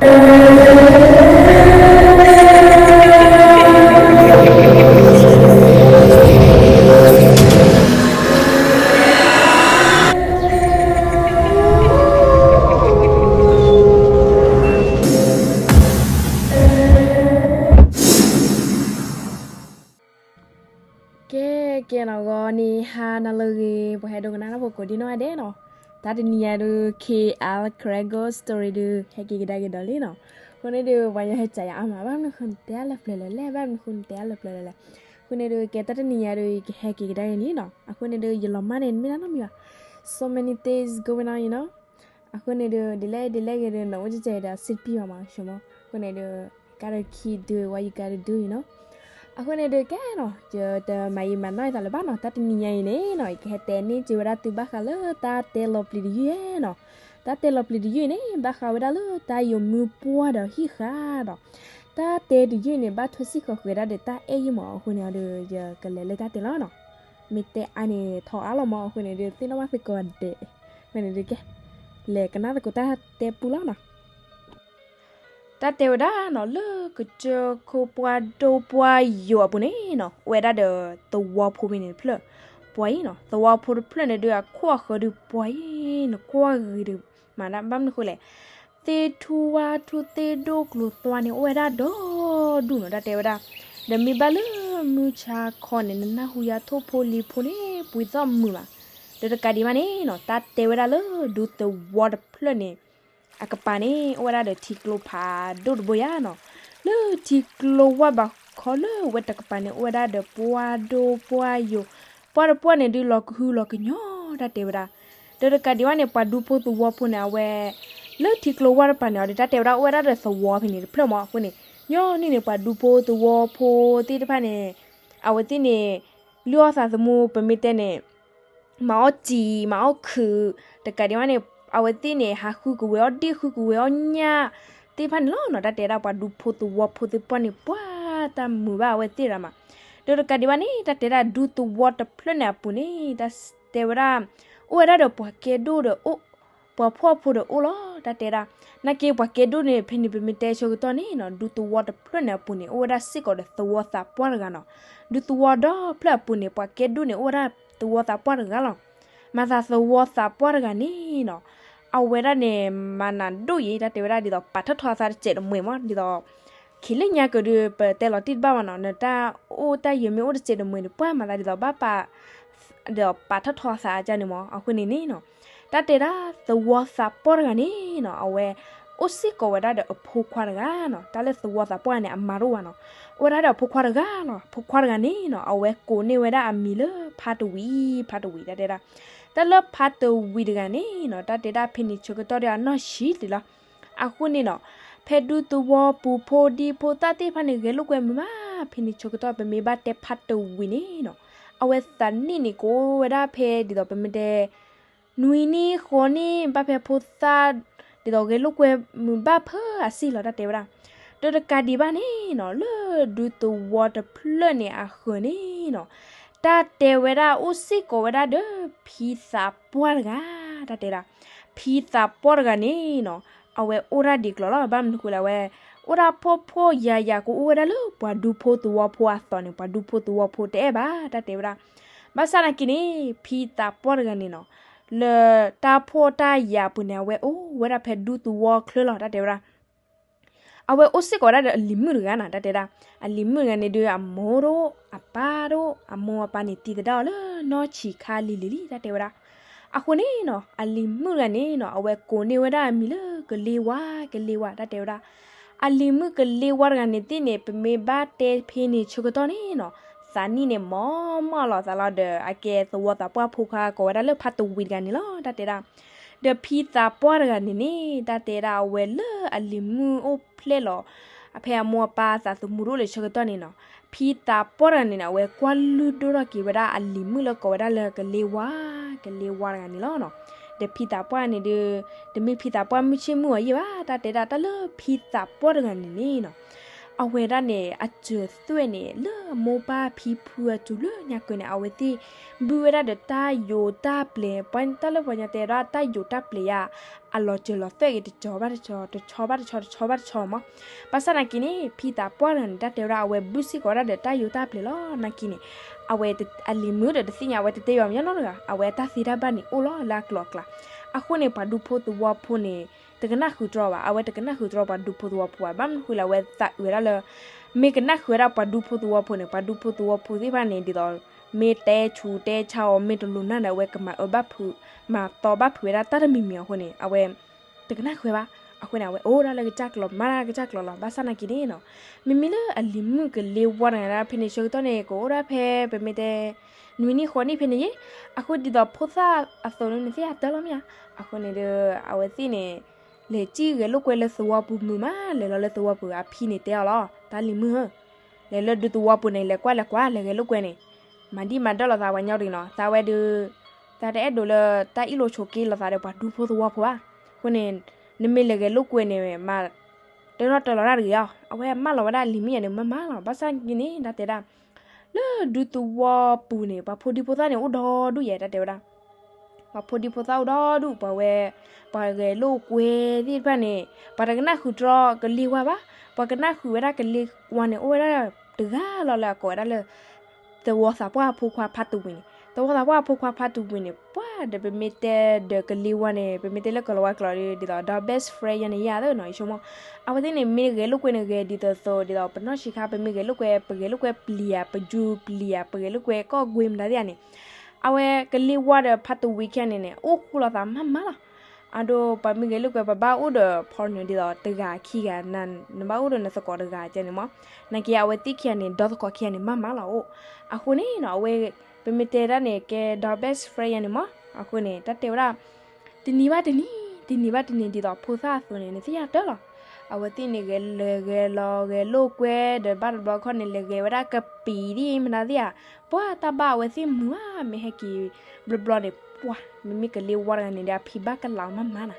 ကဲ, ကဲနီၤ ဂီၤနံၤဟါနၤလၢအဂ့ၤ ပှၤဟဲဒိကနၣ်တၢ်ဖိကိးဒံနီၢ်ဂၤဒဲးနီၤ, တၢ်တနံၤညါဒုး K L Karen Ghost Story ဒုး ဟဲက့ၤကဒါက့ၤဒီးလံနီၤ, အဃိန့ၣ်ဒုး ပှၤညီဟဲကးယၤအါမး ဘၣ်မနုၤဃိနတဲအလၢပျၢၤလဲၣ်လဲၣ် ဘၣ်မနုၤဃိနတဲအလၢပျၢၤလဲၣ်လဲၣ်, အဃိန့ၣ်ဒုး ကဲတၢ်တနံၤညါဒုး ယကဟဲက့ၤကဒါက့ၤလံနီၤ, အဃိန့ၣ်ဒုး ယလီၤမၢ်န့ၣ် မ့ၢ်တၢ်နီတမံၤဘၣ်, so many things going on, you know, အဃိန့ၣ်ဒုး ဒ်လဲၣ်ဒ်လဲၣ်ဂ့ၤဒုး နအိၣ်ကကဲဒီး စံးတပံၢ်ဘၣ်မး ဆိကမိၣ်, အဃိန့ၣ်ဒုး gotta keep doing what you gotta do, you know, အဃိန့ၣ်ဒုး ကဲနီၤ ယတမၤယံာ်မၤနီၢ်ယသးလၢၤဘၣ်နီၤ, တၢ်တနံၤညါအံၤန့ၣ်နီၤ ယကဟဲတဲန့ၢ်က့ၤဝဲဒၣ်သုဘၣ်ဃးလၢတၢ်တဲလီၤပျံၤတယုၢ်နီၤ, တၢ်တဲလီၤပျံၤတယုၢ်အံၤန့ၣ် ဘၣ်ဃးဝဲဒၣ်လၢတၢ်ယိၤမုၢ်ပှၢ်ဒီးဟံၣ်ဃါဒီး တၢ်တဲတယုၢ်အံၤန့ၣ် ဘၣ်ထွဲစ့ၢ်ကီးဃုာ်ဝဲဒၣ်ဒီးတၢ်အဲၣ်ယုၢ်မး, အဃိန့ၣ်ဒီး ယကလဲၤလၢတၢ်တဲလီၤနီၤ, မ့ၢ်တဲအါန့ၣ် ထီအါလီၤမး, အဃိန့ၣ်ဒုး သ့ၣ်နီၣ်ဘၣ်သကိးဒဲး, အဃိန့ၣ်ဒုး ကဲ လဲၤကနၣ်သကိးတၢ်တဲပူလီၤနီၤ. တၢ်တဲဝဲဒၣ်နီၤ လၢကစၢၢ်ခိၣ်ပှၢ်ဒိၣ်ပှၢ်ယိာ်အပူၤန့ၣ်နီၤ အိၣ်ဝဲဒၣ်ဒီးသဝီဖိဖဲန့ၣ်တဖျၢၣ်, ပှၤအံၤနီၤ သဝီဖိတဖျၢၣ်န့ၣ်ဒုး အခိၣ်အဃၢၤဒုးပှၤအံၤ နကွၢ်ဂ့ၤဒုး မၤဒၣ် ဘၣ်မနုၤဃိလဲၣ်, သ့ၣ်ထူဝါထူသ့ၣ်ဒိၣ်ကျိၤသွါန့ၣ် အိၣ်ဝဲဒၣ်ဒီဒူၣ်နီၤ တၢ်တဲဝဲဒၣ်, ဒီးမ့ၢ်ဘၣ်လၢမုၢ်ဆါခီန့ၣ် နနၢ်ဟူယၤထိၣ်ဖိလံၤဖိန့ၣ် ပှ့ၤသီၣ်မုာ်ဘၣ်, ဒီးတကးဒံးဘၣ်န့ၣ်နီၤ တၢ်တဲဝဲဒၣ်လၢဒူသဝီတဖျၢၣ်န့ၣ် အကပၤန့ၣ် အိၣ်ဝဲဒၣ်ဒီးထံကျိဖးဒိၣ်တဘိယါနီၤ, လၢထံကျိဝၢ်ဘးခီလၢဝဲတကပၤန့ၣ် အိၣ်ဝဲဒၣ်ဒီးပှၢ်ဒိၣ်ပှၢ်ယိာ်, ပှၢ်တပှၢ်န့ၣ်ဒုးလီၤကဟုလီၤကညီၤ တၢ်တဲဝဲဒၣ်, ဒီးတကးဒံးဘၣ်န့ၣ် ပှၤဒူဖိသဝီဖိန့ၣ် အဝဲ လၢထံကျိဝၢ်တပၤန့ၣ် အီၤဒီးတၢ်တဲဝဲဒၣ်အိၣ်ဝဲဒၣ်ဒီးသဝီဖဲန့ၣ်တဖျၢၣ်မး အဃိန့ၣ် ညီနုၢ်န့ၣ် ပှၤဒူဖိသဝီဖိသ့ၣ်တဖၣ်န့ၣ် အဝဲသ့ၣ်န့ၣ် လုၢ်အီၣ်သးသမူ ပမ့ၢ်တဲန့ၣ် မၤအီၣ်စံာ် မၤအီၣ်ခုး, တကးဒံးဘၣ်န့ၣ် အဝဲသ့ၣ်န့ၣ် ဟးဃုကဝဲၤအီၣ်ဒ့ၣ် ဃုကဝဲၤအီၣ်ညၣ် သ့ၣ်တဖၣ်န့ၣ်လီၤနီၤ, တၢ်တဲဒၣ်ပှၤဒူဖိသဝီဖိသ့ၣ်တဖၣ်န့ၣ် ပှၤတၢ်မုာ်ဘၣ်အဝဲသ့ၣ်ရၤမး, ဒီးတကးဒံးဘၣ်န့ၣ် တၢ်တဲဒၣ်ဒူသဝီတဖျၢၣ်န့ၣ်အပူၤန့ၣ် တၢ်တဲဝဲဒၣ် အိၣ်ဝဲဒၣ်ဒီးပှၤကဲဒိၣ်ဒီးအိၣ် ပှၤဖှီၣ်ဖိဒီးအိၣ်လီၤ တၢ်တဲဒၣ်, နာ်က့ပှၤကဲဒိၣ်န့ၣ် ဖဲန့ၣ်ပမ့ၢ်တဲဆၢကတီၢ်န့ၣ်နီၤ ဒူသဝီတဖျၢၣ်န့ၣ်အပူၤန့ၣ် အိၣ်ဝဲဒၣ်စ့ၢ်ကီးဒီးသဝီသးပှၢ်တဂၤနီၤ, ဒူသဝီဒီဖျၢၣ်အပူၤန့ၣ် ပှၤကဲဒိၣ်န့ၣ် အိၣ်ဝဲဒၣ်သဝီသးပှၢ်တဂၤလီၤ, မၤသးသဝီသးပှၢ်တဂၤန့ၣ်နီၤ အဝဲဒၣ်န့ၣ် မၤနၢၤဒိၣ်အံၤ တၢ်တဲဝဲဒၣ်ဒ်သိးပာ်ထီၣ်ထီအသးတစဲးတမှဲၤမး ဒ်သိး ခံလၢညါကဒီး ပတဲလီၤတံၢ်တဘၣ်ဘၣ်နီၤ နတၢ်အိၣ်တၢ်ယၢၤမ့ၢ်အိၣ်တစဲးတမှဲၤန့ၣ် ပှၤမၤသးဒ်သိးဘၣ်ပာ် ဒီးပာ်ထီၣ်ထီအသးအါန့ၣ်မး အဃိန့ၣ်န့ၣ်နီၤ, တၢ်တဲဒၣ်သဝီသးပှၢ်တဂၤန့ၣ်နီၤ အဝဲ အိၣ်စ့ၢ်ကီးဝဲဒၣ်ဒီးအဖိခွါတဂၤနီၤ, တၢ်လၢသဝီသးပှၢ်န့ၣ် အမါတအိၣ်ဘၣ်နီၤ, အိၣ်ဝဲဒၣ်ဒီးအဖိခွါတဂၤလီၤ, အဖိခွါတဂၤန့ၣ်နီၤ အဝဲကိးန့ၢ်ဝဲဒၣ်အမံၤလၢဖါတဝံၤ, ဖါတဝံၤ တၢ်တဲဒၣ်, တၢ်လၢဖါတဝံၤတဂၤန့ၣ်နီၤ တၢ်တဲဒၣ်ဖဲန့ၣ်ဆၢကတီၢ်ဒီးအနီၢ်ဆံးလံလီၤ အဃိန့ၣ်နီၤ, ဖဲဒူသဝီပူၤဖိဒံဖိသၣ်သ့ၣ်တဖၣ်န့ၣ် ဂဲၤလိာ်ကွဲမုာ်မး, ဖဲန့ၣ်ဆၢကတီၢ်ပမ့ၢ်ဘၣ်တဲဖါတဝံၤန့ၣ်နီၤ, အဝဲသးနံၣ်န့ၣ်ကအိၣ်ဝဲဒၣ်ဖဲဒ်သိးပမ့ၢ်တဲ နွံနံၣ်ဃိးနံၣ် ဘၣ်ဖဲဖိသၣ် ဒ်သိးဂဲၤလိာ်ကွဲမုာ်ဘၣ်ဖၢအဆံးလီၤ တၢ်တဲဝဲဒၣ်, ဒီးတကးဒံးဘၣ်န့ၣ်နီၤ လၢဒူသဝီတဖျၢၣ်န့ၣ်အဃၢၤန့ၣ်နီၤ, တၢ်တဲဝဲဒၣ်အိၣ်စ့ၢ်ကီးဝဲဒၣ်ဒီးဖံသးပှၢ်တဂၤ, တၢ်တဲဒၣ်, ဖံသးပှၢ်တဂၤန့ၣ်နီၤ အဝဲအိၣ်ဒၣ်ဒ်ကျီၤလီၤ, ဘၣ်မနုၤဃိလဲၣ် အဝဲ အိၣ်ဒၣ်ဖှီၣ်ဖှီၣ်ယာ်ယာ်ကအိၣ်ဝဲဒၣ်လၢပှၤဒူဖိသဝီဖိအသိးန့ၣ်, ပှၤဒူဖိသဝီဖိတအဲၣ်ဘၣ် တၢ်တဲဝဲဒၣ်, ဘၣ်ဆၣ်နာ်က့န့ၣ် ဖံသးပှၢ်တဂၤန့ၣ်နီၤ လၢတၢ်ဖှီၣ်တၢ်ယာ်အပူၤန့ၣ် အဝဲအိၣ်ဝဲဒၣ်ဖဲဒူသဝီချၢလီၤ တၢ်တဲဝဲဒၣ် အဝဲအိၣ်စ့ၢ်ကီးဝဲဒၣ်ဒီးအလံၤမုၣ်တဂၤနီၤ တၢ်တဲဒၣ်, အလံၤမုၣ်တဂၤန့ၣ်ဒုး အမိၢ်ဒိၣ်အပၢ်ဒိၣ် အမိၢ်အပၢ်န့ၣ် တံၤသဒၣ်အီၤလၢနီၢ်ဆံးခါလံၤလံၤလံ တၢ်တဲဝဲဒၣ်, အဃိန့ၣ်နီၤ အလံၤမုၣ်တဂၤန့ၣ်နီၤ အဝဲကိးန့ၢ်ဝဲဒၣ်အမံၤလၢကလ့ဝါ ကလ့ဝါ တၢ်တဲဝဲဒၣ်, အလံၤမုၣ်ကလ့ဝါတဂၤန့ၣ်သ့ၣ်န့ၣ် ပမ့ၢ်ဘၣ်တဲဖဲန့ၣ်ဆၢကတီၢ်န့ၣ်နီၤ သးနံၣ်န့ၣ် မီမီၢ်လီၤသးလီၤဒီး အကဲသဝီသးပှၢ်ဖိခွါကိးဝဲဒၣ်လၢဖါတဝံၤတဂၤန့ၣ်လီၤ တၢ်တဲဒၣ် ဒီးဖံသးပှၢ်တဂၤန့ၣ်န့ၣ် တၢ်တဲဒၣ်အဝဲလၢအလံၤမုၣ်အိၣ်ဖျဲၣ်လီၤ အဖဲအမိၢ်အပၢ်သးသမူတအိၣ်လၢဆၢကတီၢ်န့ၣ်နီၤ, ဖံသးပှၢ်တဂၤန့ၣ်န့ၣ် အဝဲကွၢ်လုၢ်ဒိၣ်ထီၣ်က့ၤဝဲဒၣ်အလံၤမုၣ်လၢကိးဝဲဒၣ်လၢကလ့ဝါ, ကလ့ဝါတဂၤန့ၣ်လီၤ. ဒီးဖံသးပှၢ်န့ၣ်ဒုး တမ့ၢ်ဖံသးပှၢ်မုၢ်ဆ့ၣ်မုၢ်ဂီၤယဲၢ်ဘၣ်, တၢ်တဲဒၣ်တၢ်လၢဖံသးပှၢ်တဂၤန့ၣ်န့ၣ်နီၤ အဝဲဒၣ်န့ၣ် အစၢၤသွဲၣ်န့ၣ် လၢမိၢ်ပၢ်ဖံဖုအစိၤလၢညါကၢန့ၣ် အဝဲသ့ၣ် ဘုဝဲဒၣ်ဒီးတၢ်ယိးတၢ်ပျဲၤ, ပှၤတၢ်လၢပှၤကညီတဲဒၣ် တၢ်ယိးတၢ်ပျဲၤယါ အလီၤစၢၤလီၤသွဲၣ်ဂ့ၤ တဆီဘၣ်တဆီ တဆီဘၣ်တဆီ တဆီဘၣ်တဆီမး. ဘၣ်ဆၣ်နာ်က့န့ၣ် ဖံသးပှၢ်တဂၤန့ၣ် တၢ်တဲဝဲဒၣ် အဝဲဘုၣ်စ့ၢ်ကီးဝဲဒၣ်ဒီးတၢ်ယိးတၢ်ပျဲၤလီၤ. နာ်က့န့ၣ် အဝဲ အလံၤမုၣ်ဒီးတသ့ၣ်ညါ အဝဲတတဲယီၤမညီနီတဂၤ, အဝဲအတၢ်သ့တၢ်ဘၣ်န့ၣ်အိၣ်လီၤလၢအကျိၤအကျဲ. အဃိန့ၣ် ပှၤဒူဖိသဝီဖိန့ၣ် တကနၣ်ဃုာ်တြီဘၣ်, အဝဲတကနၣ်ဃုာ်တြီပှၤဒူဖိသဝီဖိဘၣ်. ဘၣ်မနုၤဃိလဲၣ် အဝဲသးအုးဝဲဒၣ်လၢ မ့ၢ်ကနၣ်ဃုာ်ဝဲဒၣ်ပှၤဒူဖိသဝီဖိန့ၣ် ပှၤဒူဖိသဝီဖိသ့ၣ်တဖၣ်န့ၣ် ဒ်သိး မ့ၢ်တဲဆူးတဲဆါအီၤ မ့ၢ်တလိၤနၢ်ဒီး အဝဲကမၤအၢဘၣ်ဖုး မၤသီဘၣ်ဖုးဝဲဒၣ်တၢ်တမံၤမံၤအဃိန့ၣ် အဝဲ တကနၣ်ဃုာ်ဘၣ်. အဃိန့ၣ် အဝဲအိၣ်ဒၣ်လၢကစၢ်ကျိၤ မၤတၢ်လၢကစၢ်ကျိၤလီၤ. ဘၣ်ဆၣ်နာ်က့န့ၣ်နီၤ မ့မ့ၢ်လၢအလံၤမုၣ်ကလ့ဝါတဂၤဒၣ်ဖဲန့ၣ် ဆၢကတီၢ်န့ၣ် ကအိၣ်ဒၣ်ဖဲ ပမ့ၢ်တဲ နွံနံၣ်ဃိးနံၣ်ဖဲန့ၣ်ယ့ၣ်. အဃိဒ်သိးဖိသၣ်အသိးန့ၣ် နသ့ၣ်ညါတၢ်လီၤမ့ၢ်ဧါ. အဃိန့ၣ်ဒီး အဝဲသ့ၣ်န့ၣ် လဲၤစံၣ်ဂဲၤလိာ်ကွဲလၢသဝီပူၤမုာ်မး, လဲၤလီၤလၢသဝီပူၤ အဖံန့ၣ်တဲအီၤလီၤ, တၢ်လံၤမုၣ်ဧၢ, လဲၤလၢဒူသဝီပူၤန့ၣ် လဲၤကွၢ်လဲၤကွၢ် လဲၤဂဲၤလိာ်ကွဲန့ၣ် မၤဒံၣ်မၤဒၢၣ်လိာ်သးပှၤညီတဂ့ၤနီၤ. သးဝဲဒုး သးတအဲၣ်ဒိးလၢတၢ်အ့ၣ်လိာ်ဆိးက့လိာ်သးဒီးပှၤဒူဖိသဝီဖိဘၣ်. အဃိန့ၣ် နမ့ၢ်လဲၤဂဲၤလိာ်ကွဲန့ၣ် မၤတၢထီၣ်တၢလီၤတၢ်တဂ့ၤအီၤ. အဝဲမၢလီၤဝဲဒၣ်လံၤမုၣ်ယါန့ၣ် မၤမးလီၤ. ဘၣ်ဆၣ်နာ်က့န့ၣ် တၢ်တဲဒၣ် လၢဒူသဝီပူၤန့ၣ် ပှၤဖိဒံဖိသၣ်န့ၣ် အိၣ်ဒီဒူၣ်ယဲ တၢ်တဲဝဲဒၣ် ပှၤဖိဒံဖိသၣ်အိၣ်ဒီဒူၣ် ပှၤဝဲ ပှၤဂဲၤလိာ်ကွဲသ့ၣ်တဖၣ်န့ၣ် ပှၤတကနၣ်ဃုာ်တြီကလ့ဝါဘၣ်, ပှၤကနၣ်ဃုာ်ဝဲဒၣ်ကလ့ဝါန့ၣ် အိၣ်ဝဲဒၣ်တဂၤလီၤလၢအကိးဝဲဒၣ်လၢ သဝီသးပှၢ်အဖိခွါဖါတဝံၤန့ၣ်, သဝီသးပှၢ်အဖိခွါဖါတဝံၤန့ၣ် ပှၤဒီးပမ့ၢ်တဲဒီးကလ့ဝါန့ၣ် ပမ့ၢ်တဲလၢကီၢ်လီၤဝါကျိာ်ဒီး ဒ်သိးဒီး best friend ယါန့ၣ်ယါသ့ၣ်နီၤ ယဆိကမိၣ်. အဝဲသ့ၣ်န့ၣ် မ့ၢ်ဂဲၤလိာ်ကွဲန့ၣ် ဂဲၤဒ်သိးသိး ဒ်သိးပနီၢ်ဆံးခါ ပမ့ၢ်ဂဲၤလိာ်ကွဲ ပဂဲၤလိာ်ကွဲပျံၤဧါ ပယူၤပျံၤဧါ ပဂဲၤလိာ်ကွဲကီၢ်ကွ့မတၤသ့ၣ်ဧါန့ၣ် အဝဲကလ့ဝါဒီးဖါတဝံၤခဲန့ၣ်န့ၣ် အိၣ်ဃူလိာ်သးမးမးလီၤ. အဒိ ပှၤမ့ၢ်ဂဲၤလိာ်ကွဲ ပဘၣ်အိၣ်ဒီး partner ဒ်သိးတဂၤခံဂၤ နဘၣ်အိၣ်ဒီးနသကိးတဂၤကဲန့ၣ်မး. နာ်က့အဝဲသ့ၣ်ခံဂၤန့ၣ် ဒီသကိးခံဂၤန့ၣ် မးမးလီၤအိၣ်. အဃိန့ၣ်နီၤ အဝဲ ပမ့ၢ်တဲဒၣ်န့ၣ် ကဲဒီး best friend ယါန့ၣ်မး. အဃိန့ၣ် တၢ်တဲဝဲဒၣ် တနံၤဘၣ်တနံၤ တနံၤဘၣ်တနံၤ ဒ်သိးဖိသၣ်အသိးန့ၣ် နသ့ၣ်ညါတၢ်လီၤ. အဝဲသ့ၣ်န့ၣ် ဂဲၤလဲၤဂဲၤလီၤ ဂဲၤလိာ်ကွဲဒီး ဘၣ်တဘျီခီန့ၣ် လဲၤဂဲၤဝဲဒၣ်ကပံာ်ဒ်မတၤသ့ၣ်ဧါ. ပှၤတၢ်ဘၣ်အဝဲသ့ၣ်မုာ်ဧါ, မ့ၢ်ဟဲက့ၤဘျီဘျီန့ၣ် ပှၤ မ့မ့ၢ်ကလ့ဝါတဂၤန့ၣ်ဒီး အဖံဘၣ်ကလာ်အီၤမးမးနီၤ.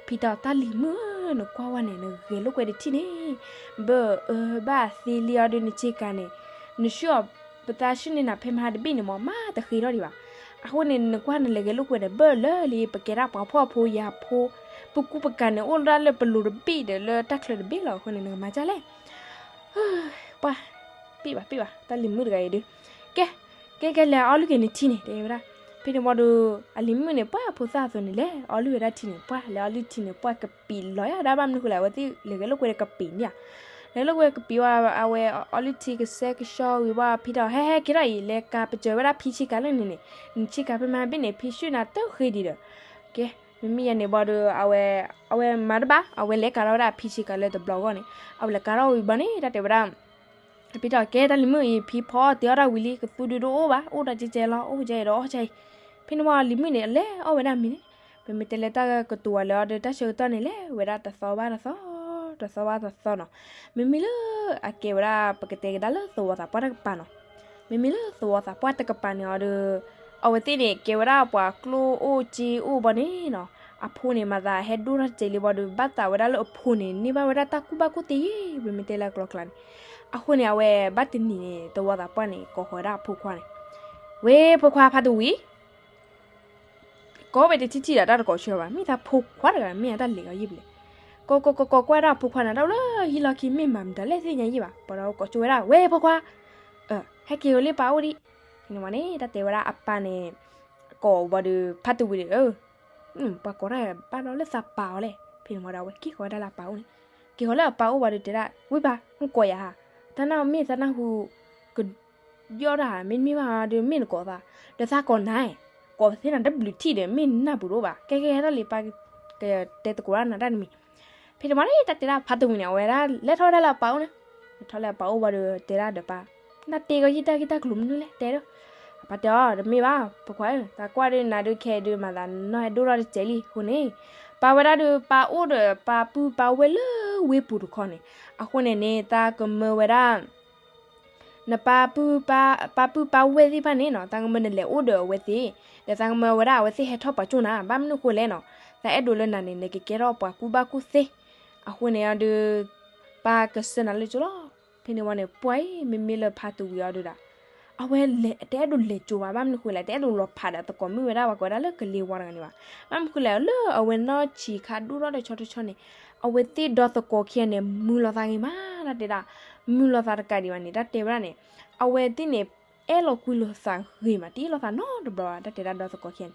ဖံတဲအီၤ တၢ်လံၤမုၣ်ဧၢ, နကွၢ်ဝဲန့ၣ် နဂဲၤလိာ်ကွဲတထံၣ်န့ၣ် ဘၣ်အၢဘၣ်သီလံအီၤဒီး နဆ့ကၤန့ၣ် နဆှၢအီၤ ပသးဆှၢန့ၢ်နၤဖဲမဟါတဘ့ၣ်န့ၣ်မး မးတဃ့ထီၣ်ဒံးဘၣ်. အဃိန့ၣ် နကွၢ်နလဲၤဂဲၤလိာ်ကွဲန့ၣ် ဘၣ်လၢလံ ပကဲဒၣ်ပှၤဖှီၣ်ဖိယာ်ဖိ ပကူပကၤန့ၣ် အိၣ်ဒၣ်လၢပလိၤတဘ့ၣ်ဒီးလၢတၢ်ချၢတဘ့ၣ်လီၤ. အဃိန့ၣ် နကမၤဒ်လဲၣ်. ပှၤ ပ့ၢ်ဘၣ်ပ့ၢ်ဘၣ် တၢ်လံၤမုၣ်တဂၤအံၤဒီး ကဲ ကဲ ကဲ လဲၤအီလုၢ်က့ၤနထံန့ၣ် တဲဝဲဒၣ်. ဖဲန့ၣ်ဝံၤဒီး အလံၤမုၣ်န့ၣ် ပှၤဖိသၣ်အသိးန့ၣ် လဲၤအီလုၢ်ဝဲဒၣ်ထံန့ၣ် ပှၤလဲၤအီလုၢ်ထံန့ၣ် ပှၤကပံာ်လီၤယါဒၣ် ဘၣ်မနုၤဃိလဲၣ် အဝဲသ့ၣ်လဲၤဂဲၤလိာ်ကွဲဒီးကပံာ်န့ၣ်ဧါ. လဲၤလိာ်ကွဲကပံာ်ဝဲ အဝဲအီလုၢ်ထံကစဲကဆှီဝံၤဘၣ် ဖံတဲအီၤ ဟဲဟဲက့ၤထီၣ်အံၤ လဲၤကၤပစၢၤဝဲဒၣ်ဖံဆ့ကၤလၢန့ၣ်န့ၣ် နဆ့ကၤဖဲမဟါတဘ့ၣ်န့ၣ် ဖံဆှၢနၤတဃ့ဒံးဒီး ကဲ မ့မ့ၢ်ယါန့ၣ်ဘၣ်ဒီး အဝဲ အဝဲမၤတဘၣ် အဝဲလဲၤကၤထီၣ်ဝဲဒၣ်ဖံဆ့ကၤလၢတဘျီဂီၢ်န့ၣ် အဝဲလဲၤကၤထီၣ်ဝံၤဘၣ်န့ၣ် တၢ်တဲဝဲဒၣ် ဖံတဲအီၤ ကဲ တၢ်လံၤမုၣ်အံၤ ဖံဖီအီၣ်တ့ၢ်အီၣ်တၢ်ဝံၤလံ ကသူဒုးတအိၣ်ဘၣ် အိၣ်ဒီးကဲကဲလီၤ အိၣ်ကဲအံၤဒီးအီၣ်ကဲအံၤ. ဖဲန့ၣ်ဝံၤလံၤမုၣ်န့ၣ် အလဲၤအီၣ်ဝဲဒၣ်မ့ၤန့ၣ် ပမ့ၢ်တဲလၢတၢ်ကတိၤဝဲလၢအီၤဒီး တၢ်ဆၢကတီၢ်န့ၣ် လဲၤဝဲဒၣ်တသီဘၣ်တသီ တသီဘၣ်တသီနီၤ. မ့မ့ၢ်လၢအကဲဝဲဒၣ် ပကတဲကဒါလၢသဝီသးပှၢ်တကပၤနီၤ. မ့မ့ၢ်လၢသဝီသးပှၢ်တကပၤန့ၣ်အီၤဒီး အဝဲသ့ၣ်န့ၣ် ကဲဝဲဒၣ်ပှၤကျိၣ်အိၣ်စ့အိၣ်ဘၣ်န့ၣ်နီၤ. အဖိန့ၣ် မၤသးဟဲဒိၣ်ထီၣ်တစဲးလံဘၣ်ဒီး ဘၣ်သးဝဲဒၣ်လၢအဖိန့ၣ် န့ၢ်ဘၣ်ဝဲဒၣ်တၢ်ကူၣ်ဘၣ်ကူၣ်သ့ယဲ ပမ့ၢ်တဲလၢအကျိၤအကျဲန့ၣ်. အဃိန့ၣ် အဝဲဘၣ်တနံၤန့ၣ် သဝီသးပှၢ်န့ၣ် ကိးဃီၤဝဲဒၣ်အဖိခွါန့ၣ် ဝ့ၢ်ဖိခွါဖါတဝံၤ ကိးဝဲတထံၣ်ထံၣ်ဒီးတၢ်တကိးဆၢဘၣ် မ့ၢ်သးဖိခွါတဂၤ မ့ၢ်အတၢ်လဲၤအီၤယံၣ်ဘျဲၣ်. ကိးကိးကိးကိးကွၢ်ဒၣ်အဖိခွါန့ၣ် တၢ်အိၣ်လၢဟံၣ်လီၢ်ခံမ့ၢ်မၤမတၤလဲၣ်သ့ၣ်ညါယံၣ်ဘၣ် ပှၤဒီးကိးကၠိဝဲဒၣ် ဝ့ၢ်ဖိခွါ ဟဲက့ၤဝဲလၢပၢ်အိၣ်ဒံး. န့ၣ်ဝံၤန့ၣ် တၢ်တဲဝဲဒၣ်အပၢ်န့ၣ် ကိးဘၣ်ဒီးဖါတဝံၤဒီး ပှၤကိးတၢ်ဘၣ်ဒီးလၢသးပၢ်အီၤလဲၣ်. ဖဲန့ၣ်ဝံၤဒီး အဝဲက့ၤဃီၤဝဲဒၣ်လၢအပၢ်အိၣ်န့ၣ် က့ၤဃီၤလၢအပၢ်အိၣ်ဘၣ်ဒီးတဲဒၣ် ဝ့ၢ်ပၢ် မ့ၢ်ကိးယၤဧါ, တၢ်နၢ်မ့ၢ်သးနၢ်ဟူ က ယီၣ်တၢ်ဧါ မ့တမ့ၢ်ဘၣ်ဒီး မ့ၢ်နကိးသး ဒီးသးကိးနၤ, ကိးသ့နၤတဘျုးထံၣ်ဒီး မ့ၢ်နၢ်ပူၤတအိၣ်ဘၣ်, ကဲကဲဟဲထီၣ်လံ ပၢ်ကတဲသကိးတၢ်နၤတၢ်တမံၤ. ဖဲန့ၣ်ဝံၤန့ၣ် တၢ်တဲဒၣ်ဖါတဝံၤန့ၣ် အဝဲဒၣ်လဲၤထီၣ်ဝဲဒၣ်လၢအပၢ်အိၣ်န့ၣ်, ထီၣ်လၢအပၢ်အိၣ်ဘၣ်ဒီး တဲဒၣ်ဒီးပၢ်, နၢ်တ့ကီယံၣ်တၢ်ဂ့ၢ်တၢ်ကျိၤမနုၤလဲၣ် တဲဒီး, အပၢ်တဲအီၤ တမ့ၢ်ဘၣ် ဖိခွါဧၢ, သးကွၢ်ဒုးနၤဒုးခဲအံၤဒုး မၤသးနနီၢ်ဟဲဒိၣ်ထီၣ်တစဲးလံအဃိန့ၣ်, ပၢ်ဝဲဒၣ်ဒီး ပၢ်အိၣ်ဒီးပၢ်ပုၢ်ပၢ်ဝဲၢ်လၢဝ့ၢ်ပူၤတခီန့ၣ်, အဃိန့ၣ်န့ၣ် သးကမၢဝဲဒၣ် နပၢ်ပုၢ်ပၢ်ဝဲၢ်သ့ၣ်တဖၣ်န့ၣ်နီၤ သးကမၢနလဲၤအိၣ်ဒီးအဝဲသ့ၣ်, ဒီးသးကမၢဝဲဒၣ်အဝဲသ့ၣ်ဟဲထီၣ်ပာ်ကၠိၣ်နၤ, ဘၣ်မနုၤဃိလဲၣ်နီၤ, သးအဲၣ်ဒိးလၢနၤန့ၣ် နကကဲထီၣ်ပှၤကူၣ်ဘၣ်ကူၣ်သ့, အဃိန့ၣ်ဒီး ပၢ်ကဆှၢနၤလၢကၠိလီၤ. ဖဲန့ၣ်ဝံၤန့ၣ် ပှၤအံၤ မ့မ့ၢ်လၢဖါတဝံၤအီၤဒုးဒၣ် အဝဲလဲၤ တအဲၣ်ဒိးလဲၤကၠိဘၣ်, ဘၣ်မနုၤဃိလဲၣ်, တအဲၣ်ဒိးလီၤဖးဒီးသကိးမုၣ်ဝဲဒၣ် ပှၤကိးဝဲဒၣ်လၢကလ့ဝါတဂၤန့ၣ်ဘၣ်. ဘၣ်မနုၤဃိလဲၣ်, လၢအဝဲနီၢ်ဆံးခါဒိၣ်ထီၣ်တဆီတဆီန့ၣ် အဝဲသ့ၣ်ဒီသကိးခံဂၤန့ၣ် မုာ်လီၤသးဂ့ၤမး တၢ်တဲဒၣ်. မုာ်လီၤသးတကးဒံးဘၣ်န့ၣ် တၢ်တဲဝဲဒၣ်န့ၣ် အဝဲသ့ၣ်န့ၣ် အဲၣ်လီၤကွံလိာ်သးဂ့ၤမး, တအဲၣ်လိာ်သးနီတဘျီဘၣ် တၢ်တဲဒၣ်ဒီသကိးခံဂၤန့ၣ်.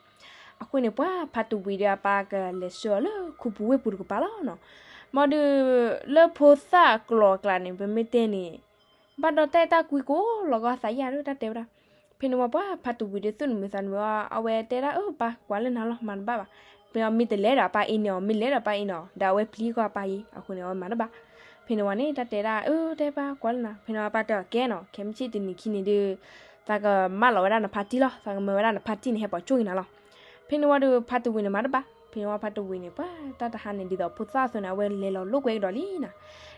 အဃိန့ၣ် ပှၤဖါတဝံၤဒီးအပၢ်ကလဲၤဆှၢအီၤလၢခူပူၤဝ့ၢ်ပူၤတကပၤလီၤနီၤ. မ်ဒုး လၢဖိသၣ်ကျိၤအကျါန့ၣ် ပမ့ၢ်တဲန့ၣ် ဘၣ်ဒီးတၢ်အဲၣ်တၢ်ကွံကိးလီၤဂီၢ်သးယါဒီး တၢ်တဲဝဲဒၣ်. ဖဲန့ၣ်ဝံၤ ပှၤဖါတဝံၤဒီးသူၣ်နမုာ်သးနမုာ်အီၤ အဝဲတဲဒၣ် အၢ ပၢ်ကွၢ်လၢနၤလီၤ မၤတဘၣ်ဘၣ်. ဖဲအမ့ၢ်တလဲၤဒီးအပၢ်အ့န့ၣ်အီၤ မ့ၢ်လဲၤဒီးအပၢ်အ့န့ၣ်အီၤ ဒီးအဝဲပျံၤကွၢ်အပၢ်အ့ အဃိန့ၣ် အဝဲမၤတဘၣ်. ဖဲန့ၣ်ဝံၤန့ၣ် တၢ်တဲဒၣ် အၢ တဲပၢ်ကွၢ်လၢနၤ. ဖဲန့ၣ်ဝံၤအပၢ်တဲအီၤ ကဲနီၤ ခဲမုၢ်ဆ့ၣ်တနံၤခံန့ၣ်ဒုး သးကမၢလီၤဝဲဒၣ်နဖါတံၢ်လီၤ, သးကမၢဝဲဒၣ်နဖါတံၢ်န့ၣ် ဟဲပိာ်ကၠိက့ၤနၤလီၤ. ဖဲန့ၣ်ဝံၤဒီး ဖါတဝံၤန့ၣ်မၤတဘၣ်. ဖဲန့ၣ်ဝံၤဖါတဝံၤန့ၣ် ပှၤတၢ်တဟါန့ၣ် ဒ်သိးဖိသၣ်အသိးန့ၣ် အဝဲလဲၤလီၤလိာ်ကွဲကဒီးလံနီၤ.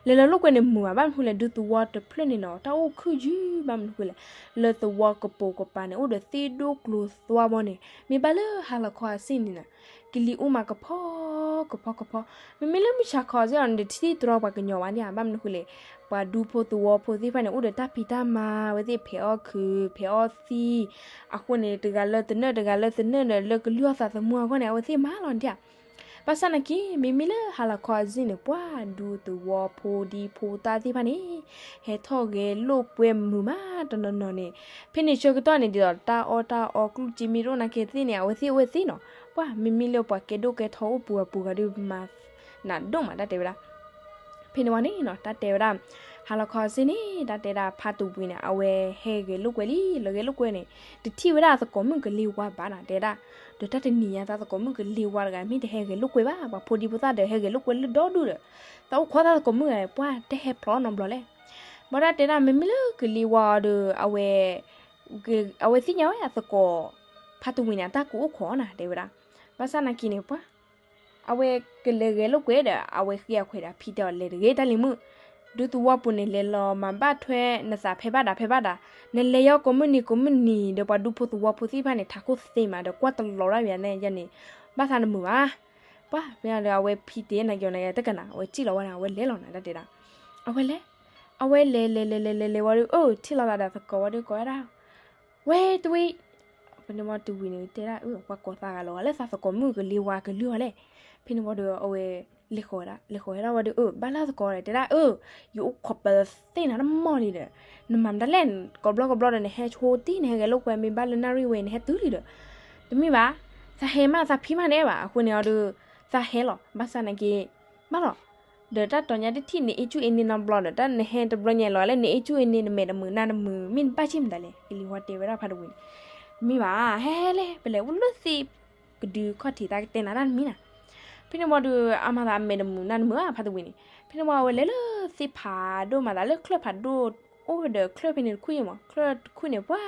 လဲၤလီၤလိာ်ကွဲန့ၣ်မုာ်ဘၣ်, ဘၣ်မနုၤဃိလဲၣ် ဒူသဝီတဖျၢၣ်န့ၣ်နီၤ တၢ်အိၣ်ခုၣ်ယုၢ် ဘၣ်မနုၤဃိလဲၣ်, လၢသဝီကပိာ်ကပၤန့ၣ် အိၣ်ဒီးသ့ၣ်ဒိၣ်ကျိၤသွါဘီန့ၣ် မ့ၢ်ဘၣ်လၢဟါလီၤခီအဆ့ၣ်န့ၣ်နီၤ ကလံၤအူမးကဖီ ကဖီကဖီ. မ့မ့ၢ်လၢမုၢ်ဆါခီစ့ၢ်ကီးန့ၣ် တထံၣ်တြီပှၤကညီဘၣ်န့ၣ်ဧါ, ဘၣ်မနုၤဃိလဲၣ်, ပှၤဒူဖိသဝီဖိသ့ၣ်တဖၣ်န့ၣ် အိၣ်ဒီးတၢ်ဖံးတၢ်မၤ အဝဲသ့ၣ်ဖဲးအီၣ်ခုး ဖဲးအီၣ်သံၣ်, အဃိန့ၣ် တဂၤလၢတနၢၣ် တဂၤလၢတနၢၣ်ဒီး လၢကလုၢ်အီၣ်သးသမူအဂီၢ်န့ၣ် အဝဲသ့ၣ်မၤလီၤဒၣ်. ဘၣ်ဆၣ်နာ်က့ မ့မ့ၢ်လၢဟါလီၤခီအဆ့ၣ်န့ၣ် ပှၤဒူသဝီဖိဒံဖိသၣ်သ့ၣ်တဖၣ်န့ၣ် ဟဲထီၣ်ဂဲၤလိာ်ကွဲမုာ်မးတနီၤနီၤန့ၣ်, ဖဲန့ၣ်ဆၢကတီၢ်န့ၣ် ဒ်သိးတၢ်အီၣ်တၢ်အီကျူၣ်စ့မ့ၢ်တအိၣ်နာ်က့သ့ၣ်န့ၣ် အဝဲသ့ၣ်အိၣ်ဝဲသ့ၣ်နီၤ. ပှၤမ့မ့ၢ်လၢပှၤကဲဒိၣ်ကဲထီအိၣ်ပူၤအပူၤဂၤဒီးမၤ နးဒိၣ်မး တၢ်တဲဝဲဒၣ်. ဖဲန့ၣ်ဝံၤန့ၣ်နီၤ တၢ်တဲဝဲဒၣ် ဟါလီၤခီအဆ့ၣ်န့ၣ် တၢ်တဲဒၣ်ဖါတဝံၤန့ၣ် အဝဲဟဲဂဲၤလိာ်ကွဲလံ, လၢဂဲၤလိာ်ကွဲန့ၣ် တထံၣ်ဝဲဒၣ်သကိးမုၣ်ကလ့ဝါဘၣ်နီၤ တဲဒၣ်. ဒီးတၢ်တနံၤညါ သးသကိးမုၣ်ကလ့ဝါတဂၤ မ့ၢ်တဟဲဂဲၤလိာ်ကွဲဘၣ်, ပှၤဖိဒံဖိသၣ်ဒီးဟဲဂဲၤလိာ်ကွဲလၢဒီဒူၣ်ဒီး သးအိၣ်ခိးသးသကိးမုၣ်ဂၤ ပှၤတဟဲဖျိးနီတဘျီလဲၣ်. ဘၣ်တၢ်တဲဒၣ် မ့မ့ၢ်လၢကလ့ဝါအီၤဒီး အဝဲ အဝဲသ့ၣ်ညါဝဲအသကိး ဖါတဝံၤန့ၣ် အတၢ်ကူအိၣ်ခိးနီၤ တဲဝဲဒၣ်. ဘၣ်ဆၣ်နာ်က့န့ၣ် ပှၤ အဝဲကလဲၤဂဲၤလိာ်ကွဲဒီး အဝဲဃ့အခွဲးဒီးဖံတဲအီၤ လဲၤတဂ့ၤ တၢ်လံၤမုၣ်, ဒူသဝီပူၤန့ၣ် လဲၤလီၤမၤဘၣ်ထွဲနသးဖဲဘၣ်ဒၣ်ဖဲဘၣ်ဒၣ်, နလဲၤယီၤကိးမုၢ်နံၤကိးမုၢ်နံၤ ဒီးပှၤဒူဖိသဝီဖိသ့ၣ်တဖၣ်န့ၣ် ထးခိၣ်သ့မးဒီး ကွၢ်တလီၤဒၣ်ဝဲန့ၣ်န့ၣ် ဘၣ်သးနမုာ်ဘၣ်. ပှၤဖဲန့ၣ်ဒီး အဝဲဖံတဲနာ်က့ၤနာ်က့ၤတကနၣ် အဝဲစံၣ်လီၤဝဲဒၣ် အဝဲလဲၤလီၤနၤ တၢ်တဲဒၣ်. အဝဲလဲၤ အဝဲလဲၤလဲၤလဲၤလဲၤလဲၤလဲၤဝံၤဒီး အၢ ထံၣ်လိာ်သးဒီးသကိးဝံၤဒီး ကိးဝဲဒၣ် ဝဲတဝံၤ, ဖဲန့ၣ်ဝံၤတဝံၤန့ၣ် တဲဒၣ် အၢ ပှၤကိးသးဂၤလီၤဂၤလၢသးသကိးမုၣ်ကလ့ဝါကလုၢ်အီၤလဲၣ်. ဖဲန့ၣ်ဝံၤဒီး အဝဲ လဲၤဃီၤဝဲဒၣ် လဲၤဃီၤဝဲဒၣ်ဝံၤဒီး အၢ ဘၣ်လၢသကိးဒီး တဲဒၣ် အၢ ယအိၣ်ခိးပသ့ၣ်နၤတမီၢ်လံဒီး နမၤမတၤလဲၣ် ကိးဘျီကိးဘျီဒီး နဟဲဆိတ့ၢ် နဟဲဂဲၤလိာ်ကွဲ မ့ၢ်ဘၣ်လၢ နၣ်ရံၣ်ဝဲ နဟဲတုၤလံဒီး တမ့ၢ်ဘၣ်, သးဟဲမး သးဖံးမး နအဲၣ်ဘၣ်. အဃိန့ၣ်အီၤဒီး သးဟဲလီၤ ဘၣ်ဆၣ်နာ်က့ ဘၣ်လီၤ ဒီးတၢ်တီၤညါတထံၣ်န့ၣ် အ့ၣ်ကူအ့ၣ်န့ၣ်နီတဘျီဒီး တၢ်နဟဲတဘျီညါလီၤလၢနအ့ၣ်ကူအ့ၣ်န့ၣ် နမဲာ်တမုာ်နါတမုာ် မ့ၢ်နဘၣ်ဆ့ၣ်မတၤလဲၣ်. ကလံၤဝါတဲဝဲဒၣ်ဖါတဝံၤန့ၣ် တမ့ၢ်ဘၣ် ဟဲဟဲလဲၣ် ပလဲၤအိၣ်လၢသ့ၣ်ကဒုခီၣ်ထံး သးကတဲနၤတၢ်တမံၤနၤ. ဖဲန့ၣ်ဝံၤဒီး အမၤသးအမဲာ်တမုာ်နါတမုာ်ဧါ ဖါတဝံၤန့ၣ်. ဖဲန့ၣ်ဝံၤအဝဲလဲၤလၢသ့ၣ်ဖးဒိၣ် မၤသးလၢချၢၣ်ဖးဒိၣ် အိၣ်ဒီးချၢၣ်ဖဲန့ၣ်တခုအံၤမး ချၢၣ်တခုန့ၣ် ပှၤ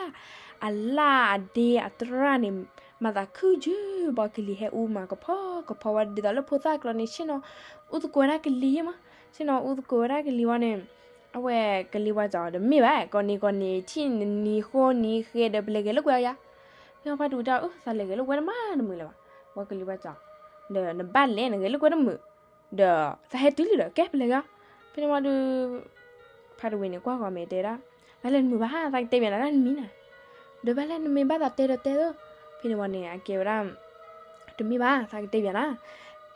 အလၣ်အဒ့အတရၣ်န့ၣ် မၤသးခုၣ်ယုၢ်ဘီ ကလံၤဟဲအူမးကဖီကဖီဝဲ ဒ်သိးလၢဖိသၣ်ကျီန့ၣ် ဆ့ၣ်နီၤ အူသကိးဝဲဒၣ်ကလံၤယဲမး. ဆ့ၣ်နီၤအူသကိးဝဲဒၣ်ကလံၤဝံၤန့ၣ် အဝဲကလံၤဝါစံးအီၤ တမ့ၢ်ဘၣ် ကိးနံၤကိးနံၤ ထံၣ်နနံၤဃိနံၤဃဲဒီး ပလဲၤဂဲၤလိာ်ကွဲအီၤယါ. ဖဲန့ၣ်ဖါတဝံၤတဲအီၤ အၢ သးလဲၤဂဲၤလိာ်ကွဲတမးတမုာ်လၢၤဘၣ်. ဝံၤကလံၤဝါစံးအီၤ ဒီးနဘၣ်လဲၤနဂဲၤလိာ်ကွဲတမုာ် ဒီးသးဟဲတုၤလံဒီး ကဲပလဲၤဂ့ၤ. ဖဲန့ၣ်ဝံၤဒီး ဖါတဝံၤန့ၣ် ကွၢ်ဃီၤမဲာ်တဲဒၣ် သးလဲၤတမုာ်ဘၣ် သးကတဲပၠးနၤတၢ်တမံၤနၤ. ဒီးဘၣ်လဲၣ်နမ့ၢ်ဘၣ်သးတဲဒီးတဲသိး. ဖဲန့ၣ်ဝံၤန့ၣ် အကဲဝဲဒၣ် တမ့ၢ်ဘၣ် သးကတဲပၠးနၤ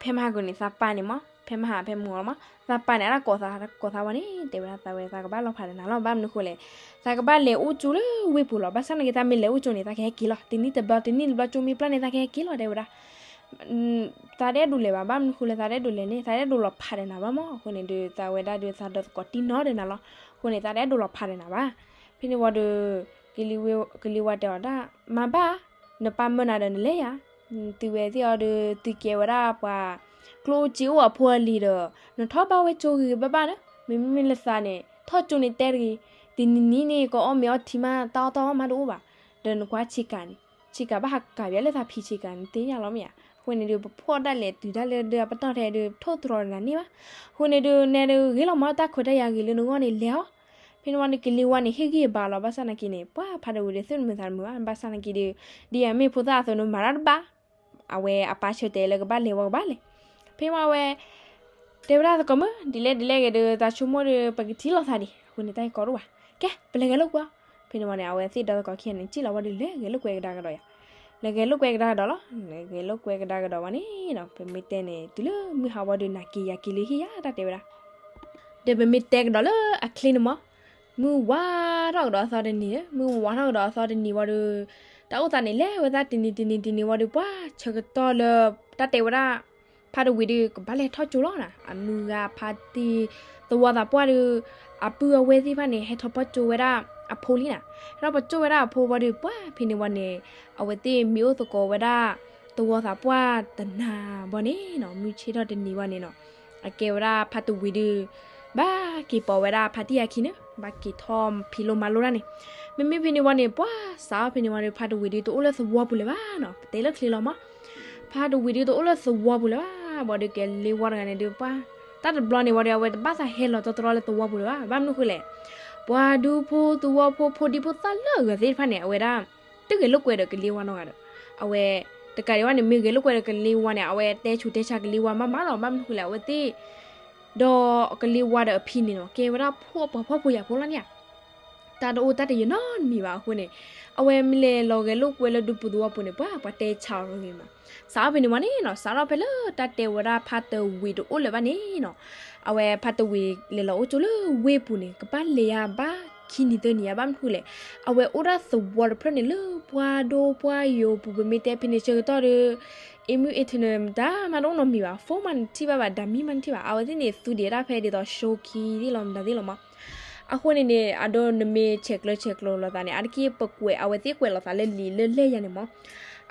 ဖဲမဟါကန့ၣ် သးပၢ်န့ၣ်မး ဖဲမဟါဖဲမုၢ်ဂီၤလီၤမး သးပၢ်န့ၣ် အတၢ်ကိးသးကိးသးဝဲန့ၣ် တဲဝဲဒၣ်သးဝဲသးကဘၣ်လီၤဖးဒီးနၤလီၤ ဘၣ်မနုၤဃိလဲၣ် သးကဘၣ်လဲၤအိၣ်ကၠိလၢဝ့ၢ်ပူၤလီၤ ဘၣ်ဆၣ်နာ်က့ သးမ့ၢ်လဲၤအိၣ်ကၠိန့ၣ် သးကဟဲက့ၤလီၤ တနံၣ်တဘျီ တနံၣ်တဘျီကၠိမ့ၢ်ပျၢ်န့ၣ် သးကဟဲက့ၤလီၤ တဲဝဲဒၣ် သးတအဲၣ်ဒိးလဲၤဘၣ် ဘၣ်မနုၤဃိလဲၣ် သးတအဲၣ်ဒိးလဲၤန့ၣ် သးတအဲၣ်ဒိးလီၤဖးဒီးနၤဘၣ်မး အဃိန့ၣ်ဒီး သးဝဲဒၣ်ဒီးသးဒီသကိးတံၢ်နီတဂၤလီၤ အဃိန့ၣ် သးတအဲၣ်ဒိးလီၤဖးဒီးနၤဘၣ်. ဖဲန့ၣ်ဝံၤဒီး ကလံၤဝါတဲအီၤဒၣ် မၤဘၣ် နပၢ်မၢနၤဒီးနလဲၤယါ သုဝဲသ့ၣ်အီၤဒီး သုကဲဝဲဒၣ်ပှၤ ကျိၣ်အိၣ်စ့အိၣ်အဖိအလံၤဒီး နထီၣ်ဘၣ်ဝဲကၠိဂ့ၤဂ့ၤဘၣ်ဘၣ်န့ၣ် မ့မ့ၢ်လၢသးန့ၣ် ထီၣ်ကၠိန့ၣ်တဲတဂ့ၤ တနံၤနံၤန့ၣ် ကအီၣ်မ့ၤအီထံမး တၢ်အီၣ်တၢ်အီမးတအိၣ်ဘၣ် ဒီးနကွၢ်ဆ့ကၤန့ၣ် ဆ့ကၤဘၣ်ဟးကၤပၠးလၢသးဖံးဆ့ကၤန့ၣ် သ့ၣ်ညါလီၤမ့ၢ်ဧါ အဃိန့ၣ်ဒီး ပဖှီၣ်ဒၣ်လဲာ်တုၤဒၣ်လဲာ်ဒီး ပတီၢ်ထဲဒီး ထိၣ်သတြီၤဒီးနၤန့ၢ်ဘၣ် အဃိန့ၣ်ဒီး နဲဒုးဂ့ၤလီၤမး တၢ်ခွဲးတၢ်ယာ်ဂ့ၤလၢနဂီၢ်န့ၣ် လဲၤအီၤ ဖဲန့ၣ်ဝံၤန့ၣ် ကလံၤဝါန့ၣ် ဟ့ၣ်ဂံၢ်ဘါလီၤ ဘၣ်ဆၣ်နာ်က့န့ၣ် ပှၤဖါတဝံၤဒီး သူၣ်တမုာ်သးတမုာ်ဘၣ် ဘၣ်ဆၣ်နာ်က့ဒီး ဒ်အမ့ၢ်ဖိသၣ်အသိးန့ၣ် မၤတၢ်တဘၣ် အဝဲအပၢ်ဆၢတဲာ်လၢကဘၣ်လဲၤဝံၤကဘၣ်လဲၤ ဖဲမးဝဲ တဲဝဲဒၣ်သကိးမုၣ် ဒ်လဲၣ်ဒ်လဲၣ်ဂ့ၤဒီး သးဆိကမိၣ်ဒီး ပကထံၣ်လိာ်သးဒံး အဃိန့ၣ်တၢ်ဟဲကီဒိၣ်ဘၣ်, ကဲ ပလဲၤဂဲၤလိာ်ကွဲအီၤ. ဖဲန့ၣ်ဝံၤန့ၣ် အဝဲသ့ၣ်ဒီသကိးခံဂၤန့ၣ် စံၣ်လီၤဝံၤဒီး လဲၤဂဲၤလိာ်ကွဲကဒါကဒီးယၤ, လဲၤဂဲၤလိာ်ကွဲကဒါကဒီးလီၤ. လဲၤဂဲၤလိာ်ကွဲကဒါကဒီးဝံၤန့ၣ်နီၤ ပမ့ၢ်တဲန့ၣ် တုၤလၢမုၢ်ဟါဝံၤဒီး နၤက့ၤယၤက့ၤလၢဟံၣ်ယၤ တၢ်တဲဝဲဒၣ်. ဒီးပမ့ၢ်တဲကဒီးလၢအချ့န့ၣ်မး, မုၢ်ဝါထီၣ်ကဒီးအသီတနံၤ, မုၢ်ဝါထီၣ်ကဒီးအသီတနံၤဝံၤဒီး တၢ်အိၣ်သးန့ၣ် လဲၤဝဲသးတနံၤတနံၤတနံၤဝံၤဒီး ပှၤဆၢကတီၢ်လၢ တၢ်တဲဝဲဒၣ် ဖါတဝံၤဒီး ကဘၣ်လဲၤထီၣ်ကၠိလီၤနီၤ. အမုၢ်ဂၤဖါတံၢ်သဝီသးပှၢ်ဒီး အပုၢ်အဝဲၢ်သ့ၣ်တဖၣ်န့ၣ် ဟဲထီၣ်ပီၣ်ကၠိဝဲဒၣ်အဖိလံနီၤ. ဟဲထီၣ်ပီၣ်ကၠိဝဲဒၣ်အဖိဝံၤဒီး ပှၤဖဲန့ၣ်ဝံၤန့ၣ် အဝဲသ့ၣ်မ့ၢ်အိၣ်သကိးဝဲဒၣ် သဝီသးပှၢ်တနၤဘၣ်န့ၣ်နီၤ, မုၢ်ဆ့ၣ်ထီၣ်တနံၤဝံၤန့ၣ်နီၤ, အကဲဝဲဒၣ်ဖါတဝံၤဒီး ဘၣ်က့ၤပိာ်ဝဲဒၣ်ဖါတံၢ်အခံန့ၣ် ဘၣ်က့ၤထီၣ်ဖံးလိမၤလိတၢ်န့ၣ်. မ့မ့ၢ်ဖဲန့ၣ်ဝံၤန့ၣ် ပှၤစးထီၣ်ဖဲန့ၣ်ဝံၤဒီး ဖါတဝံၤဒီးတအိၣ်လၢသဝီပူၤလၢၤဘၣ်နီၤ, ပတဲလၢချ့လီၤမး. ဖါတဝံၤဒီးတအိၣ်လၢသဝီပူၤလၢၤဘၣ်, ဘၣ်ဒီးကလဲၤဝါတဂၤန့ၣ်ဒီး ပှၤ တၢ်တဘျီန့ၣ်ဝံၤဒီး အဝဲတဘၣ်သးဟဲလီၤတီတရီလၢသဝီပူၤလၢၤဘၣ်. ဘၣ်မနုၤဃိလဲၣ်, ပှၤဒူဖိသဝီဖိ ဖိဒံဖိသၣ်လၢအဂၤသ့ၣ်တဖၣ်န့ၣ် အဝဲဒၣ် တဂဲၤလိာ်ကွဲဒီးကလ့ဝါနီတဂၤဒီး, အဝဲ တကးဒံးဘၣ်န့ၣ် မ့ၢ်ဂဲၤလိာ်ကွဲဒီးကလ့ဝါန့ၣ် အဝဲတဲဆူးတဲဆါကလ့ဝါမးမးလီၤ. ဘၣ်မနုၤဃိလဲၣ် အဝဲသ့ၣ် ဒီးကလ့ဝါဒီးအဖံန့ၣ်နီၤ ကဲဝဲဒၣ်ဖိပှၤဖှီၣ်ဖိယာ်ဖိလီၤန့ၣ်ဧါ. တၢ်တအိၣ်တၢ်တယၢၤနီတမံၤဘၣ်အဃိန့ၣ်, အဝဲမ့ၢ်လဲၤလီၤဂဲၤလိာ်ကွဲလၢဒူပူၤသဝီပူၤန့ၣ် ပှၤ ပှၤတဲဆါအီၤဂ့ၤမး. စးထီၣ်ဖဲန့ၣ်ဝံၤန့ၣ်နီၤ, စးထီၣ်ဖဲလၢတၢ်တဲဝဲဒၣ်ဖါတဝံၤတအိၣ်လၢၤဘၣ်န့ၣ်နီၤ, အဝဲဖါတဝံၤလဲၤလီၤအိၣ်ကၠိလၢဝ့ၢ်ပူၤန့ၣ် ကဘၣ်လဲၤယၤဘၣ်ခံနံၤသၢနံၤယၤ ဘၣ်မနုၤဃိလဲၣ်, အဝဲအိၣ်ဒၣ်သဝီတဖျၢၣ်န့ၣ်လၢပှၢ်ဒိၣ်ပှၢ်ယိာ်ပူၤ ပမ့ၢ်တဲဖဲန့ၣ်ဆၢကတီၢ်ဒီး internet မတၤမးတအိၣ်နီတမံၤဘၣ်, phone မးနထံၣ်ဘၣ်ဘၣ်, ဓာတ်မီး မးနထံၣ်ဘၣ်, အဝဲသ့ၣ်န့ၣ် သူဒံးဒၣ်ဖဲဒ်သိး ရှုံးခံသ့ၣ်လီၤ မတၤသ့ၣ်လီၤမး. အဃိန့ၣ်န့ၣ် အဒိနမ့ၢ်ဆဲးကျၢဆဲးကျိးလိာ်သးန့ၣ် အါတက့ၢ်ပကွဲး အဝဲသ့ၣ်ကွဲးလိာ်သးလၢလံာ်လၢလဲၢ်ယၤန့ၣ်မး.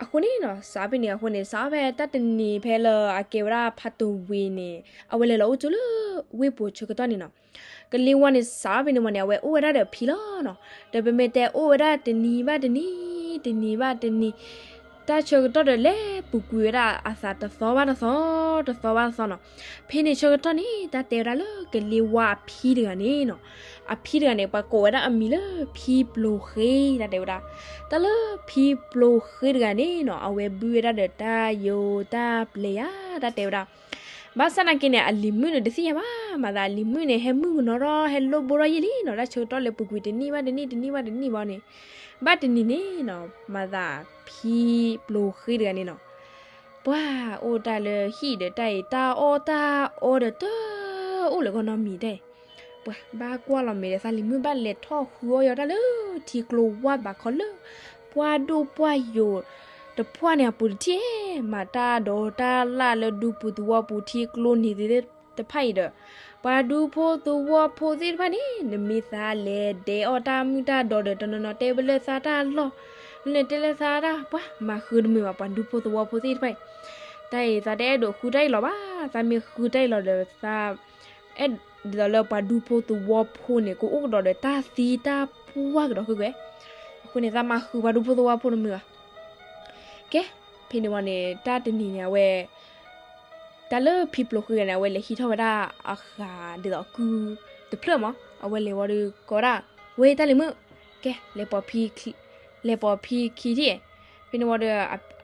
အဃိန့ၣ်နီၤ စးဖဲန့ၣ်အဃိန့ၣ် စးဖဲတၢ်တနံၤဖဲလၢအကဲဝဲဒၣ်ဖါတဝံၤန့ၣ် အဝဲလဲၤလီၤအိၣ်ကၠိလၢဝ့ၢ်ပူၤဆၢကတီၢ်န့ၣ်နီၤ, ကလ့ဝါန့ၣ် စးဖဲန့ၣ်မးန့ၣ် အဝဲအိၣ်ဝဲဒၣ်ဒီးအဖံလီၤနီၤ. ဒီးပမ့ၢ်တဲအိၣ်ဝဲဒၣ်တနံၤဘၣ်တနံၤ, တနံၤဘၣ်တနံၤ, တၢ်ဆၢကတီၢ်ဒီးလဲၤပူၤကွံာ်ဝဲဒၣ်အသးတသီဘၣ်တသီ, တသီဘၣ်တသီနီၤ. ဖဲန့ၣ်ဆၢကတီၢ်န့ၣ် တၢ်တဲဝဲဒၣ်လၢကလ့ဝါအဖံတဂၤန့ၣ်နီၤ, အဖံတဂၤန့ၣ် ပှၤကိးဝဲဒၣ်အမံၤလၢဖံပျိၤဃ့ တၢ်တဲဝဲဒၣ်. တၢ်လၢဖံပျိၤဃ့တဂၤန့ၣ်နီၤ အဝဲဘုဝဲဒၣ်ဒီးတၢ်ယိးတၢ်ပျဲၤယၤ တၢ်တဲဝဲဒၣ်. ဘၣ်ဆၣ်နာ်က့န့ၣ် အလံၤမုၣ်န့ၣ်တသ့ၣ်ညါဘၣ်, မၤသးအလံၤမုၣ်န့ၣ် ဟဲမုၣ်ကနီၤထီၣ် ဟဲလိၣ်ဘိထီၣ်ယံာ်လံနီၤ, တၢ်ဆၢကတီၢ်လဲၤပူၤကွံာ်တနံၣ်ဘၣ်တနံၣ် တနံၣ်ဘၣ်တနံၣ်ဘၣ်န့ၣ်, ဘၣ်တနံၤန့ၣ်နီၤ မၤသးဖံပျိၤဃ့တဂၤန့ၣ်နီၤ ပှၤအိၣ်တၢ်လၢဟံၣ်ဒီးတၢ်အံၤ တၢ်အီၣ်တၢ်အီဒီးတအိၣ်လၢၤဂီၢ်နီတမံၤတၢ်အံၤ, ပှၤဘၣ်ကွၢ်လီၤမ့ၢ်ဒီးသးလံၤမုၣ်ဘၣ်လဲၤထီၣ်ဃုအီၣ်ယီၤတၢ်လၢထံကျိဝါဘးခီလၢ ပှၢ်ဒိၣ်ပှၢ်ယိာ်တဖၣ်န့ၣ်အပူၤတထံၣ်, မၤတၢ်ဒိးတၢ်လၣ်လၢဒူပူၤသဝီပူၤထံကျိနံၤသ့ၣ်တဖၣ်အံၤဒီး ပှၤဒူဖိသဝီဖိသ့ၣ်တဖၣ်န့ၣ် နမ့ၢ်သးလဲၤဒဲးအီၣ်တၢ်မုၢ်တၢ်ဒိးဒီး တနီၤနီၤတဲဝဲလၢသးတၢ်လီၢ်, လၢန့ၣ်တဲလၢသးတၢ် ပှၤမၤဃုတမုာ်ဘၣ် ပှၤဒူဖိသဝီဖိသ့ၣ်တဖၣ်အံၤ. တၢ်အံၤသးတအဲၣ်ဒိးဃုတၢ်အံၤလီၤဘၣ်, သးမ့ၢ်ဃုတၢ်အံၤလီၤဒီးသး အဲၣ်ဒိးလၢပှၤဒူဖိသဝီဖိန့ၣ် ကအိၣ်ကဒီးဒီးတၢ်သံတၢ်ပှၢ်ကဒီးဃုကွဲ. အဃိန့ၣ် သးမၤဃုပှၤဒူဖိသဝီဖိတမုာ်ဘၣ်. ကဲ, ဖဲန့ၣ်ဝံၤန့ၣ် အဝဲ တၢ်လၢဖံပျိၤဃ့တဂၤန့ၣ် အဝဲလဲၤဟံးထီၣ်ဝဲဒၣ်အဃးဒ်သိးကုတဖျၢၣ်မး, အဝဲလဲၤဝံၤဒီးကိးဝဲဒၣ်, ဝဲတၢ်လံၤမုၣ်, ကဲ, လဲၤပိာ်ဖံခံ, လဲၤပိာ်ဖံခံထံၣ်, ဖဲန့ၣ်ဝံၤဒီး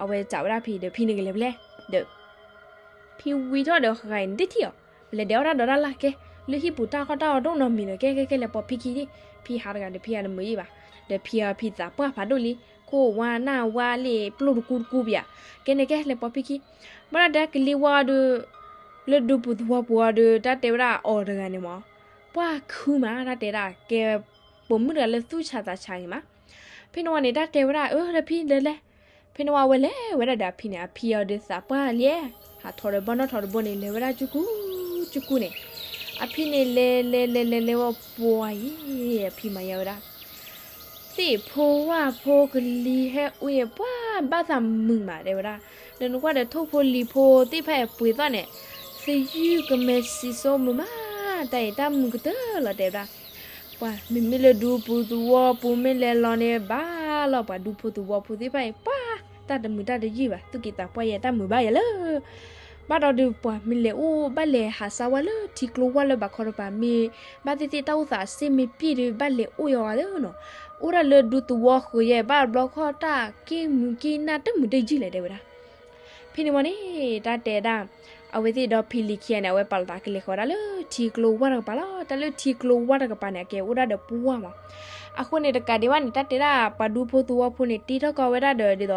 အဝဲစံးဝဲဒၣ်ဖံဒီး ဖံန့ၣ်ကလဲၤဖဲလဲၣ်, ဒီး ဖံဝံၤထီၣ်ဒီးဃၤအံၤန့ၣ်တထံၣ်အီၤ, ပလဲၤဒဲးအီၣ်တၢ်ဒိးတၢ်လၢ်ကဲ, လၢဟံၣ်ပူၤတၢ်ကီတၢ်အီဒိၣ်နီတမံၤဒီး ကဲကဲကဲ လဲၤပိာ်ဖံခံထံၣ်, ဖံဟးတဂၤဒီးဖံအတမုာ်ယံာ်ဘၣ်, ဒီးဖံအဖံသးပှၢ်ဖးဒိၣ်လံ, ခိၣ်ဝါနၢ်ဝါလံ ပျိၢ်တကူတကူပယၤ, ကဲန့ၣ်ကဲ လဲၤပိာ်ဖံခံ, ဘၣ်ဒီးတၢ်ကလံၤဝါအီၤဒီး လၢဒူပူၤသဝီပူၤအီၤဒီး တၢ်တဲဝဲဒၣ်အီၤတဂၤန့ၣ်မး, ပှၢ်ခုမး တၢ်တဲဒၣ်ကဲ, ပိာ်မုၣ်တဂၤလၢသူၣ်ဆးသးဆးဂ့ၤမး, ဖဲန့ၣ်ဝံၤန့ၣ် တၢ်တဲဝဲဒၣ်အၢ ဒီးဖံလဲၤလဲၤ, ဖဲန့ၣ်ဝံၤအဝဲလဲၤဝဲဒၣ်ဒီးအဖံန့ၣ် အဖံအီၤဒီးသးပှၢ်လံ, ဟးထီၣ်ဒီးဘီနီၣ်ထီၣ်တဘိန့ၣ် လဲၤဝဲဒၣ်ကၠူကူကၠူကူန့ၣ်, အဖံန့ၣ်လဲၤလဲၤလဲၤလဲၤလဲၤဝဲပှၤယံၤ, အဖံမၤယါဝဲဒၣ် သ့ၣ်ဖိဝၣ်ဖိကလံၤဟဲအူအံၤ ပှၤဘၣ်သးမုာ်မး တဲဝဲဒၣ်, ဒီးနကွၢ်ဒီးထိၣ်ဖိလံၤဖိသ့ၣ်တဖၣ်အံၤပှ့ၤသီၣ်န့ၣ်, သယုၢ်ကမဲာ်စံးစိမုာ်မး, တၢ်အံၤတၢ်မုာ်ကတၢၢ်လီၤ တဲဝဲဒၣ်, ပှၤမ့မ့ၢ်လၢဒူပူၤသဝီပူၤမ့ၢ်လဲၤလီၤန့ၣ် ဘၣ်လီၤ ပှၤဒူဖိသဝီဖိသ့ၣ်တဖၣ်အံၤ ပှၤတၢ်တမုာ်တၢ်တယုၢ်ဘၣ်, သူၣ်က့သးပှၢ်ယဲ တၢ်မုာ်ဘၣ်ယဲလၢ ဘၣ်ဒီးဒုးပှၤမ့ၢ်လဲၤအိၣ် ဘၣ်လဲၤဟးစါဝဲလၢထံကျိဝၢ်လၢဘးခီတပၤမ့ၢ် ဘၣ်သ့ၣ်သ့ၣ်တၢ်အိၣ်သးအစ့မ့ၢ်ပျံၢ်ဒီး ဘၣ်လဲၤအိၣ်ယီၤဂၤလၢနီၤ, အိၣ်ဒၣ်လၢဒူသဝီဃုာ်ယဲ ဘၣ်ဘျီခီၣ်တၢ်က့ၢ်မုၢ်က့ၢ်နၢ်တမုာ်တယုၢ်လဲၣ် တဲဝဲဒၣ်. ဖဲန့ၣ်ဝံၤန့ၣ် တၢ်တဲဒၣ် အဝဲသ့ၣ်ဒီဖံလံၤခံဂၤန့ၣ် အဝဲပာ်လီၤသးကလဲၤဃီၤဒၣ်လၢထံကျိဝၢ်တကပၤလီၤ. တၢ်လၢထံကျိဝၢ်တကပၤန့ၣ် အကဲအိၣ်ဒၣ်ဒီးပှၢ်မး. အဃိန့ၣ်တကးဒံးဘၣ်န့ၣ် တၢ်တဲဒၣ် ပှၤဒူဖိသဝီဖိန့ၣ် တ့ထီၣ်ကီဝဲဒၣ်ဒီးဒ်သိး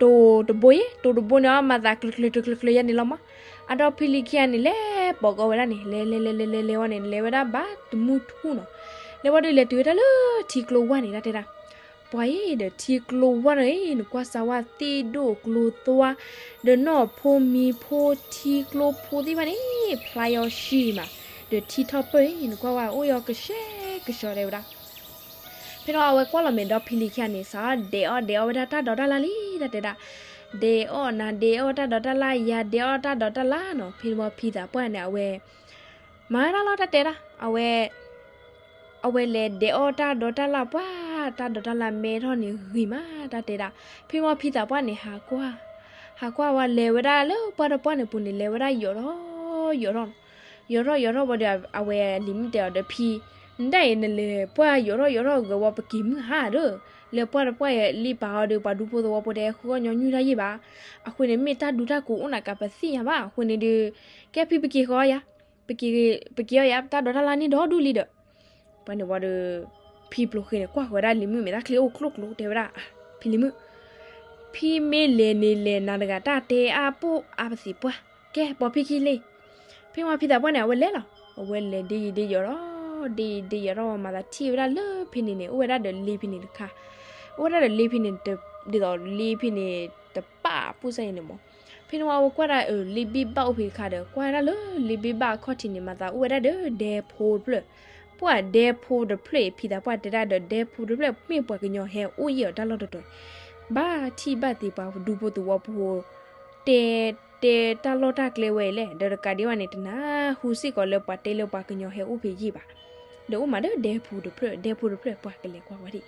တိၤတဘိယ့ၣ်, တိၤတဘိန့ၣ် အီမၤသးကျၢၤကျၢၤကျၢၤကျၢၤယါန့ၣ်လီၤမး. အဒီဖံလံၤခံဂၤန့ၣ် လဲၤပိာ်ကီဝဲဒၣ်န့ၣ် လဲၤလဲၤလဲၤလဲၤလဲၤလဲၤဝဲန့ၣ် လဲၤဝဲဒၣ်ဘၣ်တမုၢ်ထူၣ်နီၤ. လဲၤဝဲဒီးလဲၤတုၤဝဲဒၣ်လၢထံကျိဝၢ်န့ၣ် တၢ်တဲဒၣ် ပှၤအံၤဒီးထံကျိဝၢ်တဂ့ၤ နကွၢ်စၢ်ဝဲသ့ၣ်ဒိၣ်ကျိသွါ ဒီးနီၢ်ဖိမံၤဖိ ထံကျိဖိသ့ၣ်တဖၣ်န့ၣ် ဖျါယီၤရှံမး, ဒီးထံထီၣ်ပၢၢ်အံၤ နကွၢ်ဝဲအိၣ်ယီၤကဆှဲကဆှီတဲဝဲဒၣ်. ဖဲန့ၣ်အဝဲကွၢ်လီၤမဲာ်ဒီဖံလံၤခံဂၤန့ၣ် စးဒဲးအီၣ်ဒဲးအီၣ်ဝဲဒၣ်တၢ်ဒိးတၢ်လၣ်လံ တၢ်တဲဒၣ်. ဒဲးအီၣ်နၤဒဲးအီၣ်တၢ်ဒိးတၢ်လၣ် ယၤဒဲးအီၣ်တၢ်ဒိးတၢ်လၣ်နီၤ. ဖဲန့ၣ်ဝံၤဖံသးပှၢ်န့ၣ် အဝဲ မၤဝဲဒၣ်လီၤ တၢ်တဲဒၣ် အဝဲ အဝဲလဲၤဒဲးအီၣ်တၢ်ဒိးတၢ်လၣ်ပှၢ် တၢ်ဒိးတၢ်လၣ်မဲထီၣ်န့ၣ်ဂ့ၤမး တၢ်တဲဒၣ်. ဖဲန့ၣ်ဝံၤဖံသးပှၢ်န့ၣ် ဟးကွၢ် ဟးကွၢ်ဝဲလဲၤဝဲဒၣ်လၢပှၢ်တပှၢ်န့ၣ်ပူၤန့ၣ် လဲၤဝဲဒၣ်ယိးထီၣ်ယိးထီၣ် ယိးထီၣ်ယိးထီၣ်ဝံၤဒီး အဝဲလံၤမုၣ်တဲအီၤဒီး ဖံ နဒၣ်အံၤ နလဲၤပှၢ်ယိးထီၣ်ယိးထီၣ်ဂ့ၤဝံၤ ပက့ၤမုၢ်ဟါဒီး လၢပှၢ်တပှၢ်ယလံပာ်အီၤဒီး ပှၤဒူဖိသဝီဖိတဲဃုအီၣ်ညီနုၢ်တၢ်ယံာ်ဘၣ်. အဃိန့ၣ် မ့ၢ်တၢ်ဒူတၢ်ကိးအိၣ်နၤကးပသ့ၣ်ညါဘၣ်. အဃိန့ၣ်ဒီး ကဲဖံပက့ၤဃီယၤ ပက့ၤအီၤယၤ တၢ်ဒိးတၢ်လၣ်န့ၣ်ဒီဒူၣ်လံဒီး ပှၤန့ၣ်ဝံၤဒီး ဖံပျိၤဃ့န့ၣ် ကွၢ်ဃီၤဝဲဒၣ်လံၤမုၣ်မဲာ်တၢ်ချံအိၣ်ကျိၣ်ကျိၣ် တဲဝဲဒၣ် ဖံလံၤမုၣ် ဖံမ့ၢ်လဲၤန့ၣ်လဲၤနၤတဂၤ တၢ်တဲအါပိၢ်အါပသံးပှၢ် ကဲပိာ်ဖံခံလံ. ဖဲန့ၣ်ဝံၤဖံသးပှၢ်န့ၣ် အဝဲလဲၤလီၤ. အဝဲလဲၤဒ့ယံၤဒ့ယိးထီၣ် ဒ့ယံၤဒ့ယိးထီၣ်ဝံၤ မၤသးထံၣ်ဝဲဒၣ်လၢဖဲန့ၣ်န့ၣ် အိၣ်ဝဲဒၣ်ဒီးလ့ဖဲန့ၣ်တခါ အိၣ်ဝဲဒၣ်ဒီးလ့ဖဲန့ၣ် ဒ်သိးလ့ဖဲန့ၣ် တပာ်ပူၣ်စၢ်အံၤန့ၣ်မး. ဖဲန့ၣ်ဝံၤအဝဲကွၢ်ဒၣ်အၢ လ့ဘ့ၣ်ဘၣ်အိၣ်ဖဲတခါဒီး ကွၢ်ဝဲဒၣ်လၢလ့ဘ့ၣ်ဘၣ်အခီၣ်ထံးန့ၣ် မၤသးအိၣ်ဝဲဒၣ်ဒီးဒဲဖိတဖျၢၣ် ပှၢ်ဒဲဖိတဖျၢၣ်အံၤ ဖံသးပှၢ်တဲဒၣ်ဒီးဒဲဖိတဖျၢၣ် မ့ၢ်ပှၤကညီဟဲအိၣ်ယံာ်အီၤတၢ်လီၢ်တတီၤအံၤ ဘၣ်ထံၣ်ဘၣ်သ့ပှၤဒူဖိသဝီဖိ တဲ တဲတၢ်လီၢ်တၢ်ကျဲဝဲအံၤလဲၣ် ဒီးတကးဒံးဘၣ်န့ၣ် တနၢ်ဟူစ့ၢ်ကီးလၢပှၤတဲလၢပှၤကညီဟဲအိၣ်ဖဲယံာ်ဘၣ်. ဒီးအိၣ်မးဒီးဒဲဖိတဖျၢၣ် ဒဲဖိတဖျၢၣ် ပှၤကလဲၤကွၢ်ဝဲဒၣ်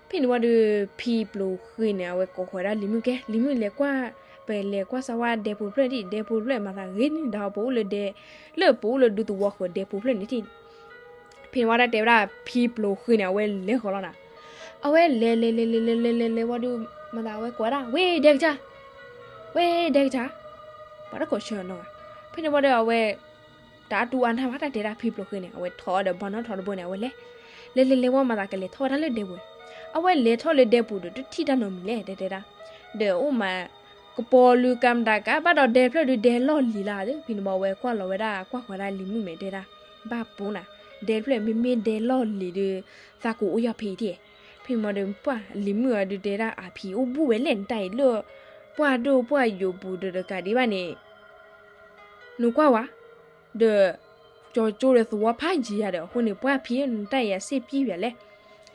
ဖဲန့ၣ်ဝံၤဒီး ဖံပျိၤဃ့န့ၣ် အဝဲကိးဃီၤဒၣ်လံၤမုၣ်ကဲ လံၤမုၣ်လဲၤကွၢ် ပလဲၤကွၢ်စၢ်ဝဲဒဲဖိတဖျၢၣ်န့ၣ် ဒဲဖိတဖျၢၣ်မၤသးဂ့ၤန့ၣ်ဒီးပအိၣ်လၢဒဲ လၢပအိၣ်လၢဒူသဝီဃၢၤဒဲဖိတဖျၢၣ်န့ၣ်တ့ၢ် ဖဲန့ၣ်ဝံၤတၢ်တဲဝဲဒၣ် ဖံပျိၤဃ့န့ၣ် အဝဲလဲၤဃီၤလီၤနၤ. အဝဲလဲၤလဲၤလဲၤလဲၤလဲၤလဲၤလဲၤလဲၤဝံၤဒီး မၤသးအဝဲကိးဝဲဒၣ် ဝဲဒဲကစၢ် ဝဲဒဲကစၢ် ပှၤတကိးဆၢနီၤ. ဖဲန့ၣ်ဝံၤဒီးအဝဲ တၢ်အတူၢ်အါနၢ်ဘၣ် တၢ်တဲဒၣ်ဖံပျိၤဃ့န့ၣ် အဝဲထီၣ်အီၤဒီးဘီနီၣ်ထီတဘိန့ၣ် အဝဲလဲၤ လဲၤလဲၤလဲၤဝံၤမၤသးကလဲၤထီၣ်ဝဲဒၣ်လၢဒဲပူၤန့ၣ် အဝဲလဲၤထီၣ်လၢဒဲပူၤဒီး တထံၣ်တၢ်နီတမံၤလဲၣ် တၢ်တဲဒၣ် ဒီးအိၣ်မး ကပီၤလုာ်ကၤမတၤကၤ ဘၣ်ဒီးဒဲတဖျၢၣ်ဒုးဒဲလီၢ်လံၤလၢ်ဒီး ဖဲန့ၣ်ဝံၤအဝဲကွၢ်လီၤဝဲဒၣ် ကွၢ်ဃီၤဒၣ်လံၤမုၣ်မဲာ်တဲဒၣ် ဘၣ်ပိၤနၤ ဒဲတဖျၢၣ်မ့မ့ၢ်ဒဲလီၢ်လံၤဒီး သးကိးအိၣ်ယီၢ်ဖံးတ့ၢ်. ဖဲန့ၣ်ဝံၤဒီးပှၢ်လံၤမုၣ်အီၤဒုးတဲဒၣ် အဖံးအိၣ်ဘူးဝဲလဲၣ် နတၢ်အံၤလၢ ပှၢ်ဒိၣ်ပှၢ်ယိာ်ပူၤဒီးတကးဒံးဘၣ်န့ၣ် နကွၢ်ဝဲ ဒီး ကၠီကၠိဒီးသဝီဖးယံၤယၤဒီး အဃိန့ၣ် ပှၢ်ဖံး နတၢ်အံၤအစ့ၣ်ပံၣ်ဝဲလဲၣ်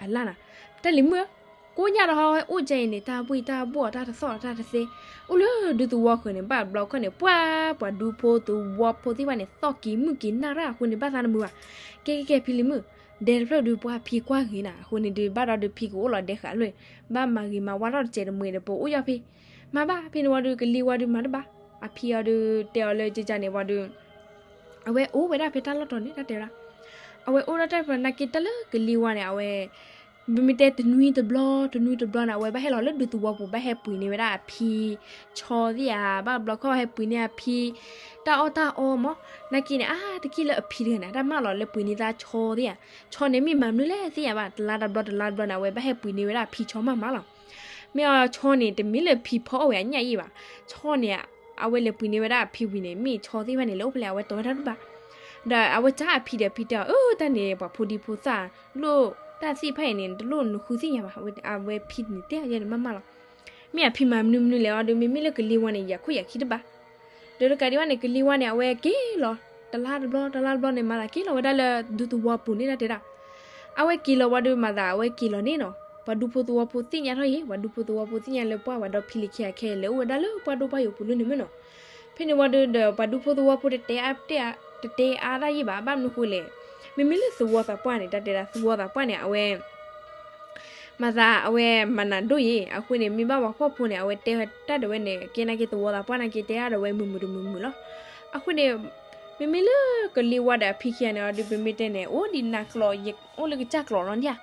အလၢ်နၤ တၢ်လံၤမုၣ်ဧၢ ကိးညါဒီးဟီ အိၣ်ကဲအံၤန့ၣ် တၢ်ဘှံးတၢ်ဘှီၣ်တၢ်တသီၣ်တၢ်တသ့ အိၣ်လၢဒူသဝီဃၢၤန့ၣ် ဘၣ်ဘျီခီန့ၣ် ပှၢ်ပှၤဒူဖိသဝီဖိသ့ၣ်တဖၣ်န့ၣ် သီၣ်က့ၤမုၢ်က့ၤနၣ်ရၣ်အဃိန့ၣ် ဘၣ်သးတမုာ်ဘၣ်. ကဲကဲကဲဖံလံၤမုၣ် ဒဲတဖျၢၣ်ဒုးပှၢ်ဖံးကွၢ်ဂ့ၤနၤ အဃိန့ၣ်ဒုး ဘၣ်ဒီးဒုးဖံးကအိၣ်လီၤဒဲဃာ်ဖျၢၣ် ဘၣ်မၤဂ့ၤမၤဝါထီၣ်တစဲးတမှဲၤဒီးပအိၣ်ယီၢ်ဖံး မၤဘၣ် ဖဲန့ၣ်ဝံၤဒီးကလံၤဝါဒုးမၤတဘၣ် အဖံးအီၤဒုးတဲအီၤလၢကကန့ၣ်ဝံၤဒီး အဝဲအိၣ်ဝဲဒၣ်ဖဲတၢ်လီၢ်တီၤန့ၣ် တၢ်တဲဝဲဒၣ် အဝဲအိၣ်ဒၣ်တၢ်ဖဲနာ်က့တၢ်လၢကလံၤဝါန့ၣ် အဝဲ ပမ့ၢ်တဲတနွံတဘျီ တနွံတဘျီန့ၣ် အဝဲဘၣ်ဟဲလီၤလၢဒူသဝီပူၤ ဘၣ်ဟဲပှ့ၤန့ၢ်ဝဲဒၣ်အဖံဆီသ့ၣ်ဧါ ဘၣ်ဘျီခီဟဲပှ့ၤန့ၢ်အဖံ တၢ်အီၣ်တၢ်အီမး နာ်က့န့ၣ် အါတက့ၢ်လၢအဖံတဂၤန့ၣ် တၢ်မၢလီၤလၢပှ့ၤန့ၢ်သး ဆီသ့ၣ်ဧါ ဆီန့ၣ်မ့ၢ်မၤမနုၤလဲၣ်သ့ၣ်ညါဘၣ် တလါတဘျီတလါတဘျီန့ၣ် အဝဲဘၣ်ဟဲပှ့ၤန့ၢ်ဝဲဒၣ်အဖံဆီမးမးလီၤ မ့ၢ်အီၤဆီန့ၣ် တမ့ၢ်လၢဖံဖီအီၣ်ဝဲအညၣ်အံၤဘၣ် ဆီန့ၣ် အဝဲလဲၤပှ့ၤန့ၢ်ဝဲဒၣ်အဖံဝံၤန့ၣ် မ့ၢ်ဆီသ့ၣ်တဖၣ်န့ၣ် လၢအိၣ်ဖဲလဲၣ် အဝဲတီၤဝဲတၢ်တဘၣ် ဒီးအဝဲကၢ်အဖံဒီးဖံတဲအီၤ အၢ တၢ်န့ၣ် ပှၤဖိဒံဖိသၣ် လိၣ်တၢ်သ့ၣ်တဖၣ်အံၤန့ၣ် တလိၣ်နဃုသ့ၣ်ညါဘၣ် အဝဲဖံန့ၣ် တဲအီၤယဲန့ၣ် မးမးလီၤ မ့ၢ်အဖံမၤမနုၤမနုၤလဲၣ်အီၤဒီး မ့မ့ၢ်လၢကလံၤဝါန့ၣ် ယၤခိၣ်ယၤခံတဘၣ် ဒီးတကးဒံးဘၣ်န့ၣ် ကလံၤဝါန့ၣ် အဝဲက့ၤလီၤ တလါတဘျီ တလါတဘျီန့ၣ် မၤသးက့ၤလီၤဝဲဒၣ်လၢ ဒူသဝီပူၤန့ၣ် တၢ်တဲဒၣ် အဝဲက့ၤလီၤဝံၤဒီး မၤသးအဝဲက့ၤလီၤန့ၣ်နီၤ ပှၤဒူဖိသဝီဖိသ့ၣ်ညါထီၣ်ယံၤ ပှၤဒူဖိသဝီဖိသ့ၣ်ညါလၢပှၢ်ဝဲဒီးဖံလံၤခံဂၤခဲအံၤ လဲၤအိၣ်ဝဲဒၣ်လၢပှၢ်ဒိၣ်ပှၢ်ယိာ်ပူၤလၢန့ၣ်မ့ၢ်နီၤ ဖဲန့ၣ်ဝံၤဒီး ပှၤဒူဖိသဝီဖိတတဲအါ တတဲအါတၢ်ယံၤဘၣ် ဘၣ်မနုၤဃိလဲၣ် မ့မ့ၢ်လၢသဝီသးပှၢ်န့ၣ် တၢ်တဲဒၣ်သဝီသးပှၢ်န့ၣ် အဝဲ မၤသးအဝဲမၤနၢၤဒိၣ်ယံၤ အဃိန့ၣ် မ့ၢ်ဘၣ်ပှၤဖှီၣ်ဖိန့ၣ် အဝဲတဲတၢ်ဒၣ်ဝဲန့ၣ် ကဲနာ်က့သဝီသးပှၢ်နာ်က့တဲတၢ်ဒၣ်ဝဲမုာ်မုာ်တမုာ်မုာ်လီၤ အဃိန့ၣ် မ့မ့ၢ်လၢကလံၤဝါဒီးအဖံခံဂၤန့ၣ်အီၤဒီး ပမ့ၢ်တဲန့ၣ် အိၣ်ဒံးနၤကျိာ် ယအိၣ်လၢကစၢ်ကျိာ်လီၤန့ၣ်ဧါ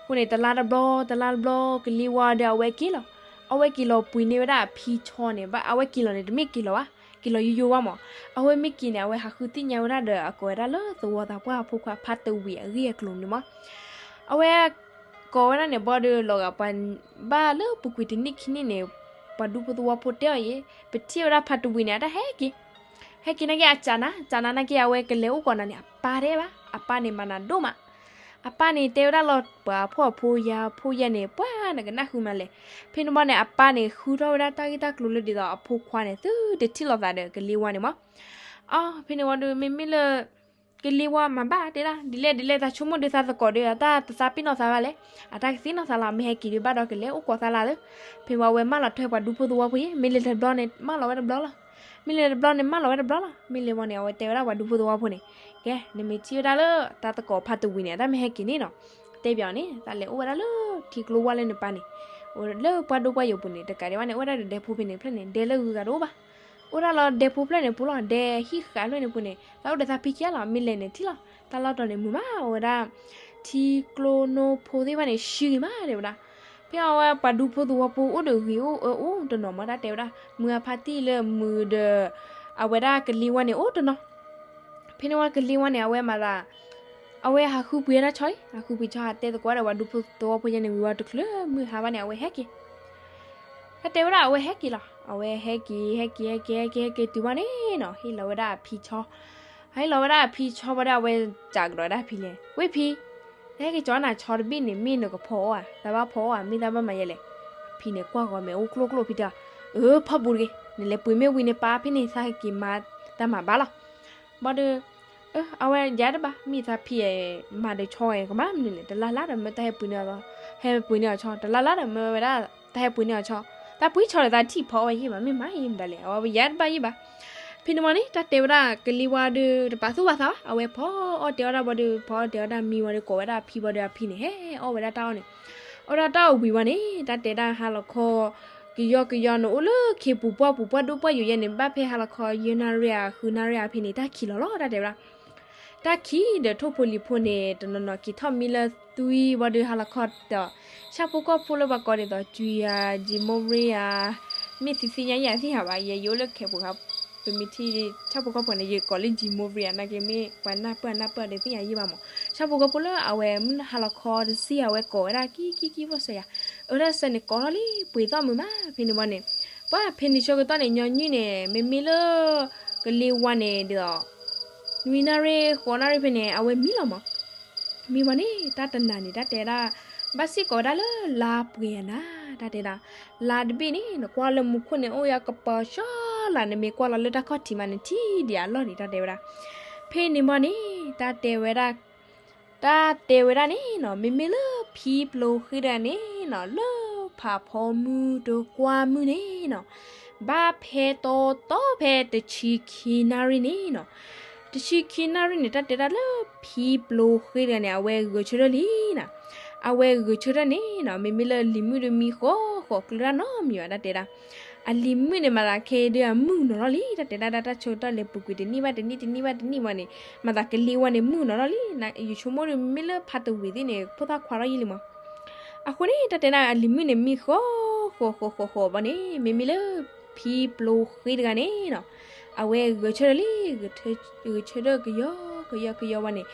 အဃိန့ၣ် တလါတဘျီ တလါတဘျီ ကလံၤဝါဒီးအဝဲက့ၤလီၤ အဝဲက့ၤလီၤပှ့ၤန့ၢ်ဝဲဒၣ်အဖံဆီန့ၣ် ဘၣ်အဝဲက့ၤလီၤန့ၣ် တမ့ၢ်က့ၤလီၤဘၣ် က့ၤလီၤယိယိဝဲမး. အဝဲမ့ၢ်က့ၤန့ၣ် အဝဲဟးဃုသ့ၣ်ညါဝဲဒၣ်ဒီး အကိးဝဲဒၣ်လၢသဝီသးပှၢ်အဖိခွါဖါတဝံၤအဂ့ၢ်အကျိၤန့ၣ်မး. အဝဲ ကိးဝဲဒၣ်န့ၣ် ဘီဒီး လီၤဂာ်ပှၤဘၣ်လၢပူၤကွံာ်တနံၣ်ခံနံၣ်န့ၣ်, ပှၤဒူဖိသဝီဖိတဲအီၤအံၤ, ပထံၣ်ဝဲဒၣ်ဖါတဝံၤန့ၣ် အတၢ်ဟဲက့ၤ, ဟဲက့ၤနာ်က့ အစးနၤ, စးနၤနာ်က့ အဝဲကလဲၤအိၣ်ကိးနၤန့ၣ် အပၢ်တဲဘၣ်, အပၢ်န့ၣ်မၤနၤဒိၣ်မး. အပၢ်န့ၣ်တဲဝဲဒၣ်လီၤ ပှၤဖှီၣ်ဖိယာ်ဖိယဲန့ၣ် ပှၤနကနၣ်ဃုမးလဲၣ်. ဖဲန့ၣ်ဘီန့ၣ် အပၢ်န့ၣ် ဃုထီၣ်ဝဲဒၣ်တၢ်ဂ့ၢ်တၢ်ကျိၤလၢဒ်သိးအဖိခွါန့ၣ် သုတထံၣ်လိာ်သးဒီးကလ့ဝါန့ၣ်မး. အ ဖဲန့ၣ်ဝံၤဒီး မ့မ့ၢ်လၢ ကလ့ဝါမၤဘၣ်တဲဒၣ် ဒ်လဲၣ်ဒ်လဲၣ် သးဆိကမိၣ်ဒီးသးသကိးဒီး အတၢ်တသးပ့ၤနီၣ်သးဘၣ်လဲၣ်, အတၢ်ကသ့ၣ်နီၣ်သးလီၤ မ့ၢ်ဟဲက့ၤဒုးဘၣ်ဒီးကလဲၤအိၣ်ကိးသးလၢ်သၢ. ဖဲဝံၤအဝဲမၢလီၤထွဲပှၤဒူဖိသဝီဖိအံၤ, မ့ၢ်လဲၤတဘျီန့ၣ် မၢလီၤဝဲတဘျီလီၤ. မ့ၢ်လဲၤတဘျီန့ၣ် မၢလီၤဝဲတဘျီလီၤ. မ့ၢ်လဲၤဝံၤန့ၣ် အဝဲတဲဝဲဒၣ်ပှၤဒူဖိသဝီဖိန့ၣ်, ကဲ နမ့ၢ်ထံၣ်ဝဲဒၣ်လၢ တၢ်သကိးဖါတဝံၤန့ၣ် အတၢ်မ့ၢ်ဟဲက့ၤန့ၣ်နီၤ, တဲပၠးအီၤန့ၣ် သးလဲၤအိၣ်ဝဲဒၣ်လၢထံကျိဝါလၢနပၢ်န့ၣ်, အိၣ်လၢပှၢ်ဒိၣ်ပှၢ်ယိာ်ပူၤန့ၣ် တကးဒံးဘၣ်န့ၣ် အိၣ်ဝဲဒၣ်ဒီးဒဲဖိဖဲန့ၣ်ဖျၢၣ်န့ၣ် ဒဲလၢဂုၤဂၤတအိၣ်ဘၣ်. အိၣ်ဒၣ်လီၤဒဲဖိဖျၢၣ်န့ၣ်ပူၤလီၤ, ဒဲဟံၣ်ဃာ်ဖျၢၣ်န့ၣ်ပူၤန့ၣ် သးအိၣ်ဒီးသးဖံခံဂၤလီၤ. မ့ၢ်လဲၤန့ၣ်ထံၣ်လီၤ, တၢ်လီၢ်တီၤန့ၣ်မုာ်မး အိၣ်ဝဲဒၣ် ထံကျိနိဖိသ့ၣ်တဖၣ်န့ၣ် ရှုဂ့ၤမးတဲဝဲဒၣ်. ဖဲအဝဲပှၤဒူဖိသဝီဖိအိၣ်ဒီးဂ့ၤအိၣ်အၢအိၣ်တနီၤမး တၢ်တဲဝဲဒၣ် မုၢ်အဖါတံၢ်လၢမုၢ်ဒီး အဝဲဒၣ်ကလ့ဝါန့ၣ်အိၣ်တနီၤ. ဖဲန့ၣ်ဝံၤကလ့ဝါန့ၣ် အဝဲမၤသး အဝဲဟးဃုပှ့ၤတၢ်ဆီလံ, ဟးဃုပှ့ၤဆီ ဟးတဲသကိးဒီးပှၤဒူဖိသဝီဖိယဲန့ၣ် ဝံၤဝံၤတချုးမုၢ်ဟါဘၣ်န့ၣ် အဝဲဟဲက့ၤ. တၢ်တဲဝဲဒၣ် အဝဲဟဲက့ၤလီၤ. အဝဲဟဲက့ၤ ဟဲက့ၤ ဟဲက့ၤ ဟဲက့ၤ ဟဲက့ၤတုၤဘၣ်န့ၣ်နီၤ ဟ့ၣ်လီၤဝဲဒၣ်အဖံဆီ, ဟ့ၣ်လီၤဝဲဒၣ်အဖံဆီဘၣ်ဒီး အဝဲစံးကဒီးဝဲဒၣ်အဖံလဲၣ်, ဝ့ၢ်ဖံ, တဟဲက့ၤကၠီနၤဆီတဘ့ၣ်န့ၣ် မ့ၢ်နကဖီအီၣ်ဧါ, သးဘၣ်ဖီအီၣ်ဧါ, မ့ၢ်သးဘၣ်မၤယဲလဲၣ်. အဖံန့ၣ်ကွၢ်ဂီၤမဲာ်အိၣ်ကျိၣ်ကျိၣ် ဖံတဲ, အၢ ဖီဘူးတဂ့ၤ, နလဲၤပှ့ၤမ့ၢ်ဝံၤန့ၣ် ပာ်ဖဲန့ၣ် သးက့ၤမၤတၢ်မၤဘၣ်လီၤ. ဘၣ်ဒီး အဝဲယၤတဘၣ် မ့ၢ်သးဖံမၤဒီးဆီဝဲ ကမၤမနုၤလဲၣ်, တလါလါဒီးမ့ၢ်တၢ်ဟဲပှ့ၤန့ၢ်အီၤ, ဟဲပှ့ၤန့ၢ်အီၤဆီ, တလါလါဒီးမ့ၢ်ဝဲဒၣ် တၢ်ဟဲပှ့ၤန့ၢ်အီၤဆီ, တၢ်ပှ့ၤဆီဒီးသးထံၣ်ဖီအီၣ်ဝဲယံာ်ဘၣ် မ့ၢ်မၤယံာ်မတၤလဲၣ်, အဝဲယၤတဘၣ်ယံာ်ဘၣ်. ဖဲန့ၣ်ဝံၤန့ၣ် တၢ်တဲဝဲဒၣ်ကလ့ဝါဒီး တပာ်သူၣ်ပာ်သးဘၣ်, အဝဲဖီအီၣ်တဲအီၣ်ဒၣ်ဘၣ်ဒီး ဖီအီၣ်တဲအီၣ်ဒၣ်မံဝံၤဒီး ကိးဝဲဒၣ်အဖံဘၣ်ဒီး အဖံန့ၣ် ဟဲအီၣ်ဝဲဒၣ်တၢ်အီၣ်န့ၣ်, အီၣ်ဒၣ်တၢ်အီၣ်ဝံၤဝံၤန့ၣ် တၢ်တဲဒၣ်ဟါလီၤခီ ကယီကယီန့ၣ် အိၣ်လၢခ့ပူၤပှၢ်ပူၤ ပှၢ်ဒိၣ်ပှၢ်ယိာ်ယဲန့ၣ် ဘၣ်ဖဲဟါလီၤခီ ယဲၢ်နၣ်ရံၣ်ဧါ ဃုနၣ်ရံၣ်ဧါဖဲန့ၣ် တၢ်ခံးလီၤလီၤ တၢ်တဲဝဲဒၣ်. တၢ်ခံးဒီးထိၣ်ဖိလံၤဖိန့ၣ် တနီၤနီၤက့ၤထီၣ်မံလၢသွံဘၣ်ဒီး ဟါလီၤခီဒီး ဆၣ်ဖိကီၢ်ဖိလၢပှၤကိးဒ်သိး ကွံဧါ ကံမိရ့ဧါ, မ့ၢ်သ့ၣ်ညါယၤသ့ၣ်ညါဘၣ်, ယဲယအိၣ်လၢခ့ပူၤခါ ပမ့ၢ်ထံၣ် ဆၣ်ဖိကီၢ်ဖိန့ၣ် ယကိးလၢ ကံမိရ့ဧါ နာ်က့မ့ၢ်ပှၤနၢ်ပၢၢ်နၢ်ပၢၢ်ဒီးသ့ၣ်ညါယံာ်ဘၣ်မး, ဆၣ်ဖိကီၢ်ဖိလၢအဝဲမုၢ်ဟါလီၤခီတဆံ အဝဲကိးဝဲဒၣ်ကံကံကံဖိစၢၤယၤ, အဝဲဒၣ်စၢၤန့ၣ်ကိးထီၣ်လံ ပှ့ၤသီၣ်မုာ်မး ဖဲန့ၣ်ဝံၤန့ၣ်, ပှၤဖဲန့ၣ်ဆၢကတီၢ်န့ၣ် ညီနုၢ်န့ၣ် မ့မ့ၢ်လၢ ကလ့ဝါန့ၣ်ဒ်သိး နွံနၣ်ရံၣ် ဃိးနၣ်ရံၣ်ဖဲန့ၣ် အဝဲမံလီၤမး မ့ၢ်ဝံၤန့ၣ် တၢ်တနၤန့ၣ် တၢ်တဲဒၣ် ဘၣ်စ့ၢ်ကီးဝဲဒၣ်လၢလါပှဲၤအနၤ တၢ်တဲဒၣ်, လါတဘ့ၣ်န့ၣ် နကွၢ်လၢမူခိၣ်န့ၣ် အိၣ်ယၤကပၤဆှီလၢ် နမ့ၢ်ကွၢ်လီၤလၢတၢ်ခီၣ်ထံးမးန့ၣ် ထံၣ်ဒံးအလီၢ်န့ၣ် တၢ်တဲဝဲဒၣ်. ဖဲန့ၣ်ဝံၤန့ၣ် တၢ်တဲဝဲဒၣ် တၢ်တဲဝဲဒၣ်န့ၣ်နီၤ မ့မ့ၢ်လၢဖံပျိဃ့တဂၤန့ၣ်နီၤ လၢဖးဖီမုၢ်တကွၢ်မုၢ်န့ၣ်နီၤ ဘၣ်ဖဲတီတီဖဲတဆံခံနၣ်ရံၣ်န့ၣ်နီၤ, တဆံခံနၣ်ရံၣ်န့ၣ် တၢ်တဲဒၣ်လၢဖံပျိဃ့တဂၤန့ၣ် အဝဲဂဲၤဆၢထၢၣ်လံနီၤ, အဝဲဂဲၤဆၢထၢၣ်န့ၣ်နီၤ မ့မ့ၢ်လၢလံၤမုၣ်ဒီးမံဃီဃီကျၢၤတၢ်နီတမံၤဘၣ် တၢ်တဲဒၣ်, အလံၤမုၣ်န့ၣ်မၤသးခဲဒုးအမုၣ်နီၤထီၣ်လံ တၢ်တဲဒၣ် တၢ်ဆၢကတီၢ်လဲၤပူၤကွံာ်တနံၣ်ဘၣ်တနံၣ် တနံၣ်ဘၣ်တနံၣ်ဝံၤန့ၣ် မၤသးကလ့ဝါန့ၣ်မုၣ်နီၤထီၣ်လံ, ယဆိကမိၣ်ဒီးမ့မ့ၢ်လၢဖါတဝံၤသ့ၣ်န့ၣ် ဖိသၣ်ခွါထီၣ်ယံာ်လံမး အဃိန့ၣ် တၢ်တဲဒၣ်အလံၤမုၣ်န့ၣ် မံဃီဃီဃီဃီဃီဘၣ်န့ၣ် မ့မ့ၢ်လၢဖံပျိဃ့တဂၤန့ၣ်နီၤ, အဝဲဂဲၤဆၢထၢၣ်လံ, ဂဲၤဆၢထၢၣ်ကယီကယီကယီဝံၤန့ၣ်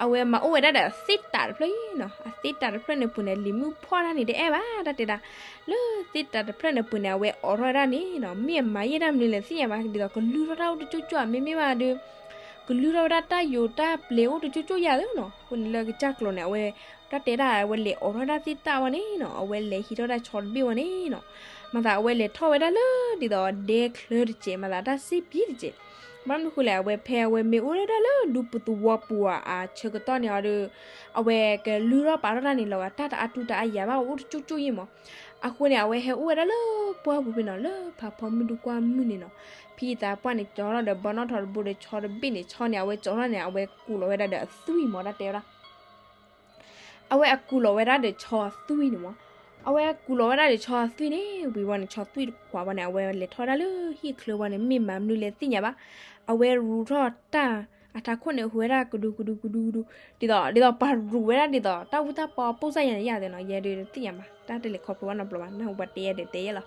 အဝဲမၤအိၣ်ဝဲဒၣ်ဒီးအသ့ၣ်တးတဖျၢၣ်အံၤနီၤ, အသ့ၣ်တးတဖျၢၣ်န့ၣ်ပူၤန့ၣ် လံၤမုၣ်ဖီၣ်တၢ်န့ၣ်တအဲၣ်ဘၣ် တၢ်တဲဒၣ်, လၢသ့ၣ်တးတဖျၢၣ်န့ၣ်ပူၤန့ၣ် အဝဲအိးထီၣ်ဝဲဒၣ်န့ၣ်နီၤ မ့ၢ်အမၤယဲၢ်တၢ်မနုၤလဲၣ်သ့ၣ်ညါဘၣ် ဒ်သိးကလုၢ်ထီၣ်တၢ်အိၣ်တကၠိၣ်ကၠိၣ်ဧါ မ့မ့ၢ်ဘၣ်ဒီး ကလုၢ်ထီၣ်ဝဲဒၣ်တၢ်ယိးတၢ်ပျဲၤအိၣ်တကၠိၣ်ကၠိၣ်ယၤလၢနီၤ, အဃိန့ၣ်လၢကစၢ်ကျိၤန့ၣ် အဝဲ တၢ်တဲဒၣ် အဝဲလဲၤအိးထီၣ်ဒၣ်သ့ၣ်တးဝံၤန့ၣ်နီၤ အဝဲလဲၤဟံးထီၣ်တၢ်ဆီတဘ့ၣ်ဝံၤန့ၣ်နီၤ, မၤသးအဝဲလဲၤထီၣ်ဝဲဒၣ်လၢဒ်သိးဒဲချၢတစဲး မၤသးတၢ်စ့ပံတစဲး, ဘၣ်မနုၤဃိလဲၣ် အဝဲဖဲအဝဲမ့ၢ်အိၣ်ဒၣ်လၢဒူပူၤသဝီပူၤဧါ အဆၢကတီၢ်န့ၣ်အီၤဒီး အဝဲကလုၢ်ထီၣ်ပာ်ထီၣ်တၢ်န့ၣ်လီၤဂာ် တၢ်တအါတူၢ်တအါယၤဘၣ်အိၣ်တကၠိၣ်ကၠိၣ်ယံၤမး, အဃိန့ၣ် အဝဲဟဲအိၣ်ဝဲဒၣ်လၢပှၢ်ပူၤဖဲနီၤ လၢဖးဖီမုၢ်ဒူကွၢ်မုၢ်န့ၣ်နီၤ, ဖံသးပှၢ်န့ၣ် ကၠီထီၣ်ဒီးဘီနီၣ်ထီၣ်တဘိဒီးဆီတဘ့ၣ်န့ၣ် ဆီန့ၣ် အဝဲကၠီထီၣ်န့ၣ် အဝဲကူးလီၤဝဲဒၣ်ဒီးအသွံၣ်မး တၢ်တဲဝဲဒၣ် အဝဲအကူးလီၤဝဲဒၣ်ဒီးဆီအသွံၣ်န့ၣ်မး, အဝဲကူးလီၤဝဲဒၣ်ဒီးဆီအသွံၣ်န့ၣ် ဝံၤဝံၤန့ၣ် ဆီသွံၣ်တခွးဝံၤန့ၣ် အဝဲလဲၤထီၣ်ဝဲဒၣ်လၢဟံၣ်ချၢဝံၤန့ၣ် မ့ၢ်မၤမနုၤလဲၣ်သ့ၣ်ညါဘၣ်, အဝဲရူးထီၣ်တၢ် အထးခိၣ်န့ၣ် ဟူးဝဲဒၣ်ကဒူကဒူကဒူကဒူ, ဒ်သိး ဒ်သိးပှၤရူးဝဲဒၣ်ဒ်သိး တၢ်အူတၢ်ပီပိၢ်စၢ်ယၤန့ၣ်ယၤသ့နီၤ, ယဲဒုးတသ့ၣ်ညါဘၣ် တၢ်တလဲၤခီဖျိဘၣ်နီတဘျီဘၣ် နၢ်ဟူပှၤတဲယဲဒုးတဲယဲလီၤ,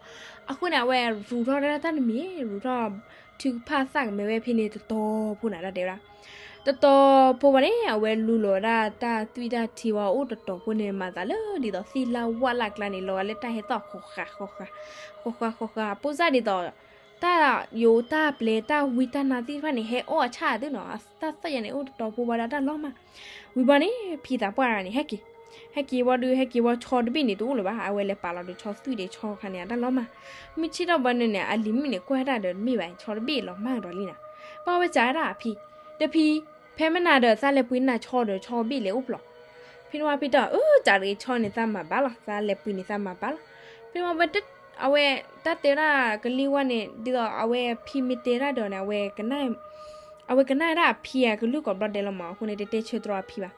အဃိန့ၣ် အဝဲရူးထီၣ်ဝဲဒၣ်တၢ်တမံၤ ရူးထီၣ် ထုကဖၣ်သၣ်ကမဲာ်ဝဲဖဲန့ၣ်တတီၤဖိန့ၣ် တၢ်တဲဝဲဒၣ်. တတီၤဖိဝံၤန့ၣ် အဝဲလူလီၤဝဲဒၣ်တၢ်သွံၣ်တၢ်ထံဝံၤအိၣ်တတီၤဖိန့ၣ် မၤသးလၢဒ်သိးသ့ၣ်လၢဝၣ်လၢ်ကျါန့ၣ် လီၤဂာ်လၢတၢ်ဟဲသီၣ်ဃီဃာ်ဃီဃာ်, ဃီဃာ်ဃီဃာ် ပိၢ်စၢ်ဒ်သိး တၢ်ယိးတၢ်ပျဲတၢ်ဝံတၢ်နါသ့ၣ်တဖၣ်န့ၣ် ဟဲအီၣ်အဆၣ်သုနီၤ, တၢ်သီၣ်ယၤန့ၣ် အိၣ်တတီၤဖိဝံၤဒီးတၢ်လီၤမၢ်. ဝံၤဘီန့ၣ် ဖံသးပှၢ်တဂၤန့ၣ် ဟဲက့ၤ, ဟဲက့ၤဝံၤဒီး ဟဲက့ၤဝံၤဆီတဘ့ၣ်န့ၣ် တအိၣ်လၢၤဘၣ်, အဝဲလဲၤပာ်လီၤဒီးဆီသွံၣ်ဒီးဆီခါန့ၣ် အတၢ်လီၤမၢ်. မ့ၢ်ဆ့ၣ်ထီၣ်ဘီန့ၣ်န့ၣ် အလံၤမုၣ်န့ၣ် ကွၢ်တၢ်ဒီးတမ့ၢ်ဘၣ် ဆီတဘ့ၣ်လီၤမၢ်ကဒီးလံနီၤ. ဘၣ်ဝဲစံးဝဲဒၣ်အဖံ, ဒီးဖံ, ဖဲမနၤဒီးသးလဲၤပှ့ၤနၤဆီဒီးဆီဘ့ၣ်လဲၤအိၣ်ဖျိး. ဖဲန့ၣ်ဝံၤဖံတဲအီၤ အၢ စးတဂ့ၤဆီန့ၣ်သးမၤဘၣ်လီၤ, သးလဲၤပှ့ၤန့ၣ် သးမၤဘၣ်လီၤ. ဖဲန့ၣ်ဝံၤ အဝဲတၢ်တဲဝဲဒၣ်ကလံၤဝါန့ၣ် ဒ်သိးအဝဲဖံမ့ၢ်တဲတၢ်ဒီးန့ၣ် အဝဲကနၣ်ဝဲဒၣ်အဖံအကလုၢ်ကိးဘျီဒဲးလီၤမၢ်, အဃိန့ၣ် တတဲဆၢတြီအဖံဘၣ်.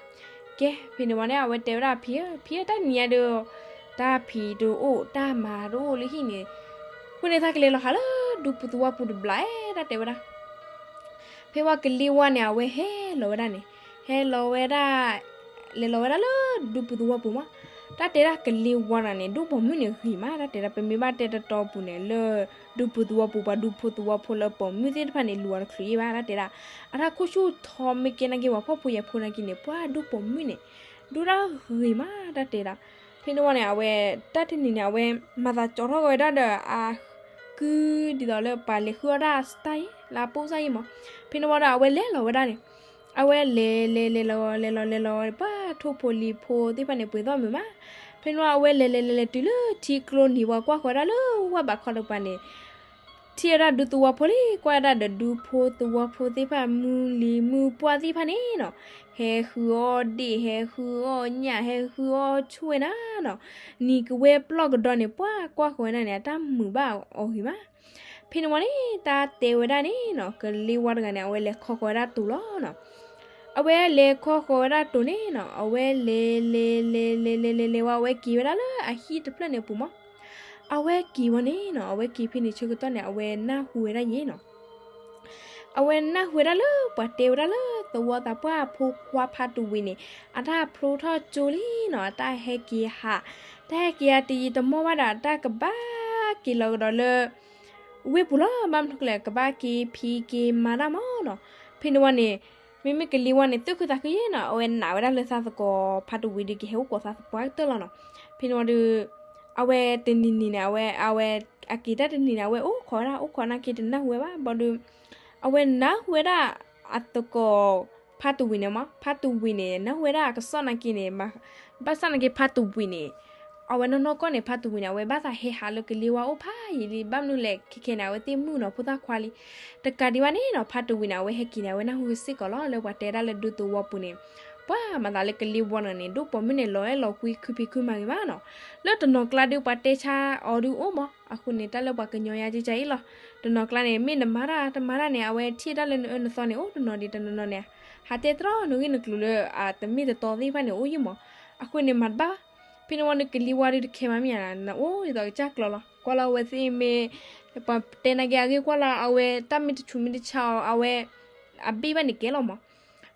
ကဲ ဖဲန့ၣ်ဝံၤန့ၣ် အဝဲတဲဝဲဒၣ်အဖံဧၢ, ဖံဧၢ တၢ်နံၤညါဒီး တၢ်ဖံးတအိၣ် တၢ်မၤတအိၣ်လၢဟံၣ်န့ၣ်, အဃိန့ၣ် သးကလဲၤလီၤဟးလၢဒူပူၤသဝီပူၤတဘျီဧါ တၢ်တဲဝဲဒၣ်. ဖဲဝံၤကလံၤဝါန့ၣ် အဝဲဟဲလီၤဝဲဒၣ်န့ၣ်, ဟဲလီၤဝဲဒၣ်, လဲၤလီၤဝဲဒၣ်လၢဒူပူၤသဝီပူၤမၢ်. တၢ်တဲဒၣ်ကလံၤဝါန့ၣ် ဒူပိာ်မုၣ်န့ၣ်ဂ့ၤမး, တၢ်တဲဒၣ် ပမ့ၢ်ဘၣ်တဲတတီၤပူၤန့ၣ် လၢဒူပူၤသဝီပူၤ ပှၤဒူဖိသဝီဖိလၢပိာ်မုၣ်သ့ၣ်တဖၣ်န့ၣ် လူၤအီၤတချုးယဲၢ်ဘၣ် တၢ်တဲဒၣ်. အတၢ်ခိၣ်ဆူၣ်ထီမ့ၢ်ကဲနာ်က့ ပှၤဖှီၣ်ဖိယာ်ဖိနာ်က့န့ၣ် ပှၤဒူပိာ်မုၣ်န့ၣ် ဒူတၢ်ဂ့ၤမး တၢ်တဲဒၣ်. ဖဲန့ၣ်ဝံၤန့ၣ် အဝဲ တၢ်တနံၤန့ၣ် အဝဲ မၤသးကၠီထီၣ်က့ၤဝဲဒၣ်ဒီး အ ကု ဒ်သိးလၢပှၤလဲၤဃုအီၣ်တၢ်စတၢ်အံၤ လၢအပိၢ်စၢ်အံၤမၢ်. ဖဲန့ၣ်ဝံၤဒီး အဝဲလဲၤလီၤဝဲဒၣ်န့ၣ်, အဝဲလဲၤလဲၤလဲၤလီၤလဲၤလီၤလဲၤလီၤ ပှၤထိၣ်ဖိလံၤဖိသ့ၣ်တဖၣ်န့ၣ် ပှ့ၤသီၣ်မုာ်မး. ဖဲန့ၣ်ဝံၤ အဝဲလဲၤလဲၤလဲၤလဲၤတုၤလၢထံကျိနံၤ ပှၤကွၢ်ဃီၤဝဲဒၣ်လၢဝၢ်ဘးခီတကပၤန့ၣ် ထံၣ်ဝဲဒၣ်ဒူသဝီဖိလံ, ကွၢ်ဝဲဒၣ်ဒီးဒူဖိသဝီဖိသ့ၣ်တဖၣ် မုၢ်လံၤမုၢ်ပှၢ်သ့ၣ်တဖၣ်န့ၣ်နီၤ, ဟဲဃုအီၣ်ဒ့ၣ် ဟဲဃုအီၣ်ညၣ် ဟဲဃုအီၣ်ဆွဲၣ်နၤနီၤ, နံၤကဝဲပျီၢ်ကဒီးန့ၣ် ပှၤကွၢ်ဃီၤဝဲဒၣ်န့ၣ် အတၢ်မုာ်ဘၣ်အီၤဂ့ၤမး. ဖဲန့ၣ်ဝံၤန့ၣ် တၢ်တဲဝဲဒၣ်န့ၣ်နီၤ, ကလံၤဝါတဂၤန့ၣ် အဝဲလဲၤခီဃီၤဝဲဒၣ်တိၤလီၤနီၤ. အဝဲလဲၤခီဃီၤဝဲဒၣ်တိၤန့ၣ်နီၤ, အဝဲလဲၤလဲၤလဲၤလဲၤလဲၤလဲၤလဲၤဝံၤ အဝဲက့ၤဝဲဒၣ်လၢအဟံၣ်တဖျၢၣ်န့ၣ်အပူၤမၢ်. အဝဲက့ၤဝံၤန့ၣ်နီၤ, အဝဲက့ၤဖဲန့ၣ်ဆၢကတီၢ်န့ၣ် အဝဲနၢ်ဟူဝဲဒၣ်ယဲနီၤ အဝဲနၢ်ဟူဝဲဒၣ်လၢပှၤတဲဝဲဒၣ်လၢသဝီသးပှၢ်ဖိခွါဖါတဝံၤန့ၣ် အတၢ်ဖျိထီၣ်ကၠိလံနီၤ, အတၢ်ဟဲက့ၤဟး, တၢ်ဟဲက့ၤဟးတယံာ်တမီၢ်ဘၣ်ဒီး အတၢ်ကဘၣ်က့ၤလီၤကဒီးလၢ ဝ့ၢ်ပူၤလီၤ. ဘၣ်မနုၤလဲၣ် ကဘၣ်က့ၤဖံးက့ၤမၤတၢ်မၢ်နီၤ. ဖဲန့ၣ်ဝံၤန့ၣ် မ့မ့ၢ်ကလံၤဝါန့ၣ် သူၣ်ခုသးခုယဲနီၤ, အဝဲနာ်ဝဲဒၣ်လၢသးသကိးဖါတဝံၤဒီး ကဟဲအိၣ်ကိးသးသပှၢ်ကတၢၢ်လီၤနီၤ. ဖဲန့ၣ်ဝံၤဒီး အဝဲတနံၤနံၤန့ၣ် အဝဲ အဝဲ အက့ၤတၢ်တနံၤန့ၣ် အဝဲအိၣ်ခိးဝဲဒၣ် အိၣ်ခိးနာ်က့တနၢ်ဟူဝဲဘၣ် ဘၣ်ဒီး အဝဲနၢ်ဟူဝဲဒၣ် အသကိး ဖါတဝံၤန့ၣ်မၢ်, ဖါတဝံၤန့ၣ် နၢ်ဟူဝဲဒၣ်အကစီၣ်နာ်က့န့ၣ် ဘၣ်ဆၣ်နာ်က့ဖါတဝံၤန့ၣ် အဝဲနီၢ်နီၢ်ကီၢ်န့ၣ် ဖါတဝံၤန့ၣ် အဝဲဘၣ်သးဟဲဟးလၢကလံၤဝါအိၣ်ဖးယံာ်လံ, ဘၣ်မနုၤလဲၣ် ခဲခဲန့ၣ် အဝဲသ့ၣ်မုာ်နီၤဖိသၣ်ခွါလံ. တကးဒံးဘၣ်န့ၣ်နီၤ ဖါတဝံၤန့ၣ် အဝဲဟဲက့ၤန့ၣ် အဝဲနၢ်ဟူစ့ၢ်ကီးလီၤ လၢပှၤတဲဒၣ်လၢဒူသဝီပူၤန့ၣ် ပှၤမၤသးလၢကလံၤဝါန့ၣ်န့ၣ် ဒူပိာ်မုၣ်န့ၣ် လီၤအဲၣ်လီၤကွံ ခုဖံးခုမၤဂ့ၤမးနီၤ. လၢတနီၤကျါဒုး ပှၤတဲဆါအီၤဒုးအိၣ်မး, အဃိန့ၣ် တၢ်လၢပှၤကညီယါကကါအံၤလီၤ. တနီၤကျါန့ၣ် မ့ၢ်နမၤတၢ်တမၤတၢ်န့ၣ် အဝဲထံၣ်တၢ်လၢနအၢနသီန့ၣ် အိၣ်တနီၤဒံးတနီၤနီၤန့ၣ် ဟးတဲတရီတဂ့ၢ်နကျိၤလၢအတမ့ၢ်တတီသ့ၣ်တဖၣ်န့ၣ် အိၣ်ယံာ်မး. အဃိန့ၣ် မၤတဘၣ်ဘၣ်. ဖဲန့ၣ်ဝံၤဒီး ကလံၤဝါဒုးတခဲမးမ့ၢ်ဧါ, နအိၣ်ဒ်သိးကစၢ်ကျီလီၤ. ကွၢ်လၢအဝဲသ့ၣ်မ့ၢ် ပှၤတဲနာ်က့အဂ့ၢ် ကွၢ်လၢအဝဲ တၢ်မ့ၢ်တဆူးမ့ၢ်တဆါအီၤ အဝဲ အဘ့ၣ်ဘၣ်န့ၣ်ကဲလီၤမး.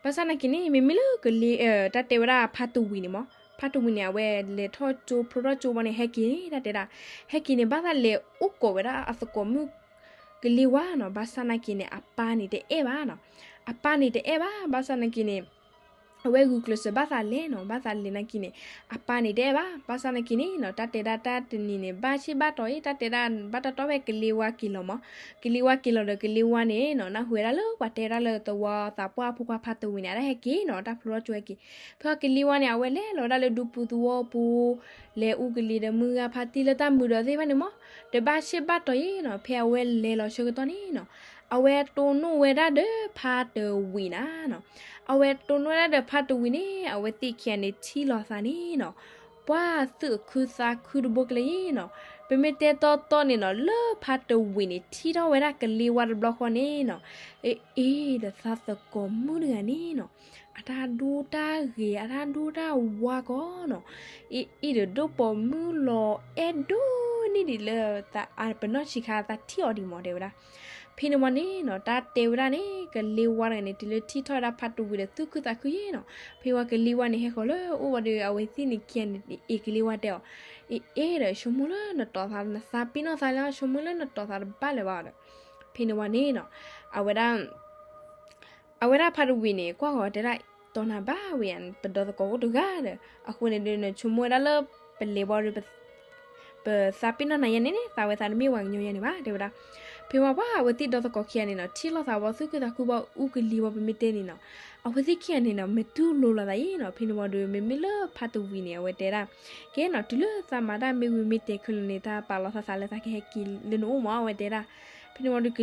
ဘၣ်ဆၣ်နာ်က့န့ၣ် မ့မ့ၢ်လၢကလံၤ တၢ်တဲဝဲဒၣ်ဖါတဝံၤန့ၣ်မး, ဖါတဝံၤန့ၣ် အဝဲလဲၤထီၣ်ကၠိဖျိထီၣ်ကၠိဘီန့ၣ် ဟဲက့ၤန့ၣ် တၢ်တဲဒၣ် ဟဲက့ၤန့ၣ် ဘၣ်သးလဲၤအိၣ်ကိးဝဲဒၣ်အသကိးမုၣ်ကလံၤဝါနီၤ. ဘၣ်ဆၣ်နာ်က့န့ၣ် အပၢ်န့ၣ်တအဲၣ်ဘၣ်နီၤ. အပၢ်န့ၣ်တအဲၣ်ဘၣ်. ဘၣ်ဆၣ်နာ်က့န့ၣ် အဝဲဂုာ်ကျဲးစၢးဘၣ်သးလဲၤနီၤ, ဘၣ်သးလဲၤနာ်က့န့ၣ် အပၢ်န့ၣ်တအဲၣ်ဘၣ်. ဘၣ်ဆၣ်နာ်က့န့ၣ်နီၤ တၢ်တဲဒၣ်တၢ်တနံၤန့ၣ် ဘၣ်ဆ့ၣ်ဘၣ်တီၤအံၤ တၢ်တဲဒၣ်ဘၣ်တီတီဖဲကလံၤဝါက့ၤလီၤမး. ကလံၤဝါက့ၤလီၤဒီး ကလံၤဝါန့ၣ်နီၤ နၢ်ဟူဝဲဒၣ်လၢပှၤတဲဒၣ်လၢသဝီသးပှၢ်ဖိခွါဖါတဝံၤန့ၣ် အတၢ်ဟဲက့ၤနီၤ တၢ်ဖျိထီၣ်ကၠိဟဲက့ၤ. ဖဲကလံၤဝါန့ၣ် အဝဲလဲၤလီၤဝဲဒၣ်လၢဒူပူၤသဝီပူၤ လဲၤအူကလံၤဒီးမုၢ်ဂၤဖါတံၢ်လၢတၢ်မုာ်ဒီးသ့ၣ်တဖၣ်န့ၣ်မး. ဒီးဘၣ်ဆ့ၣ်ဘၣ်တီၤအံၤနီၤ ဖဲအဝဲလဲၤလီၤဆၢကတီၢ်န့ၣ်နီၤ အဝဲတိၢ်နီၣ်ဝဲဒၣ်ဒီးဖါတဝံၤနၤနီၤ. အဝဲတိၢ်နီၣ်ဝဲဒၣ်ဒီးဖါတဝံၤန့ၣ် အဝဲသ့ၣ်ခံဂၤန့ၣ်ထံၣ်လိာ်သးန့ၣ်နီၤ ပှၤသူၣ်အခုသးခုတဘိကလဲာ်နီၤ. ပမ့ၢ်တဲတီတီန့ၣ်နီၤ လၢဖါတဝံၤန့ၣ် ထံၣ်ထီၣ်ဝဲဒၣ်ကလံၤဝါတဘျီဃီန့ၣ်နီၤ အအ့ၣ်ဒီးသးသကိးမုၣ်တဂၤန့ၣ်နီၤ အတၢ်ဒိတၢ်ဂ့ၤ အတၢ်ဒိတၢ်ဝါကီးနီၤ အအ့ၣ်ဒီးဒိၣ်ပိာ်မုၣ်လီၤ အဲၣ်ဒိးန့ၢ်ဒံးလၢ ပနီၢ်ဆံးခါသးထံၣ်အီၤဒံးမး တဲဝဲဒၣ်. ဖဲန့ၣ်ဝံၤန့ၣ်နီၤ တၢ်တဲဝဲဒၣ်န့ၣ် ကလံၤဝါတဂၤန့ၣ် တုၤလၢထံၣ်ထီၣ်ဝဲဒၣ်ဖါတဝံၤဒီးသူၣ်ခုသးခုယဲနီၤ. ဖဲဝံၤကလံၤဝါန့ၣ် ဟဲဃီၤလၢအအိၣ်ဝံၤဒီး အဝဲသ့ၣ်န့ၣ်ခံဂၤန့ၣ် အ့ၣ်ကလံၤဝါတဲအီၤ အအ့ၣ်ဒီး ဆိကမိၣ်လၢနတီၤသး နသးပ့ၤနီၣ်သးလၢ ဆိကမိၣ်လၢနတီၤသးတဘၣ်လၢၤဘၣ်ဒီး ဖဲန့ၣ်ဝံၤန့ၣ်နီၤ အဝဲဒၣ် အဝဲဒၣ်ဖါတဝံၤန့ၣ် ကွၢ်ဃီၤတဲဒၣ် တီနၤဘၣ်ဝဲယၤ ပဒီသကိးအိၣ်တဂၤဒီး အဃိန့ၣ်ဒုး နဆိကမိၣ်ဝဲဒၣ်လၢ ပလဲၤဘီဒီး ပသးပ့ၤနီၣ်နၤယဲန့ၣ်န့ၣ် သးဝဲသးတမ့ၢ်ဝၤကညီယဲန့ၣ်ဘၣ် တဲဝဲဒၣ်. ဖဲဝံၤပှၢ် အဝဲသ့ၣ်ဒီသကိးခံဂၤန့ၣ်နီၤ ထံၣ်လိာ်သးဝံၤ သူၣ်ခုသးခုဘၣ် အူကလံၤဝံၤ ပမ့ၢ်တဲန့ၣ်နီၤ အဝဲသ့ၣ်ခံဂၤန့ၣ်နီၤ မ့ၢ်တူၢ်လိာ်လိာ်သးအံၤနီၤ ဖဲန့ၣ်ဝံၤဒီး မ့မ့ၢ်လၢဖါတဝံၤန့ၣ် အဝဲတဲဒၣ် ကဲနီၤ တုၤလၢသးမၤတၢ်မ့ၢ်ဝံၤမ့ၢ်တဲာ်ခဲလၢာ်န့ၣ် တၢ်ပာ်လီၤသးသးလၢသးကဟဲက့ၤလၢနအိၣ်မး အဝဲတဲဒၣ်. ဖဲန့ၣ်ဝံၤဒီး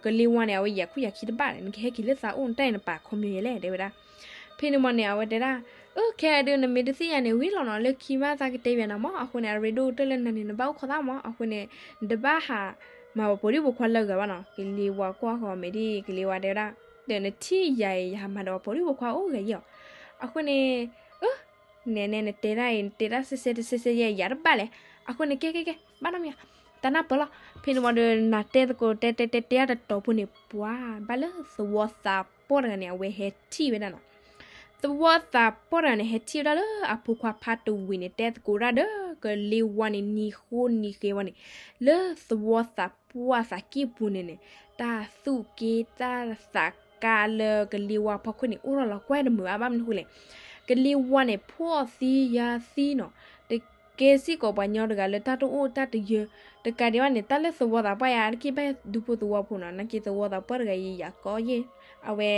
ကလံၤဝါန့ၣ် အဝဲယၤခိၣ်ယၤခံတဘၣ်ဒီး နကဟဲက့ၤလၢသးအိၣ် နတၢ်အံၤနပာ်ခီမီၤယဲလဲၣ် တဲဝဲဒၣ်. ဖဲန့ၣ်ဝံၤန့ၣ် အဝဲတဲဒၣ် အၢ ခဲဒုး နမ့ၢ်တသ့ၣ်ညါန့ၣ် ဝံၤလီၤနီၤ လၢခံမးသးကတဲယၤနၤမး အဃိန့ၣ် အရ့ဒိၣ်ကတၢၢ်လၢနၤန့ၣ် နဘၣ်အိၣ်ခိးသးမး အဃိန့ၣ် နတဘၣ်ဟးမၤပှၤပိာ်ဒံၣ်ပိာ်ခွါလၢအဂၤဘၣ်နီၤ ကလံၤဝါကွၢ်ဃီၤမဲာ်ဒ် ကလံၤဝါတဲဝဲဒၣ် ဒီးနထံၣ်ယၤအံၤ ယဟးမၤဒီးပှၤပိာ်ဒံၣ်ပိာ်ခွါအိၣ်ဂၤယဲၢ်အီၤ အဃိန့ၣ် အၢ နဲနဲ နတဲဒၣ်အံၤ နတဲဒၣ်စဲစဲတစဲစဲယဲ ယၤတဘၣ်လဲၣ်. အဃိန့ၣ် ကဲ ကဲ ကဲ ဘၣ်နီတမံၤ တၢ်နၢ်ပၢၢ်လီၤ. ဖဲန့ၣ်ဝံၤဒီး နၤတဲသကိး တဲ တဲ တဲ တဲ တတီၤဖိန့ၣ် ပှၤဘၣ်လၢသဝီသးပှၢ်တဂၤန့ၣ် အဝဲဟဲထံၣ်ဝဲဒၣ်နီၤ. သဝီသးပှၢ်တဂၤန့ၣ် ဟဲထံၣ်ဝဲဒၣ်လၢအဖိခွါဖါတဝံၤန့ၣ် တဲသကိးတၢ်ဒီး ကလံၤဝါန့ၣ် နံၤဃိနံၤဃဲဝံၤန့ၣ် လၢသဝီသးပှၢ်သးကံၢ်ပူၤန့ၣ်န့ၣ် တၢ်သူၣ်က့တၢ်သးကါလၢကလံၤဝါဖီခိၣ်န့ၣ် အိၣ်ထီၣ်လီၤကွၢ်တမုာ်အါ ဘၣ်မနုၤဃိလဲၣ်. ကလံၤဝါန့ၣ် ဖိအီၤသံယၤသံနီၤ တကဲစ့ၢ်ကီးပှၤညီတဂၤလၢတၢ်တအိၣ်တၢ်တယၢၤ တကးဒံးဘၣ်န့ၣ် တၢ်လၢသဝီသးပှၢ်ယါ တက့ၢ်ဘၣ်ဒူဖိသဝီဖိနီၤ နာ်က့သဝီသးပှၢ်တဂၤအံၤ ယၤကီယဲၢ် အဝဲ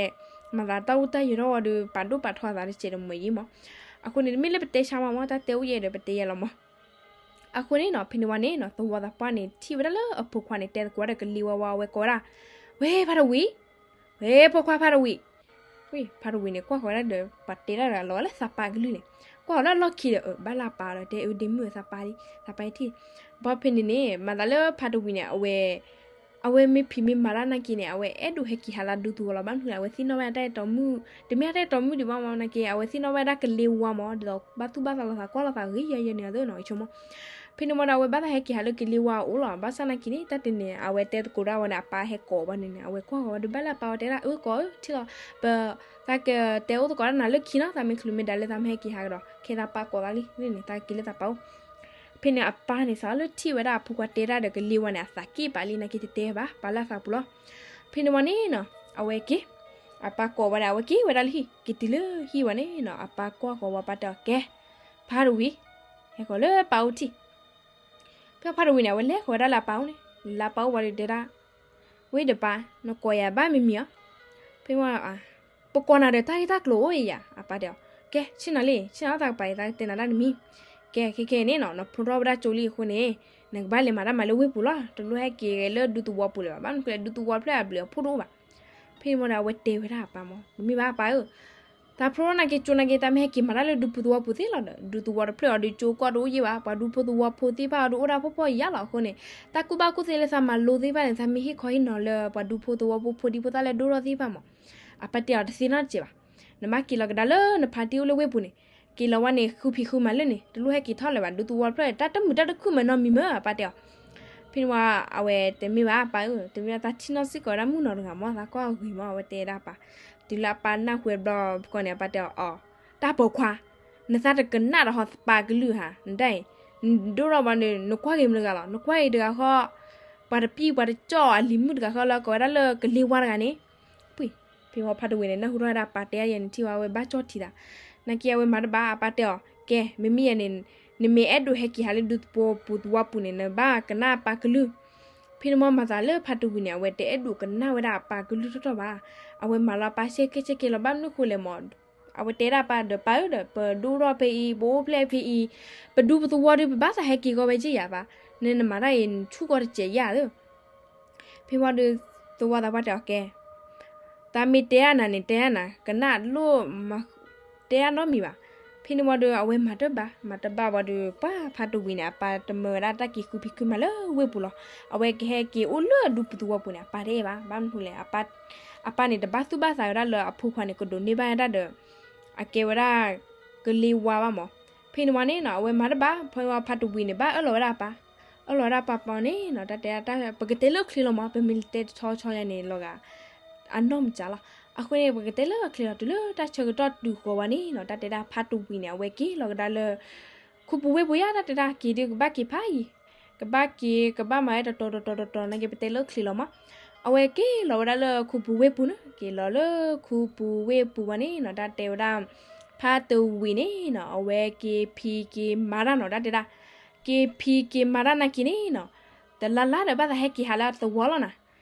မၤသးတၢ်အိၣ်တၢ်ယၢၤထီၣ်ဝံၤဒီး ပာ်ဒိၣ်ပာ်ထီသးတစဲးတမှဲၤယံၤမး. အဃိန့ၣ် တမ့ၢ်လၢပတဲဆါမးမး တၢ်တဲအိၣ်ယဲၢ်ဒီး ပတဲယဲၢ်လီၤမး. အဃိန့ၣ်နီၤ ဖဲန့ၣ်ဝံၤန့ၣ်နီၤ သဝီသးပှၢ်န့ၣ် ထံၣ်ဝဲဒၣ်လၢအဖိခွါန့ၣ် တဲသကိးဝဲဒၣ်ကလံၤဝါဝံၤ အဝဲကိးဝဲဒၣ် ဝဲဖါတဝံၤ ဝဲဖိခွါဖါတဝံၤ ဝံၤ ဖါတဝံၤန့ၣ် ကွၢ်ဃီၤဝဲဒၣ်ဒီး ပှၤတဲဒၣ်တဂၤလီၤလၢသးပာ်ကလုၢ်န့ၣ် ကွၢ်ဃီၤလၢအလီၢ်ခံဒီး အၢ ဘၣ်လၢအပၢ်ဒီး တဲအၢ ဒ့မုၣ်အသးပာ်လံ သးပာ်ထံၣ် ဘၣ်ဖဲန့ၣ်န့ၣ် မၤသးလၢဖါတဝံၤန့ၣ် အဝဲ အဝဲမ့ၢ်ဖံးမ့ၢ်မၤတၢ်နာ်က့န့ၣ် အဝဲအဲၣ်ဒိးဟဲက့ၤဟးလၢဒူသဝီလီၤ ဘၣ်မနုၤလဲၣ် အဝဲသ့ၣ်နီၣ်ဝဲဒၣ်တၢ်အဲၣ်တီမုၣ် တမ့ၢ်တၢ်အဲၣ်တီမုၣ်ဒံးဘၣ်မး နာ်က့ အဝဲသ့ၣ်နီၣ်ဝဲဒၣ်ကလံၤဝါမး ဒ်သိးဘၣ်သူၣ်ဘၣ်သးလိာ်သးကွၢ်လိာ်သးဂ့ၤယဲၢ်ယဲၢ်န့ၣ်အသိးနီၤ ယဆိကမိၣ် ဖဲန့ၣ်ဝံၤဒီး အဝဲဘၣ်သးဟဲက့ၤဟးလၢကလံၤဝါအအိၣ်လီၤ ဘၣ်ဆၣ်နာ်က့န့ၣ် တၢ်တနံၤန့ၣ် အဝဲတဲသကိးဒၣ်ဝဲန့ၣ် အပၢ်ဟဲကိးဘၣ်န့ၣ်န့ၣ် အဝဲကွၢ်ဃီၤဝဲဒီး ဘၣ်လၢအပၢ်ဝဲတဲဒၣ် အၢ ကိးအၢ ထံၣ်လီၤ ပ သးကတဲအိၣ်သကိးဒၣ်နၤလၢခံနီၤ သးမ့ၢ်ချုးမ့ၢ်ဒါလၢသးမ့ၢ်ဟဲက့ၤဟးကဒီး ခဲသးပၢ်ကိးသးလံန့ၣ် သးက့ၤလၢသးပၢ်အိၣ် ဖဲန့ၣ်အပၢ်န့ၣ် စးလၢထံၣ်ဝဲဒၣ်အဖိခွါတဲတၢ်ဒီးကလံၤဝါန့ၣ် အသးက့ၣ်ပာ်လံ နာ်က့တတဲဘၣ် ပာ်လၢအသးပူၤလီၤ. ဖဲန့ၣ်ဝံၤန့ၣ်နီၤ အဝဲက့ၤ အပၢ်ကိးဝဲဒၣ် အဝဲက့ၤဝဲဒၣ်လၢဟံၣ် က့ၤတုၤလၢဟံၣ်ဝံၤန့ၣ်နီၤ အပၢ်ကွၢ်ဃီၤဝဲ ပၢ်တဲအီၤ ကဲ ဖါတဝံၤ ဟဲဃီၤလၢပၢ်အိၣ်ထံၣ် ဖဲဖါတဝံၤန့ၣ် အဝဲလဲၤဃီၤဝဲဒၣ်လၢအပၢ်အိၣ်န့ၣ် လၢအပၢ်အိၣ်ဝံၤဒီးတဲဒၣ် ဝဲဒီးပၢ် နကိးယၤဘၣ်မံၤမံၤဧါ ဖဲဝံၤ ပကိးနၤဒီးတၢ်ဂ့ၢ်တၢ်ကျိၤအိၣ်ယၤ အပၢ်တဲအီၤ ကဲ ဆ့ၣ်နီၤလံ ဆ့ၣ်နီၤသးကပၤအံၤ သးကတဲနၤတၢ်တမံၤ ကဲ ခဲခဲအံၤန့ၣ်နီၤ နဖျိထီၣ်ဝဲဒၣ်ကၠိလံအဃိန့ၣ် နကဘၣ်လဲၤမၤတၢ်မၤလၢဝ့ၢ်ပူၤလီၤ တလိၣ်ဟဲက့ၤလၢဒူသဝီပူၤလၢၤဘၣ် ဘၣ်မနုၤဃိလဲၣ် ဒူသဝီတဖျၢၣ်အဘျုးအဖှိၣ်တအိၣ်ဘၣ် ဖဲန့ၣ်ဝံၤဒီး အဝဲတဲဝဲဒၣ်အပၢ်မး တမ့ၢ်ဘၣ်ပၢ်ဧၢ သးဖျိထီၣ်နာ်က့ကၠိနာ်က့ သးမ့ၢ်ဟဲက့ၤမၤတၢ်လၢဒူဖိသဝီပူၤသ့လီၤဒီး ဒူသဝီတဖျၢၣ်အံၤဒီးကၠိကီၢ်တအိၣ်ယဲၢ်ဘၣ် ပှၤဒူဖိသဝီဖိသ့ၣ်တဖၣ်အံၤဒီးအိၣ်ဒၣ်ဖှီၣ်ဖှီၣ်ယာ်လီၤအဃိန့ၣ် တၢ်ကူၣ်ဘၣ်ကူၣ်သ့လၢသးမၤလိသ့ၣ်တဖၣ်န့ၣ် သးမ့ၢ်ဟ့ၣ်ခီဟ့ၣ်နီၤလၢပှၤဒူဖိသဝီဖိဖိဒံဖိသၣ်လၢဒိၣ်ထီၣ်သ့ၣ်တဖၣ်မး အပၢ်တဲအီၤတသ့နီတစဲးဘၣ် နဘၣ်က့ၤလီၤကဒါလၢနဖါတံၢ်အိၣ်လၢဝ့ၢ်ပူၤန့ၣ် က့ၤလီၤဝဲန့ၣ် ဃုဖံးဃုမၤလၢာ်န့ၣ် တလိၣ်ဟဲက့ၤထီၣ်လၢၤဘၣ် ဒူသဝီတဖျၢၣ် တၢ်တမုာ်တၢ်တခုၣ်မးနီတမံၤမး အပၢ်တဲအီၤ ဖဲန့ၣ်ဝံၤ အဝဲတမ့ၢ်ဘၣ်ပၢ်ဧၢ တမ့ၢ်ဘၣ် သးထံၣ်နီၣ်စ့ၢ်ကီးဝဲဒၣ်မုၣ်နီၤတဂၤမး သးကွၢ်အဂ့ၤမး အဝဲတဲဒၣ်ပၢ် တုၤလၢအပၢ်နၢ်ဟူဝဲတဘျီဘျီန့ၣ် အပၢ်တဲအီၤ တၢ်ပိာ်ခွါ နသးတကနၣ်ဒီးဟီသပၢ်ကလုၢ်ဧါ နတၢ်အံၤ နဒိၣ်ထီၣ်ဘၣ်န့ၣ် နကွၢ်က့ၤမတၤတဂၤလီၤ နကွၢ်က့ၤတဂၤဃီ ပှၤတပံၢ်ပှၤတကၠီၣ်အလံၤမုၣ်တဂၤဃီလၢကိးဝဲဒၣ်လၢကလံၤဝါတဂၤန့ၣ် ပှ့ၤ ဖဲဝံၤဖါတဝံၤန့ၣ် နၢ်ဟူထီၣ်ဝဲဒၣ်ပၢ်တဲအါယဲၢ်န့ၣ် ထံၣ်ဝဲအဝဲဘၣ်ကၠီၣ်ထံသး နာ်က့အဝဲမၤတဘၣ် အပၢ်တဲအီၤ ကဲ မ့မ့ၢ်ယဲန့ၣ် နမ့ၢ်အဲၣ်ဒိးဟဲက့ၤဟးလၢဒူသဝီပူၤသဝီပူၤန့ၣ် နဘၣ်ကနၣ်ပၢ်ကလုၢ် ဖဲန့ၣ်မးမၤသးလၢဖါတဝံၤန့ၣ် အဝဲတအဲၣ်ဒိးကနၣ်ဝဲဒၣ်အပၢ်ကလုၢ်ထီၣ်ထီၣ်ဘၣ် အဝဲမၤလီၤပၢ်ဆဲးကဲဆဲးကဲလီၤ ဘၣ်မနုၤဃိလဲၣ်မး အဝဲတဲဒၣ်ပၢ်ဒီးပၢ်ဧၢဒီး ပဒိၣ်ထီၣ်ဖဲအံၤ ပအိၣ်ဖျဲၣ်ဖဲအံၤ ပဒူပသဝီဒီး ပဘၣ်သးဟဲက့ၤကီးဝဲက့ယၤဘၣ် နနမၤတၢ်အံၤ နဆူၣ်ကီးတစဲးယၤဧၢ ဖဲဝံၤဒီး သဝီသးပှၢ်တဲအီၤကဲ သးမ့ၢ်တဲအါနၤန့ၣ် တဲအါနၤ ကနၣ်လိၣ် တဲအါနီတမံၤဘၣ်. ဖဲန့ၣ်ဝံၤဒီး အဝဲမၤတဘၣ် မၤတဘၣ်ဝံၤဒီး ပှၤဖါတဝံၤန့ၣ် အပၢ်တမၢဝဲဒၣ်တၢ်က့ၤဃုဖံးဃုမၤလၢဝ့ၢ်ပူၤလီၤ. အဝဲကဟဲက့ၤအိၣ်လၢအဒူပူၤသဝီပူၤန့ၣ် အပၢ်တအဲၣ်ဘၣ်. ဘၣ်မနုၤဃိလဲၣ် အပၢ်န့ၣ် တဘၣ်သူၣ်ဘၣ်သးဝဲဒၣ်လၢအဖိခွါန့ၣ် ကဒိးန့ၢ်ဘၣ်ဝဲဒၣ်ဒီး အကဲဝဲဒၣ် ကလ့ဝါဘၣ်မး. ဖဲန့ၣ်ဝံၤန့ၣ်နီၤ အဝဲမၤတဘၣ် ဖဲဝံၤဖါတဝံၤန့ၣ် ဘၣ်အၢၣ်လီၤဝဲဒၣ်အပၢ် အၢၣ်လီၤဝဲဒၣ်ပၢ်ပၢ်န့ၣ်နီၤ တၢ်တဲ ပကတဲလၢချ့လီၤမး ပမ့ၢ်တဲတဆီဆီယါန့ၣ် လီၤဂာ် အနီၢ်မစၢ်လီၤ. အဃိန့ၣ် ပကတဲလၢချ့လီၤ တုၤလၢတၢ်ဆၢကတီၢ်တုၤဃီၤဝဲန့ၣ်နီၤ တၢ်တဲဒၣ်ဖါတဝံၤန့ၣ် အဝဲက့ၤလီၤကဒါလၢ ခူပူၤဝ့ၢ်ပူၤယါ တၢ်တဲဒၣ်က့ၤဒုးကဘၣ်က့ၤဖးယံၤ ကဘၣ်က့ၤ ကဘၣ်မၤဝဲတတီၤတတီၤတတီၤ နာ်က့ပတဲလၢချ့လီၤမး. အဝဲက့ၤလီၤဝဲဒၣ်လၢခူပူၤဝ့ၢ်ပူၤနီၤ, က့ၤလီၤလၢခူပူၤဝ့ၢ်ပူၤဝံၤန့ၣ်နီၤ, တၢ်တဲဝဲဒၣ် ဖါတဝံၤန့ၣ်နီၤ, အဝဲက့ၤဖံးက့ၤမၤတၢ်နီၤ, တၢ်တဲဒၣ် က့ၤဖံးက့ၤမၤတၢ်နာ်က့ၤန့ၣ်နီၤ, တလါလါဒီးဘၣ်သးဟဲက့ၤဟးလၢအသဝီလီၤနီၤ.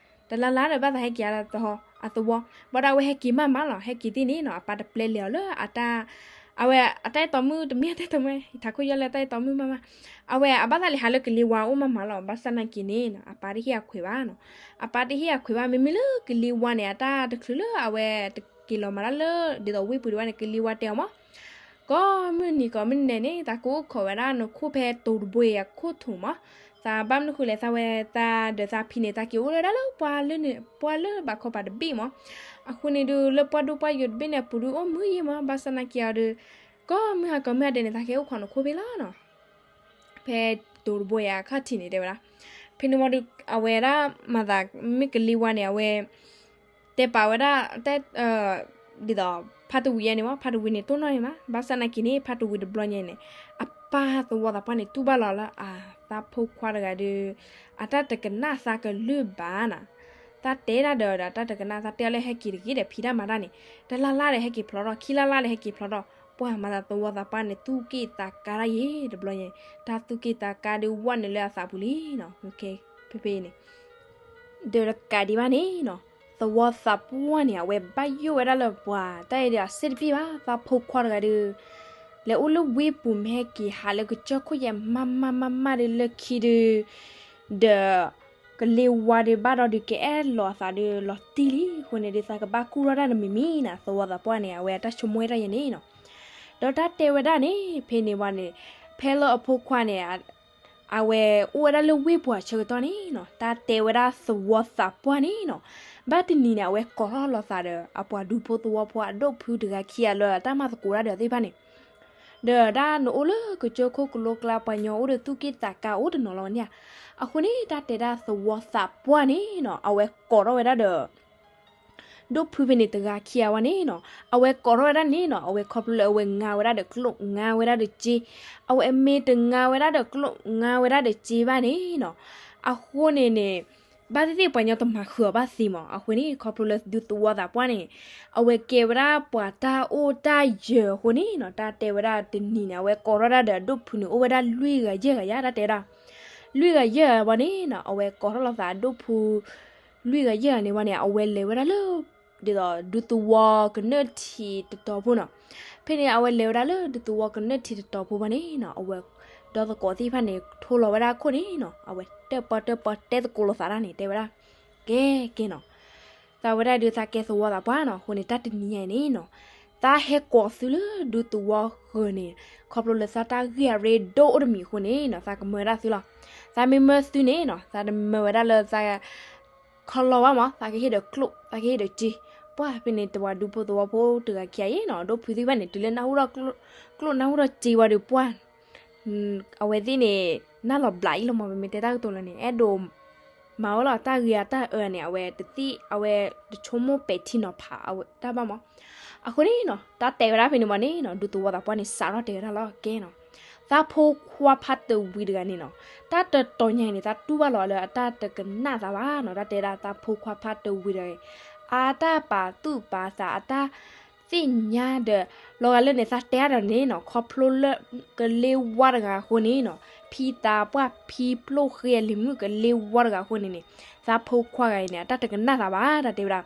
တလါလါဒီးဘၣ်သးဟဲက့ၤဟးလၢအသဝီ, ဘၣ်ဒီးအဝဲဟဲက့ၤမးမးလီၤ, ဟဲက့ၤသ့ၣ်န့ၣ်နီၤ, အပၢ်တပျဲလဲၤအီၤလၢအတၢ်, အဝဲအတၢ်အဲၣ်တီမုၣ်တမ့ၢ်အတၢ်အဲၣ်တီမုၣ်, ထးခိၣ်ယီၢ်လၢတၢ်အဲၣ်တီမုၣ်မးမး, အဝဲအဘၣ်သးလဲၤဟးလၢကလ့ဝါအိၣ်မးမးလီၤ, ဘၣ်ဆၣ်နာ်က့ၤန့ၣ်နီၤ, အပၢ်တဟ့ၣ်အခွဲးဘၣ်နီၤ, အပၢ်တဟ့ၣ်အခွဲးဘၣ်, မ့မ့ၢ်လၢကလ့ဝါန့ၣ် အတၢ်တချုးလၢအဝဲတက့ၤလီၤမၤတၢ်လၢ ဒ်သိးဝ့ၢ်ပူၤဒံးဘၣ်န့ၣ် ကလ့ဝါတဲအီၤမး ကိးမုၢ်နံၤကိးမုၢ်နံၤဒဲးန့ၣ် သးကအိၣ်ခိးဝဲဒၣ်နခိၣ်ဖဲတိၤတဘိအံၤအခိၣ်ထူးမး, သးဘၣ်မနုၤဃိလဲၣ် သးဝဲသးဒီးသးဖံးန့ၣ် သးက့ၤအိၣ်လၢဒၣ်လၢပှၢ်လၢန့ၣ် ပှၢ်လၢဘၣ်ခီပၤတဘ့ၣ်မး, အဃိန့ၣ်ဒုး လၢပှၢ်ဒိၣ်ပှၢ်ယိာ်တဘ့ၣ်န့ၣ် အပူၤဒုးအိၣ်မုာ်ယံာ်မး, ဘၣ်ဆၣ်နာ်က့ၤအီၤဒုး ကိးမုၢ်ဟါကိးမုၢ်ဟါဒဲးန့ၣ် သးက့ၤအိၣ်ခိးနခိၣ်ဖဲလီၤနီၤ ဖဲတိၤတဘိအံၤအခီၣ်ထံးန့ၣ် တဲဝဲဒၣ်, ဖဲန့ၣ်ဝံၤဒီး အဝဲဒၣ်မၤသး မ့ၢ်ကလ့ဝါန့ၣ် အဝဲ တဲပာ်ဝဲဒၣ် ဒ်သိး ဖါတဝံၤယဲန့ၣ်မး, ဖါတဝံၤန့ၣ်တိၢ်နီၣ်န့ၣ်မး, ဘၣ်ဆၣ်နာ်က့ၤန့ၣ် ဖါတဝံၤတဘျီညါန့ၣ် အပၢ်သဝီသးပှၢ်န့ၣ် တူၢ်ဘၣ်လီၤလၢအသးဖိခွါတဂၤဒီး အတၢ်တကနၣ်သးကလုၢ်ဘၣ်နီၤ, သးတဲဒၣ်ဒီး အတၢ်တကနၣ် သးတဲအီၤလၢဟဲက့ၤတဂ့ၤဒီး ဖံးတၢ်မၤတၢ်န့ၣ် တလါလါဒီးဟဲက့ၤဖျီထီၣ်, ခံလါလါဒီးဟဲက့ၤဖျီထီၣ်, ပှၢ်မၤသးသဝီသးပှၢ်န့ၣ် သူၣ်က့ၣ်သးကါတၢ်ယဲတဘျီညါ, တၢ်သူၣ်က့ၣ်သးကါဒုးဝဲနုာ်လၢအသးပူၤလံနီၤ, ဖဲဖဲန့ၣ် ဒီးတကးဒံးဘၣ်န့ၣ်နီၤ, သဝီသးပှၢ်န့ၣ် အဝဲဘၣ်ယိၣ်ဝဲဒၣ်လၢပှၤတၢ်အဲၣ်ဒိးအစ့ၣ်တဘ့ၣ်ဘၣ်, သးဖိခွါတဂၤဒီး လဲၤအိၣ်လၢဝ့ၢ်ပူၤ မ့ၢ်ဟဲက့ၤဟးလၢကစၢၢ်ခိၣ်ယဲၢ်မးမးမးမးဒီး လၢခံဒီး ဒီး ကလ့ဝါဒီးဘၣ်ဒီးဒုးကအဲၣ်လီၤအသးဒီးလီၤတံၢ်လံ, အဃိန့ၣ်ဒုး သးကဘၣ်ကူၣ်ထီၣ်တၢ်တမံၤမံၤနီၤ, သဝီသးပှၢ်န့ၣ် အဝဲအတၢ်ဆိကမိၣ်ဝဲဒၣ်ယဲန့ၣ်နီၤ, ဒီးတၢ်တဲဝဲဒၣ်န့ၣ် ဖဲန့ၣ်ဝံၤန့ၣ် ဖဲလၢအဖိခွါန့ၣ် အဝဲအိၣ်ဝဲဒၣ်လၢဝ့ၢ်ပူၤအဆၢကတီၢ်န့ၣ်နီၤ, တၢ်တဲဝဲဒၣ်သဝီသးပှၢ်န့ၣ်နီၤ, ဘၣ်တနံၤန့ၣ် အဝဲကိးထီၣ်လိာ်သးဒီး အပှၤဒူဖိသဝီဖိအဒိၣ်ဖုတဂၤခံဂၤလၢအတၢ်မၤသကိးတၢ်ဒီးသ့ၣ်တဖၣ်န့ၣ် ဒီးတၢ်နအိၣ်လၢကစၢၢ်ခိၣ်ကလိကျါ ပှၤညီအိၣ်ဒီးသူၣ်က့ၣ်သးကါအိၣ်တနီၤလီၤဝဲန့ၣ်ဧါ, အဃိန့ၣ် တၢ်တဲဒၣ်သဝီသးပှၢ်န့ၣ်နီၤ အဝဲကိးထီၣ်ဝဲဒၣ်ဒီး ဒိၣ်ဖုဖဲန့ၣ်တဂၤခံဂၤဝဲန့ၣ်နီၤ, အဝဲကိးထီၣ်ဝဲဒၣ်န့ၣ်နီၤ, အဝဲခီဖျိလၢအဝဲငါဝဲဒၣ်ဒီးကျိၣ် ငါဝဲဒၣ်ဒီးစ့, အဝဲမ့ၢ်တငါဝဲဒၣ်ဒီးကျိၣ် ငါဝဲဒၣ်ဒီးစ့ဘၣ်န့ၣ်နီၤ, အဃိန့ၣ်န့ၣ် ဘၣ်သ့ၣ်သ့ၣ်ပှၤညီတမၤဃုာ်အီၤဘၣ်သ့မး, အဃိန့ၣ် ခီဖျိလၢဒူသဝီသးပှၢ်န့ၣ် အဝဲကဲဝဲဒၣ်ပှၤတၢ်အိၣ်တၢ်ယၢၤအဃိန့ၣ်နီၤ, တၢ်တဲဝဲဒၣ်တနံၤန့ၣ် အဝဲကိးထီၣ်ဒၣ်ဒီးအဒိၣ်ဖုန့ၣ်အိၣ်ဝဲဒၣ်လွံၢ်ဂၤယဲၢ်ဂၤယါ, တၢ်တဲဝဲဒၣ် လွံၢ်ဂၤယဲၢ်ဂၤဝံၤန့ၣ်နီၤ, အဝဲကိးထီၣ်လိာ်သးအဒိၣ်ဖု လွံၢ်ဂၤယဲၢ်ဂၤန့ၣ်ဝံၤန့ၣ် အဝဲလဲၤဝဲဒၣ်လၢ ဒ်သိးဒူသဝီကနၢၣ်ထံးတတီၤဖိနီၤ, ဖဲန့ၣ် အဝဲလဲၤဝဲဒၣ်လၢဒူသဝီကနၢၣ်ထံးတတီၤဖိဘၣ်န့ၣ်နီၤ, အဝဲ ဒီသကိးသ့ၣ်တဖၣ်န့ၣ် ထိလီၤဝဲဒၣ်အခိၣ်န့ၣ်နီၤ, အဝဲတၢၣ်ပီတၢၣ်ပီတဲသကိးလိာ်သးဒၣ်န့ၣ် တဲဝဲဒၣ်, ကဲကဲနီၤ သးဝဲဒၣ်ဒုးသးကဲသဝီသးပှၢ်နီၤ, အဃိန့ၣ် တၢ်တနံၤညါအံၤန့ၣ်နီၤ, သးဟဲကိးသုလၢဒူသဝီဃၢၤန့ၣ်, ခီဖျိလၢသးတၢ်ဂ့ၢ်အရ့ဒိၣ်အိၣ်တမံၤအဃိန့ၣ်နီၤ, သးကမၢဝဲဒၣ်သုလီၤ. သးမ့ၢ်မၢသုန့ၣ်နီၤ, သးတမၢဝဲဒၣ်လၢသး ခီလီၤဘၣ်မး, သးကဟ့ၣ်ဒီးကျိၣ်, သးကဟ့ၣ်ဒီးစ့, ပှၢ်ဖဲန့ၣ်တဝၤဒူဖိသဝီဖိတဂၤခံဂၤအံၤနီၤ, ဒိၣ်ဖုသ့ၣ်တဖၣ်န့ၣ် တုၤလၢနၢ်ဟူထီၣ်ကျိၣ်နၢ်ဟူထီၣ်စ့ဝံၤဒီးပှၢ် အဝဲသ့ၣ်န့ၣ် နၢ်လီၤဘျးအံၤလီၤမး, ပမ့ၢ်တဲတၢ်ကတိၤလၢန့ၣ် အဲၣ်ဒိး မၤဝဲလီၤတၢ်ဂ့ၤအတၢ်အၢန့ၣ် အဝဲတသ့ၣ် အဝဲတဆိကမိၣ်ပဲာ်ထံနီၤဖးအဝဲတၢ်ဘၣ်မး. အဃိန့ၣ်နီၤ တၢ်တဲဝဲဒၣ်ဖဲန့ၣ်ဝံၤန့ၣ်နီၤ, ဒူသဝီသးပှၢ်န့ၣ် စးထီၣ်တဲဝဲဒၣ်လီၤ ကဲနီၤ, သးဖိခွါဖါတဝံၤတဂၤန့ၣ်နီၤ, တၢ်တတီၤညါအံၤန့ၣ် သးတူၢ်ဘၣ်လီၤလၢအတၢ်တကနၣ်သးဘၣ်နီၤ, တၢ်တဲဒၣ်သးဖိခွါဖါတဝံၤတဂၤအံၤ အတၢ်ပာ်သူၣ်ပာ်သး အတၢ်သ့ၣ်ညါဒီး လီၤဂာ်လၢန့ၣ် သးတဲအါဒီးန့ၣ်နီၤ, ခီဖျိလၢကလ့ဝါတဂၤအဃိန့ၣ်နီၤ, ဖံသးပှၢ်ဖံပျိၢ်ဃ့အလံၤမုၣ်ကလ့ဝါတဂၤအဃိန့ၣ်န့ၣ်, သးဖိခွါဂၤအံၤန့ၣ် အတၢ်တကနၣ်သးဘၣ် တၢ်တဲဝဲဒၣ်.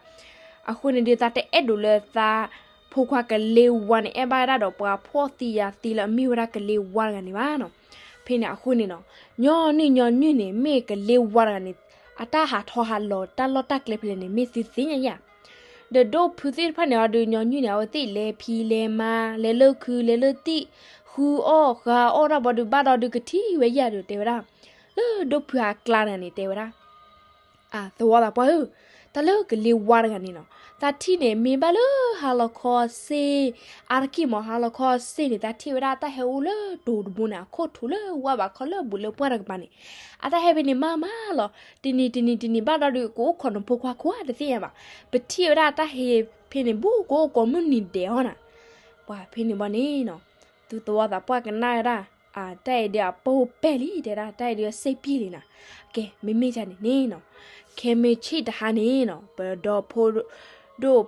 အဃိန့ၣ်ဒီး သးတအဲၣ်ဒိးလၢသးဖိခွါကလ့ဝါန့ၣ် အဲၣ်ဘၣ်ဝဲဒၣ်ဒီးပှၤဖှီၣ်သံယာ်သံလၢအမ့ၢ်ဝဲဒၣ်ကလ့ဝါတဂၤန့ၣ်ဘၣ်နီၤ. ဖဲန့ၣ်အဃိန့ၣ်နီၤ, ညီနုၢ်ညီနုၢ်န့ၣ် မ့ၢ်ကလ့ဝါတဂၤန့ၣ် အတၢ်ဟးထီၣ်ဟးလီၤတၢ်လီၢ်တၢ်ကျဲဖဲလဲၣ်န့ၣ် မ့ၢ်သုသ့ၣ်ညါယါ ဒီးဒိၣ်ဖုသ့ၣ်တဖၣ်န့ၣ်အီၤဒီး ညီနုၢ်န့ၣ် အဝဲသ့ၣ်လဲၤဖံးလဲၤမၤ လဲၤလၢခု လဲၤလၢသံၣ် ဃုအီၣ်ဃုအီၣ်တၢ်ဘီဒီး ဘၣ်ဒီးဒုးကထံၣ်ဝဲယါဒီးတဲဝဲဒၣ်, လၢဒိၣ်ဖုအကျါတဂၤန့ၣ် တဲဝဲဒၣ်, သဝီသးပှၢ်ဧၢ, တၢ်လၢကလ့ဝါတဂၤန့ၣ်နီၤ, သးထံၣ်န့ၣ် မ့ၢ်ဘၣ်လၢဟါလီၤခီစ့ၢ်, အါတက့ၢ်မး ဟါလီၤခီစ့ၢ်န့ၣ် သးထံၣ်ဝဲဒၣ်တၢ်ဟဲအိၣ်လၢတိၤတဘိန့ၣ် အခိၣ်ထူလၢဝါဘၣ်ခီလၢဘူးလၢပှၢ်တကပၤန့ၣ်, အတၢ်ဟဲဖဲန့ၣ်မးမးလီၤ. တနံၤတနံၤတနံၤဘၣ်ဒီးဒုး ကအိၣ်ခိးနဖိခွါခိၣ်ဧါတသ့ၣ်ညါဘၣ်. ပထံၣ်ဝဲဒၣ်တၢ်ဟဲဖဲန့ၣ်ဘူး ကအိၣ်ကိးမုၢ်နံၤဒဲးအီၤနၤ. ပှၤဖဲန့ၣ်ဘၣ်န့ၣ်နီၤ, သုသဝီသးပှၢ်ကနၣ်ဝဲဒၣ် တၢ်အံၤဒုးအပိၢ်ပဲာ်လံ တဲဒၣ်, တၢ်အံၤဒုးအစ့ပံၢ်လံနီၤ. ကဲ မ့မ့ၢ်ဒ်န့ၣ်န့ၣ်နီၤ, ခဲမုၢ်ဆ့ၣ်တဟါန့ၣ်နီၤ ပဒီဖိဒိၣ်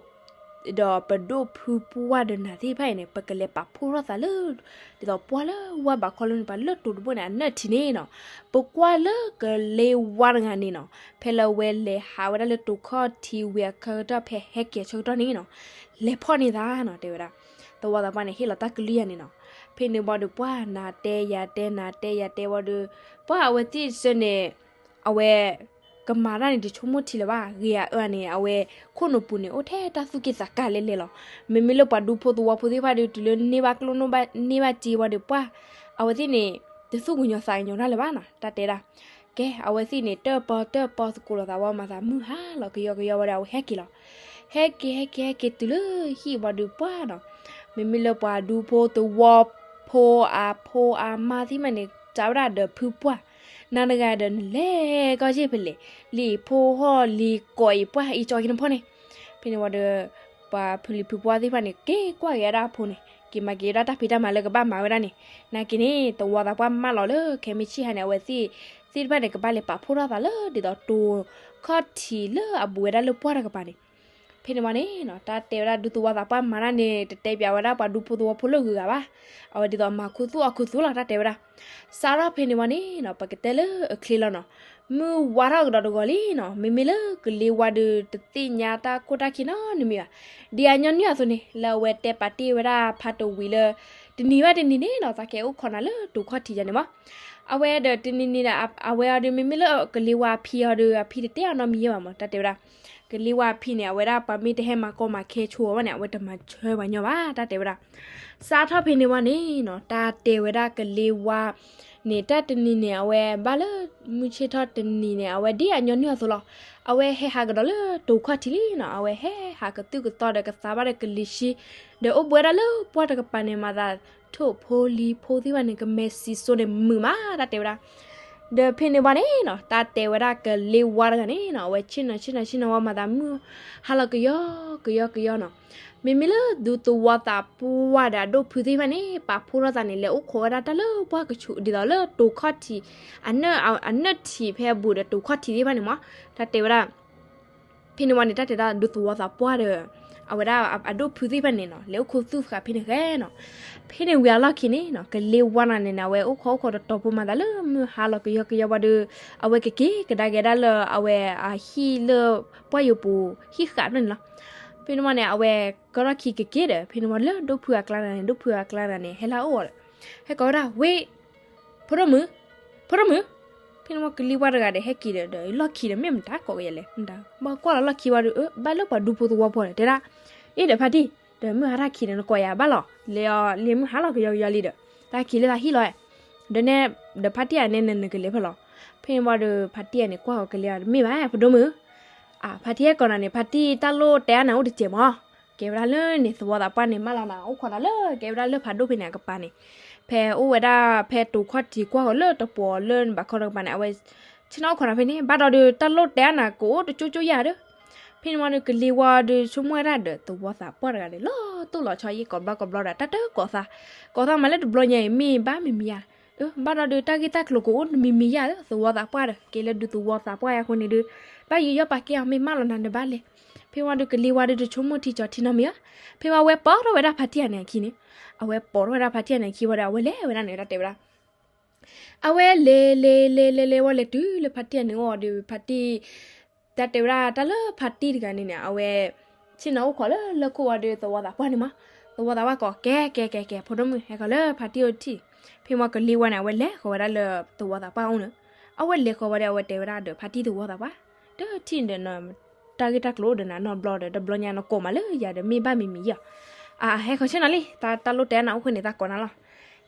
ဒီးပဒိၣ်ဖုပှၢ်ဒီးနၤသ့ၣ်တဖၣ်အံၤန့ၣ် ပကလဲၤပာ်ဖှိၣ်ထီၣ်သးလၢ ဒ်သိးပှၢ်လၢဝါဘးခီလၢန့ၣ် ပှၤလၢတိၤတဘိန့ၣ် အနၢၣ်ထံးန့ၣ်နီၤ, ပကွၢ်လၢကလ့ဝါတဂၤန့ၣ်နီၤ, ဖဲလၢအဝဲလဲၤဟးဝဲဒၣ်လၢတိၤခီၣ်ထံးဝံၤအဆၢကတီၢ် ဖဲဟဲက့ၤအဆၢကတီၢ်န့ၣ်နီၤ, လဲၤဖီၣ်န့ၢ်သးနီၤ တဲဝဲဒၣ်. သဝီသးပှၢ်န့ၣ် ဟ့ၣ်လီၤတၢ်ကလုၢ်ယၤန့ၣ်နီၤ. ဖဲန့ၣ်ဝံၤဒီးပှၢ်နၤတဲယၤတဲ နၤတဲယၤတဲဝံၤဒီး ပှၢ်အဝဲသ့ၣ်တဆၢန့ၣ် အဝဲ ကမၤတၢ်န့ၣ် တဆိကမိၣ်ထံလၢၤဘၣ်. ဂ့ၤအအၢန့ၣ် အဝဲခိၣ်နူာ်ပူၤန့ၣ် အိၣ်ထဲတၢ်သူၣ်က့ၣ်သးကါလဲၣ်လဲၣ်လီၤ. မ့မ့ၢ်လၢပှၤဒူဖိသဝီဖိသ့ၣ်တဖၣ်ဒီး တုၤလၢန့ၢ်ဘၣ်ကျိၣ်န့ၢ်ဘၣ်စ့ဝံၤဒီး ပှၢ်အဝဲသ့ၣ်န့ၣ် တသူၣ်ကညီၤသးကညီၤတၢ်လၢၤဘၣ်နီၤ တၢ်တဲဒၣ်. ကဲ အဝဲသ့ၣ်န့ၣ် တၢၣ်ပီတၢၣ်ပီသကိးလိာ်သးဝံၤ မၤသးမုၢ်ဟါလီၤကယီကယီဝံၤဒီး အဝဲဟဲက့ၤလီၤ. ဟဲက့ၤ ဟဲက့ၤ ဟဲက့ၤတုၤလၢဟံၣ်ဝံၤဒီး ပှၢ်နီၤ မ့မ့ၢ်လၢပှၤဒူဖိသဝီဖိအဖိအမါသ့ၣ်တဖၣ်န့ၣ် စးဝဲဒၣ်ဒီးဖုပှၢ်, နၤတဂၤဒီးနလဲၤကီၢ်ယ့ၢ်ဖဲလဲၣ်, လံာ်ဖိဟီၣ်လံာ်ကိးအံၤ ပှၢ်အံၤကၠီက့ၤနဖီန့ၣ်. ဖဲန့ၣ်ဝံၤဒီး ပှၤဖုလံၤဖုပှၢ်သ့ၣ်တဖၣ်န့ၣ် က့ၤကွၢ်က့ၤဝဲဒၣ်အဖိန့ၣ် က့ၤမၤက့ၤဝဲဒၣ်တၢ်ဖံးတၢ်မၤလၢကဘၣ်မၤဝဲဒၣ်န့ၣ်. နာ်က့န့ၣ် သဝီသးပှၢ်မၢလီၤလၢ ခဲမုၢ်ဆ့ၣ်ဟါန့ၣ် အဝဲသ့ၣ်သ့ၣ်တဖၣ်န့ၣ် ကဘၣ်လဲၤပာ်ဖှိၣ်ထီၣ်သးလၢ ဒ်သိးတိၤခီၣ်ထံးလၢအဘူးဝဲဒၣ်လၢပှၢ်တကပၤန့ၣ်. ဖဲန့ၣ်ဝံၤန့ၣ်နီၤ တၢ်တဲဝဲဒၣ်ဒူသဝီသးပှၢ်မၤတၢ်န့ၣ် တတဲပၠးဝဲဒၣ်ပှၤဒူဖိသဝီဖိလၢဂုၤဂၤဘၣ်. အဝဲဒ်သိးမၤခူသူၣ်အီၣ်ခူသူၣ်လီၤ တၢ်တဲဝဲဒၣ်. စးထီၣ်ဖဲန့ၣ်ဝံၤန့ၣ်နီၤ ပကတဲလၢအချ့လီၤနီၤ. မုၢ်ဝါထီၣ်ကဒီးတဂီၤလံနီၤ မ့မ့ၢ်လၢကလ့ဝါဒီး တသ့ၣ်ညါတၢ်ခိၣ်တၢ်ခံနီတမံၤဘၣ်. ဒ်အညီနုၢ်အသိးန့ၣ် လၢအဝဲတဲပာ်တ့ၢ်ဝဲဒၣ်ဖးတဝံၤလၢ တနံၤဘၣ်တနံၤန့ၣ်နီၤ သးကဲအိၣ်ခိးနၤလၢတိၤခီၣ်ထံးယၤန့ၣ်မး. အဝဲဒီးတနံၤနံၤဒီး အဝဲအီၤဒီးမ့မ့ၢ်လၢကလ့ဝါအဖံအီၤဒီး အဖံတတဲအီၤနီတမံၤယဲဘၣ်မး တၢ်တဲဝဲဒၣ်. ကလ့ဝါအဖံန့ၣ် အဝဲဒၣ်ပှၤမ့ၢ်တဟဲမၤကီမၤခဲဆိအီၤဘၣ်န့ၣ် အဝဲတမၤဆၢပှၤညီဘၣ် တၢ်တဲဝဲဒၣ်. စးထီၣ်ဖဲန့ၣ်ဝံၤန့ၣ်နီၤ တၢ်တဲဝဲဒၣ်ကလ့ဝါန့ၣ် တၢ်တနံၤန့ၣ် အဝဲဘၣ်လၢမုၢ်ဆ့ၣ်ထီၣ်တနံၤန့ၣ် အဝဲဒ်အညီနုၢ်အသိးလီၤ. အဝဲဟဲဟးကဒီးလၢတိၤခီၣ်ထံးလံနီၤ အဝဲဟဲဟးကသုၣ်ကသီဒီးကသးဘၣ်ဒီးကလံၤဆှံ ဒီးအိၣ်ဘှံးဝဲဒၣ်လၢပှၢ်တကပၤန့ၣ် မၤသးထိၣ်ဖိလံၤဖိသ့ၣ်တဖၣ်န့ၣ် ကမဲာ်စံၣ်စိၤန့ၣ်မုာ်မး တၢ်တဲဝဲဒၣ်. ဒီးဖဲန့ၣ်ဝံၤန့ၣ်နီၤ တၢ်တဲဝဲဒၣ်ကလ့ဝါတဂၤန့ၣ်နီၤ အဝဲဆ့ၣ်နီၤဆ့ၣ်နီၤဆ့ၣ်နီၤဝံၤ မၤသးမုၢ်ဟါလီၤကယီကယီကယီနီၤ. မ့မ့ၢ်လၢဒူသဝီသးပှၢ်ဒီးအဒိၣ်ဖုသ့ၣ်တဖၣ်န့ၣ် ပာ်ဖှိၣ်ထီၣ်သးန့ၣ် လဲၤအိၣ်ခိးဝဲဒၣ်တၢ်လၢပှၢ်ကဆူး ဒ်သိးလၢတိၤခီၣ်ထံး အနၢၣ်ထံးဖဲအဘူးဒီးတိၤခီၣ်ထံးသ့ၣ်တဖၣ်န့ၣ်မး တၢ်တဲဝဲဒၣ်. ဖဲန့ၣ်ဝံၤန့ၣ် တၢ်တဲဒၣ်ဒူသဝီသးပှၢ်ဒီး အဝဲဒၣ်အဒိၣ်ဖုသ့ၣ်တဖၣ်န့ၣ်နီၤ လဲၤအိၣ်ခိးသူၣ်ဃာ်ဖဲန့ၣ်ဃဲနီၤ. ဖဲန့ၣ်ဝံၤအလီၢ်ခံန့ၣ်နီၤ ကလ့ဝါနၤန့ၣ်န့ၣ် အဝဲအိၣ်ခိးအိၣ်ခိးတတီၤဖိ မၤသးလၢမုၢ်ဟါလီၤကယီကယီဝံၤဒီး အဝဲကက့ၤကဒါက့ၤဒၣ်လၢအဝဲအဟံၣ်လၢပှၢ်ယိာ်ပူၤ ဟံၣ်ဃာ်ဖျၢၣ်န့ၣ်လီၤ. ဖဲန့ၣ်ဝံၤန့ၣ် အဝဲကီထီၣ်ခံကက့ၤဒီး ဖဲန့ၣ်ဝံၤလၢဒိၣ်ဖုအကျါန့ၣ် ဒိၣ်ဖုအကျါန့ၣ် ဟဲလၢအအိၣ်ဒီး ဟဲကိးဝဲဒၣ် ဝ့ၢ် ဖိဒိၣ်မုၣ်, ဖိဒိၣ်မုၣ်. ဖဲန့ၣ်ဝံၤကလ့ဝါတဂၤဒီး ဟဲက့ၤဒီး ဒီးလီၢ်ခံဒီး မ့ၢ်မတၤကိးကယၤလဲၣ် မတၤ ဘၣ်ကွၢ်လီၤလီၢ်ခံဝံၤဒီး အၢ ဘၣ်လၢပှၤဒူဖိသဝီဖိဒီး တဲဒၣ်, အ့ဒီးဖါတံၢ် ဒီးမုၢ်ဟါတၢ်ခံးဒီး နကိးယၤဘၣ်လီၤ, လဲၤအီၤလံမုၢ်ဟါလီၤကယီကယီလံဒီး တၢ်ခံးလၢသးဟံၣ်လီၤ, ဒီးနဲ ဒီးဖါတံၢ်အန့ၣ် နကလဲၤဖဲလဲၣ်. ဖဲန့ၣ်ဝံၤဒီး ဖါတံၢ်အန့ၣ် ကွၢ်ဃီၤကလ့ဝါဒီး မ့ၢ်ဘၣ် ဖိဒိၣ်မုၣ်, အဖါတံၢ်ဟဲကိးနၤန့ၣ် ဖါတံၢ်တၢ်လိၣ်တဲအါနၤအိၣ်တစဲးမး ကဲဝဲဒၣ်လၢန့ၣ် သဝီသးပှၢ်န့ၣ် မၢလီၤနၤ အိၣ်ခိးနၤလၢ ကဲဝဲဒၣ်လၢဖးဒိၣ်ဖဲန့ၣ်အကပၤန့ၣ်, ဖဲအိၣ်ဝဲဒၣ်ဖဲတိၤခီၣ်ထံးကွၢ်ဃီၤလၢတပှီၤလၢနဘၣ်ခီတကပၤန့ၣ် အဝဲ ဆ့ၣ်နီၤအိၣ်ခိးနၤဖဲန့ၣ် ဘၣ်ဒီးဒုး တၢ်လိၣ်တဲအါနၤကအိၣ်တကၠိကၠိယၤဒီး, ဖဲန့ၣ်ဝံၤဒီး ကလ့ဝါဒီး ဆိကမိၣ်ဝဲဒၣ်ဒီးသဝီသးပှၢ်တဂၤဒီး လီၤတိၢ်လီၤဆီအံၤ ကိးဘျီကိးဘျီဒီး တၢ်တကိးသး, ကိးသးမးလၢတဘျီညါအံၤ မ့ၢ်ဘၣ်မံၤမံၤယၤ, ဘၣ်ဒီးဒုး တၢ်ဂ့ၢ်တၢ်ကျိၤကအိၣ်တမံၤမံၤယၤဒီး သဝီသးပှၢ်ဒီး ကဲလၢဒုးသဝီသးပှၢ်အဃိန့ၣ်ဒုး ဘၣ်ယံာ်ယီၣ်ပာ်ကဲအီၤ မ့ၢ်မၢလီၤနၤနဘၣ်လဲၤ. ဖဲဝံၤဒီး ကလ့ဝါဒီး တဆိကမိၣ်ထံကၠီထံနီတမံၤဧါ, ဖဲဝံၤအဝဲပိာ်ထီၣ်ဝဲဒၣ်ဖါတံၢ်အန့ၣ်အခံန့ၣ်, အဝဲပိာ်ထီၣ်ဝဲဒၣ်ဖါတံၢ်အန့ၣ်အခံဝံၤဒီး အဝဲလဲၤဝဲဒၣ်န့ၣ် တၢ်တဲဝဲဒၣ် အဝဲလဲၤလဲၤလဲၤလဲၤလဲၤဝံၤ လဲၤတုၤလၢဖါတံၢ်အန့ၣ်အိၣ်ဒီး ဖါတံၢ် တၢ်တဲဝဲဒၣ် တၢ်လၢဖါတံၢ်တဂၤန့ၣ်န့ၣ် အဝဲ ဆ့ၣ်နီၤအိၣ်ခိးလၢလၢၢ်ခိၣ်ဝံၤဒီး သဝီသးပှၢ်န့ၣ်မး, သဝီသးပှၢ်ကိး ကဲကဲကဲကဲ ဖိဒိၣ်မုၣ် ဟဲဃီၤလၢဖါတံၢ်အိၣ်တထံၣ်, ဖဲမ့ၢ်ကလ့ဝါန့ၣ် အဝဲလဲၤဃီၤဝဲဒၣ်လၢသဝီသးပှၢ်အိၣ်န့ၣ်, အဝဲလဲၤဃီၤဝံၤဒီး အဝဲတဲဝဲဒၣ်ဒီးဖါတံၢ်သဝီသးပှၢ်, တထံၣ်ဒီး တၢ်ဂ့ၢ်တၢ်ကျိၤအိၣ်ဒီးနၤနီတဘျီဒီး တဘျီညါနကိးမးလၢယၤဒီး မ့ၢ်ဘၣ်မံၤမံၤယီၤ, အဟဲခီဆ့ၣ်နီၤလံ တၢ်လိၣ်တဲနၤအိၣ်ဃိန့ၣ် သးကိးနၤလီၤ,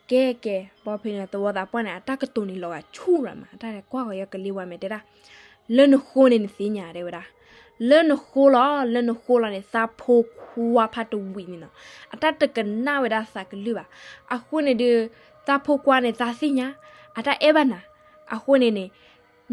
ကဲကဲ ဘၣ်ဖဲန့ၣ် သဝီသးပှၢ်န့ၣ် အတၢ်ကတိၤန့ၣ်လီၤဂာ်ဆူၣ်ရၤမး အတၢ်ကွၢ်ဃီၤယီၤကလ့ဝါမဲာ်တဲဒၣ်, လၢနဃိန့ၣ်နသ့ၣ်ညါတဲဝဲဒၣ်, လၢနဃိလီၤ လၢနဃိလီၤန့ၣ် သးဖိခွါဖါတဝံၤန့ၣ်နီၤ, အတၢ်တကနၣ်ဝဲဒၣ်သးကလုၢ်ဘၣ်, အဃိန့ၣ်ဒုး သးဖိခွါန့ၣ် သးသ့ၣ်ညါ, အတၢ်အဲၣ်ဘၣ်နၤ, အဃိန့ၣ်န့ၣ်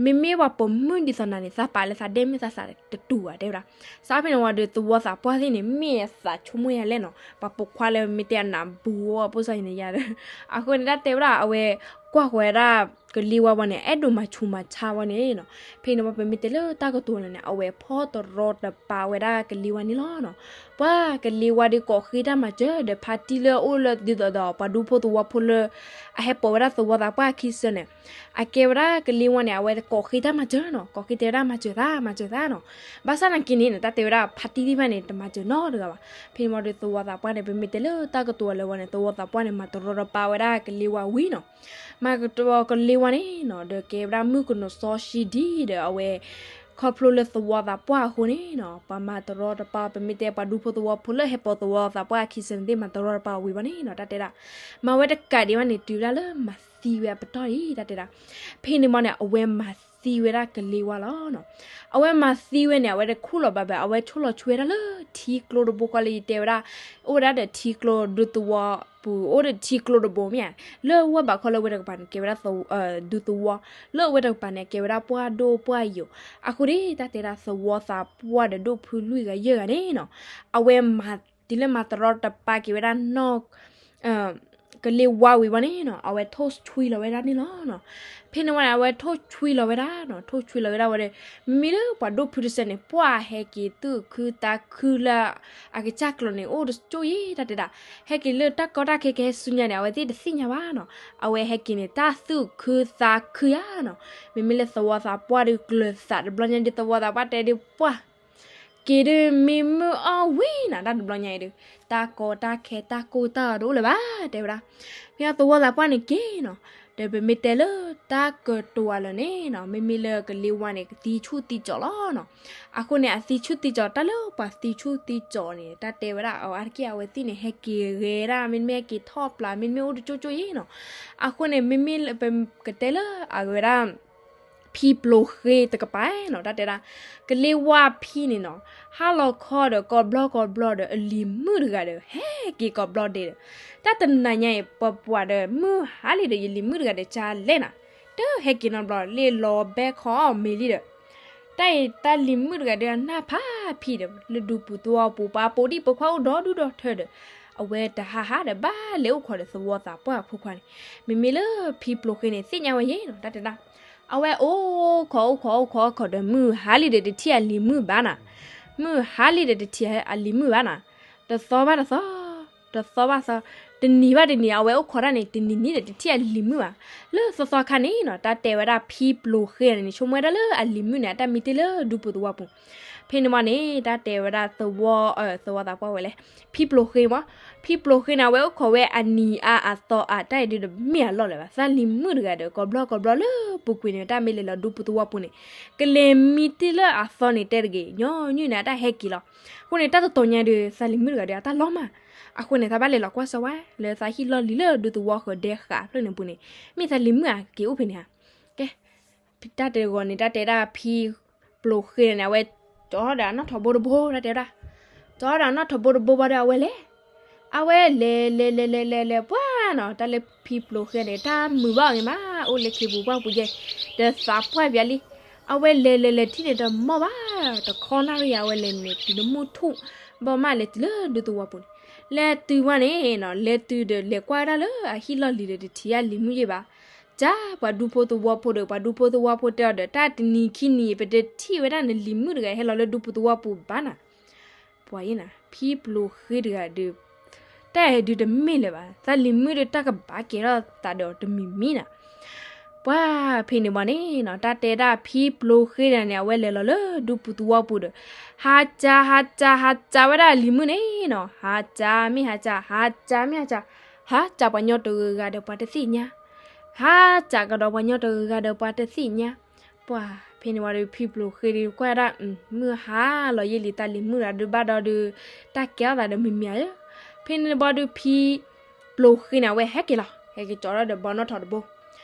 မ့မ့ၢ်ပှၤပိာ်မုၣ်ဒ်သိးနၤန့ၣ် သးပာ်လၢသးဒဲမ့ၢ်သးသးတတူၢ်ဘၣ် တဲဝဲဒၣ်. စးဖဲန့ၣ်ဝံၤဒီး သဝီသးပှၢ်သ့ၣ်န့ၣ် မ့ၢ်အသးဆိကမိၣ်ယၤလဲၣ်နီၤ, ပှၤပိာ်ခွါလၢမ့ၢ်တဲအနၢ်ဘူးဝဲပိၢ်စၢ်ယံၤန့ၣ်ယၤဒီး အဃိန့ၣ် တၢ်တဲဝဲဒၣ် အဝဲကွၢ်ဃီၤဝဲဒၣ် ကလ့ဝါဝဲန့ၣ် အဲၣ်ဒိးမၤဆူးမၤဆါဝဲန့ၣ်နီၤ. ဖဲန့ၣ်ဝံၤ ပမ့ၢ်တဲလၢတၢ်ကတိၤလၢာ်န့ၣ် အဝဲဖီၣ်တရီတပါဝဲဒၣ်ကလ့ဝါန့ၣ်လီၤနီၤ. ပှၤကလ့ဝါဒီးကိးဃ့တၢ်မၤစၢၤဒီး ဖါတံၢ်လၢအအိၣ်လၢဒ်သိးဒီး ပှၤဒူဖိသဝီဖိလၢ အဟဲပိာ်ဝဲဒၣ်သဝီသးပှၢ်အခံစၢၤန့ၣ် အကဲဝဲဒၣ်ကလ့ဝါန့ၣ် အဝဲကိးဃ့တၢ်မၤစၢၤနီၤ, ကိးဃ့တဲဝဲဒၣ် မၤစၢၤသး မၤစၢၤသးနီၤ. ဘၣ်ဆၣ်နာ်က့န့ၣ် တၢ်တဲဝဲဒၣ်ဖါတံၢ်သ့ၣ်တဖၣ်န့ၣ် တမၤစၢၤနီတဂၤဘၣ်. ဖဲန့ၣ်ဝံၤဒီးသဝီသးပှၢ်န့ၣ် ပမ့ၢ်တဲလၢတၢ်ကတိၤလၢာ်ဝဲန့ၣ် သဝီသးပှၢ်န့ၣ် မၤတရီတပါဝဲဒၣ်ကလ့ဝါဝံၤနီၤ. မၤကတရီကလ့ဝါန့ၣ်နီၤ ဒီးကဲဝဲဒၣ်မုၣ်ကနီၤစီဆှံဒ်ဒီးအဝဲ ခီဖျိလၢသဝီသးပှၢ်အဃိန့ၣ်နီၤ ပှၤမၤတရီတပါ ပမ့ၢ်တဲပှၤဒူဖိသဝီဖိလၢဟဲပိာ်သဝီသးပှၢ်အခံစၢၤန့ၣ်သ့ၣ် မၤတရီတပါဝံၤဘၣ်န့ၣ်နီၤ တၢ်တဲဒၣ်. မၤဝဲတကးဒံးဘၣ်န့ၣ် တုၤဝဲဒၣ်လၢမၤသံဝဲအပတီၢ်အံၤ တၢ်တဲဒၣ်. ဖဲန့ၣ်မ့ၢ်န့ၣ် အဝဲမၤသံဝဲဒၣ်ကလ့ဝါလီၤနီၤ. အဝဲမၤသံဝဲန့ၣ် အဝဲတခူၣ်လီၤဘၣ်ဘၣ် အဝဲဆိၣ်လီၤဆွဲဒၣ်လၢထံကျိတဘိဃီလၢယတဲဝဲဒၣ် အိၣ်ဝဲဒၣ်ဒီးထံကျိဒူသဝီပူၤ အိၣ်ဒီးထံကျိတဘိမ့ၢ်ဧါ. လၢဝဲဘၣ်ခီလၢအဝဲတကပၤန့ၣ် ကဲဝဲဒၣ် ဒူသဝီ, လၢအဝဲတကပၤန့ၣ် ကဲဝဲဒၣ်ပှၢ်ဒိၣ်ပှၢ်ယိာ်. အဃိန့ၣ် တၢ်တဲဒၣ်သဝီသးပှၢ်ဒီးဒိၣ်ဖုလွံၢ်ဂၤယဲၢ်ဂၤန့ၣ်နီၤ အဝဲမၤ တုၤလၢမၤတရီတပါက့ၤဝဲဒၣ်နီၢ် ကလ့ဝါဝံၤဘၣ်န့ၣ်နီၤ အဝဲထိၣ်ဆွံလီၤဝဲဒၣ်န့ၣ်လီၤနီၤ. ဖဲန့ၣ်ဝံၤန့ၣ် အဝဲထိၣ်ဆွံလီၤဝဲဒၣ်နီၤ ထိၣ်ဆွံလီၤဝဲဒၣ်ဝံၤဒီး မ့မ့ၢ်လၢပှၤဒိၣ်ဖုတစဲးန့ၣ် ပှၤဟဲက့ၤသူၣ်ခုသးခုလၢ အကစၢ်ကျိၤန့ၣ် အိၣ်တကၠိၢ်ယဲၢ် တၢ်တဲဒၣ်. ဟဲက့ၤလၢတၢ်ကီတၢ်ခဲကဟဲဆူညါန့ၣ် အဝဲသ့ၣ်တသ့ၣ်ညါဘၣ်နီၤ. အဝဲဟဲက့ၤန့ၣ် တၢ်သူၣ်ခုသးခုဧါနီၤ. မ့မ့ၢ်လၢသဝီသးပှၢ်ဒီးကျၢၤသးတဘျီညါဒီး သဝီသးပှၢ်တဲဒုးပှၢ် က့ၤဒုးမံမုၢ်အီၣ်ဝံၤနၤ တၢ်တဘျီညါအံၤဒီး တၢ်ကီတၢ်ခဲတၢ်ကိၢ်တၢ်ဂီၤတအိၣ်လၢၤဘၣ် တဲဝဲဒၣ်. ဖဲသဝီသးပှၢ်န့ၣ်က့ၤနီၤ ဒီးပမ့ၢ်တဲလၢတၢ်ကတိၤအလၢာ်န့ၣ်နီၤ မ့မ့ၢ်လၢကလ့ဝါန့ၣ် ကသံဆူၣ်သံကၠီၤလီၤနီၤ. အဃိန့ၣ် အသံဆူၣ်သံကၠီၤ တၢ်လၢပှၤသံဆူၣ်သံကၠီၤန့ၣ် တၢ်တဲဝဲဒၣ်အါတက့ၢ် အဝဲသ့ၣ်န့ၣ် ဟဲက့ၤဂဲၤဒၣ် မ့တမ့ၢ်ဟဲက့ၤထီၣ်ပျၢ် မ့တမ့ၢ်အိၣ်တကၠိၢ်ကၠိၢ်ယဲၢ်နီၤ. အဃိန့ၣ် မ့မ့ၢ်ပကတဲလၢအဝဲဒၣ် ဖံပျိၤဃ့တကပၤနီၤ တၢ်တဲဒၣ် ကလ့ဝါဖံန့ၣ်နီၤ ဟါလီၤခီဒီး ကိးဘျီကိးဘျီဒီး အလံၤမုၣ်တဂၤဒီး ဟဲက့ၤကိးဘျီဒဲးဒီး တၢ်တနၤညါအံၤ ပှၤပှၢ်ဒီး မုၢ်ဟါလံဒီး ယလံၤမုၣ်တဂၤဒီး ကလဲၣ်နၤ တဟဲက့ၤနီတဘျီ လ့ၣ်လီၤဘဲခီအီၣ်မ့ၤလံဒီး တၢ်အံၤ တၢ်လံၤမုၣ်တဂၤဒီး အနၢ်ဖးဖံဒီး လၢဒူပူၤသဝီပူၤ ပှၤပိာ်ဒံၣ်ပိာ်ခွါအိၣ်ဒီဒူၣ်ဒီထၢဒီး အဝဲတဟးဟးဒီး ဘၣ်လဲၤအိၣ်ခိးဒီးသဝီသးပှၢ်အဖိခွါန့ၣ်. မ့မ့ၢ်လၢဖံပျိၤဃ့န့ၣ် သ့ၣ်ညါဝဲယဲၢ်နီၤ တၢ်တဲဒၣ် အဝဲအိၣ်ခိးအိၣ်ခိးအိၣ်ခိးအိၣ်ခိးဒီး မုၢ်ဟါလံဒီး တထံၣ်အလံၤမုၣ်ဘၣ်နၤ မုၢ်ဟါလံဒီး တထံၣ်အလံၤမုၣ်ဘၣ်နၤ တသီဘၣ်တသီ တသီဘၣ်သီ တနံၤဘၣ်တနံၤ အဝဲအိၣ်ခိးတၢ်န့ၣ် တနံၤနံၤဒီး တထံၣ်အလံၤမုၣ်ဘၣ်. လၢသီသီခါန့ၣ်နီၤ တၢ်တဲဝဲဒၣ်ဖံပျိၤဃ့န့ၣ် ဆိကမိၣ်ဝဲဒၣ်လၢအလံၤမုၣ်န့ၣ် အတၢ်မံတ့ၢ်လၢဒူပူၤသဝီပူၤ ဖဲန့ၣ်မ့ၢ်န့ၣ် တၢ်တဲဝဲဒၣ်သဝီ သဝီသးပှၢ်ဝဲလဲၣ် ဖံပျိၤဃ့မ့ၢ် ဖံပျိၤဃ့န့ၣ် အဝဲအိၣ်ခိးဝဲအနံၤအါအသီအါ တၢ်အံၤဒုးတမ့ၢ်အလီၢ်လၢၤဘၣ်. သးလံၤမုၣ်တဂၤဒီး ကိးဘျီကိးဘျီလၢပူၤကွံာ်န့ၣ် တၢ်မ့ၢ်လဲၤလီၤဒူပူၤသဝီပူၤန့ၣ် ကလဲၤမံတ့ၢ်လၢအသီန့ၣ် တဲတဂ့ၤ ညီနုၢ်န့ၣ် အတၢ်ဟဲက့ၤလီၤ. အဃိန့ၣ် တၢ်တတီၤညါဒီး သးလံၤမုၣ်တဂၤဒီး အတၢ်လီၤမၢ် အဃိန့ၣ် သးဘၣ်လဲၤလီၤကွၢ်စၢၤဝဲ လၢသးဟံၣ်လီၢ်လံၤလၢဒူသဝီဃၢၤဒဲဃာ်ဖျၢၣ်န့ၣ်ပူၤန့ၣ် မ့ၢ်သးလံၤမုၣ်ဧါ က့ၤအိၣ်ဖဲန့ၣ်ဧါ. ကဲ တၢ်တဲဂီၤန့ၣ် တၢ်တဲဒၣ်ဖံပျိၤဃ့န့ၣ် အဝဲ ကၠီဒီးအနီၣ်ထိးဘိတဘိ တၢ်တဲဝဲဒၣ် ကၠီဒီးအနီၣ်ထိးဘိတဘိဘၣ်ဒီး အဝဲလဲၤ အဝဲလဲၤလဲၤလဲၤလဲၤလဲၤပှၢ်နီၤ တၢ်လၢဖံပျိၤဃ့န့ၣ် တၢ်မုာ်ဘၣ်အီၤန့ၣ်မး အိၣ်လၢခ့ပူၤပှၢ်ပူၤယဲၢ် ဒီးသးပှၢ်ပၠးလံ အဝဲလဲၤလဲၤလဲၤထံၣ်န့ၣ်တမီၢ်ဘၣ် တခီနၣ်ရံၣ် အဝဲလဲၤန့ၣ် တုၤနမုၢ်ထူၣ် ဘၣ်မးလဲၤတုၤလၢဒူသဝီပူၤန့ၣ် လဲၤတုၤဝဲန့ၣ်နီၤ လဲၤတုၤဒီးလဲၤကွၢ်ဝဲဒၣ်လၢအဟံၣ်လီၢ်လံၤဒီး တထံၣ်အလံၤမုၣ်ယဲၢ်ဘၣ်. ကၢ် ပှၤဒူဖိသဝီဖိဒီး ပှၤဒူဖိသဝီဖိတဲအီၤဒီး တၢ်တနံၤခံနံၤ ပတထံၣ်ဝဲဒၣ်နလံၤမုၣ်တဂၤဟဲလီၤလၢဒူပူၤသဝီပူၤဘၣ်နၤ ပှၤယဲၢ်နၤ ဖံပျိၤဃ့တဂၤဒီး တၢ်အံၤဒုးတမ့ၢ်လၢၤဘၣ် သးလံၤမုၣ်ဒီးတၢ်ကဘၣ်ကဲထီၣ်သးဒီးတမံၤမံၤနၤ ပှၤဖဲန့ၣ်ဘၣ်န့ၣ်နီၤ တၢ်တဲဒၣ်ဖံပျိၤဃ့တဂၤန့ၣ် အဝဲလဲၤလီၤလၢဒူပူၤသဝီပူၤဒီး ဟးကၢ် ဟးကၢ် ဟးကၢ်ဝဲဒၣ်အလံၤမုၣ်န့ၣ်နီၤ ဟးကၢ်မ့ၢ်ဟးကၢ် ဟးကၢ်မ့ၢ်ဟးကၢ် ဟးကၢ်ပှၤညီတဂၤဂၤဒီးပှၤတသ့ၣ်ညါ ဟးကၢ်ကဒီးပှၤညီတဂၤဂၤဒီးပှၤတသ့ၣ်ညါ ပှၤဖဲန့ၣ်ဝံၤဒီး ဖံပျိၤဃ့ဒီးကွၢ်ဒၣ် မုၢ်ဟါလီၤယဲၢ်လံ သးလံၤမုၣ်တဂၤဒုးဘၣ်ဒီးဒုး တၢ်ကဲထီၣ်သးဒီးမံၤမံၤဧါ. ဖဲန့ၣ်ဘၣ်ဒီး ဖံပျိၤဃ့န့ၣ် အဝဲဟဲက့ၤလီၤ ဟဲက့ၤကၠီထီၣ်ဒီးဘီနီၣ်ထိးတဘိ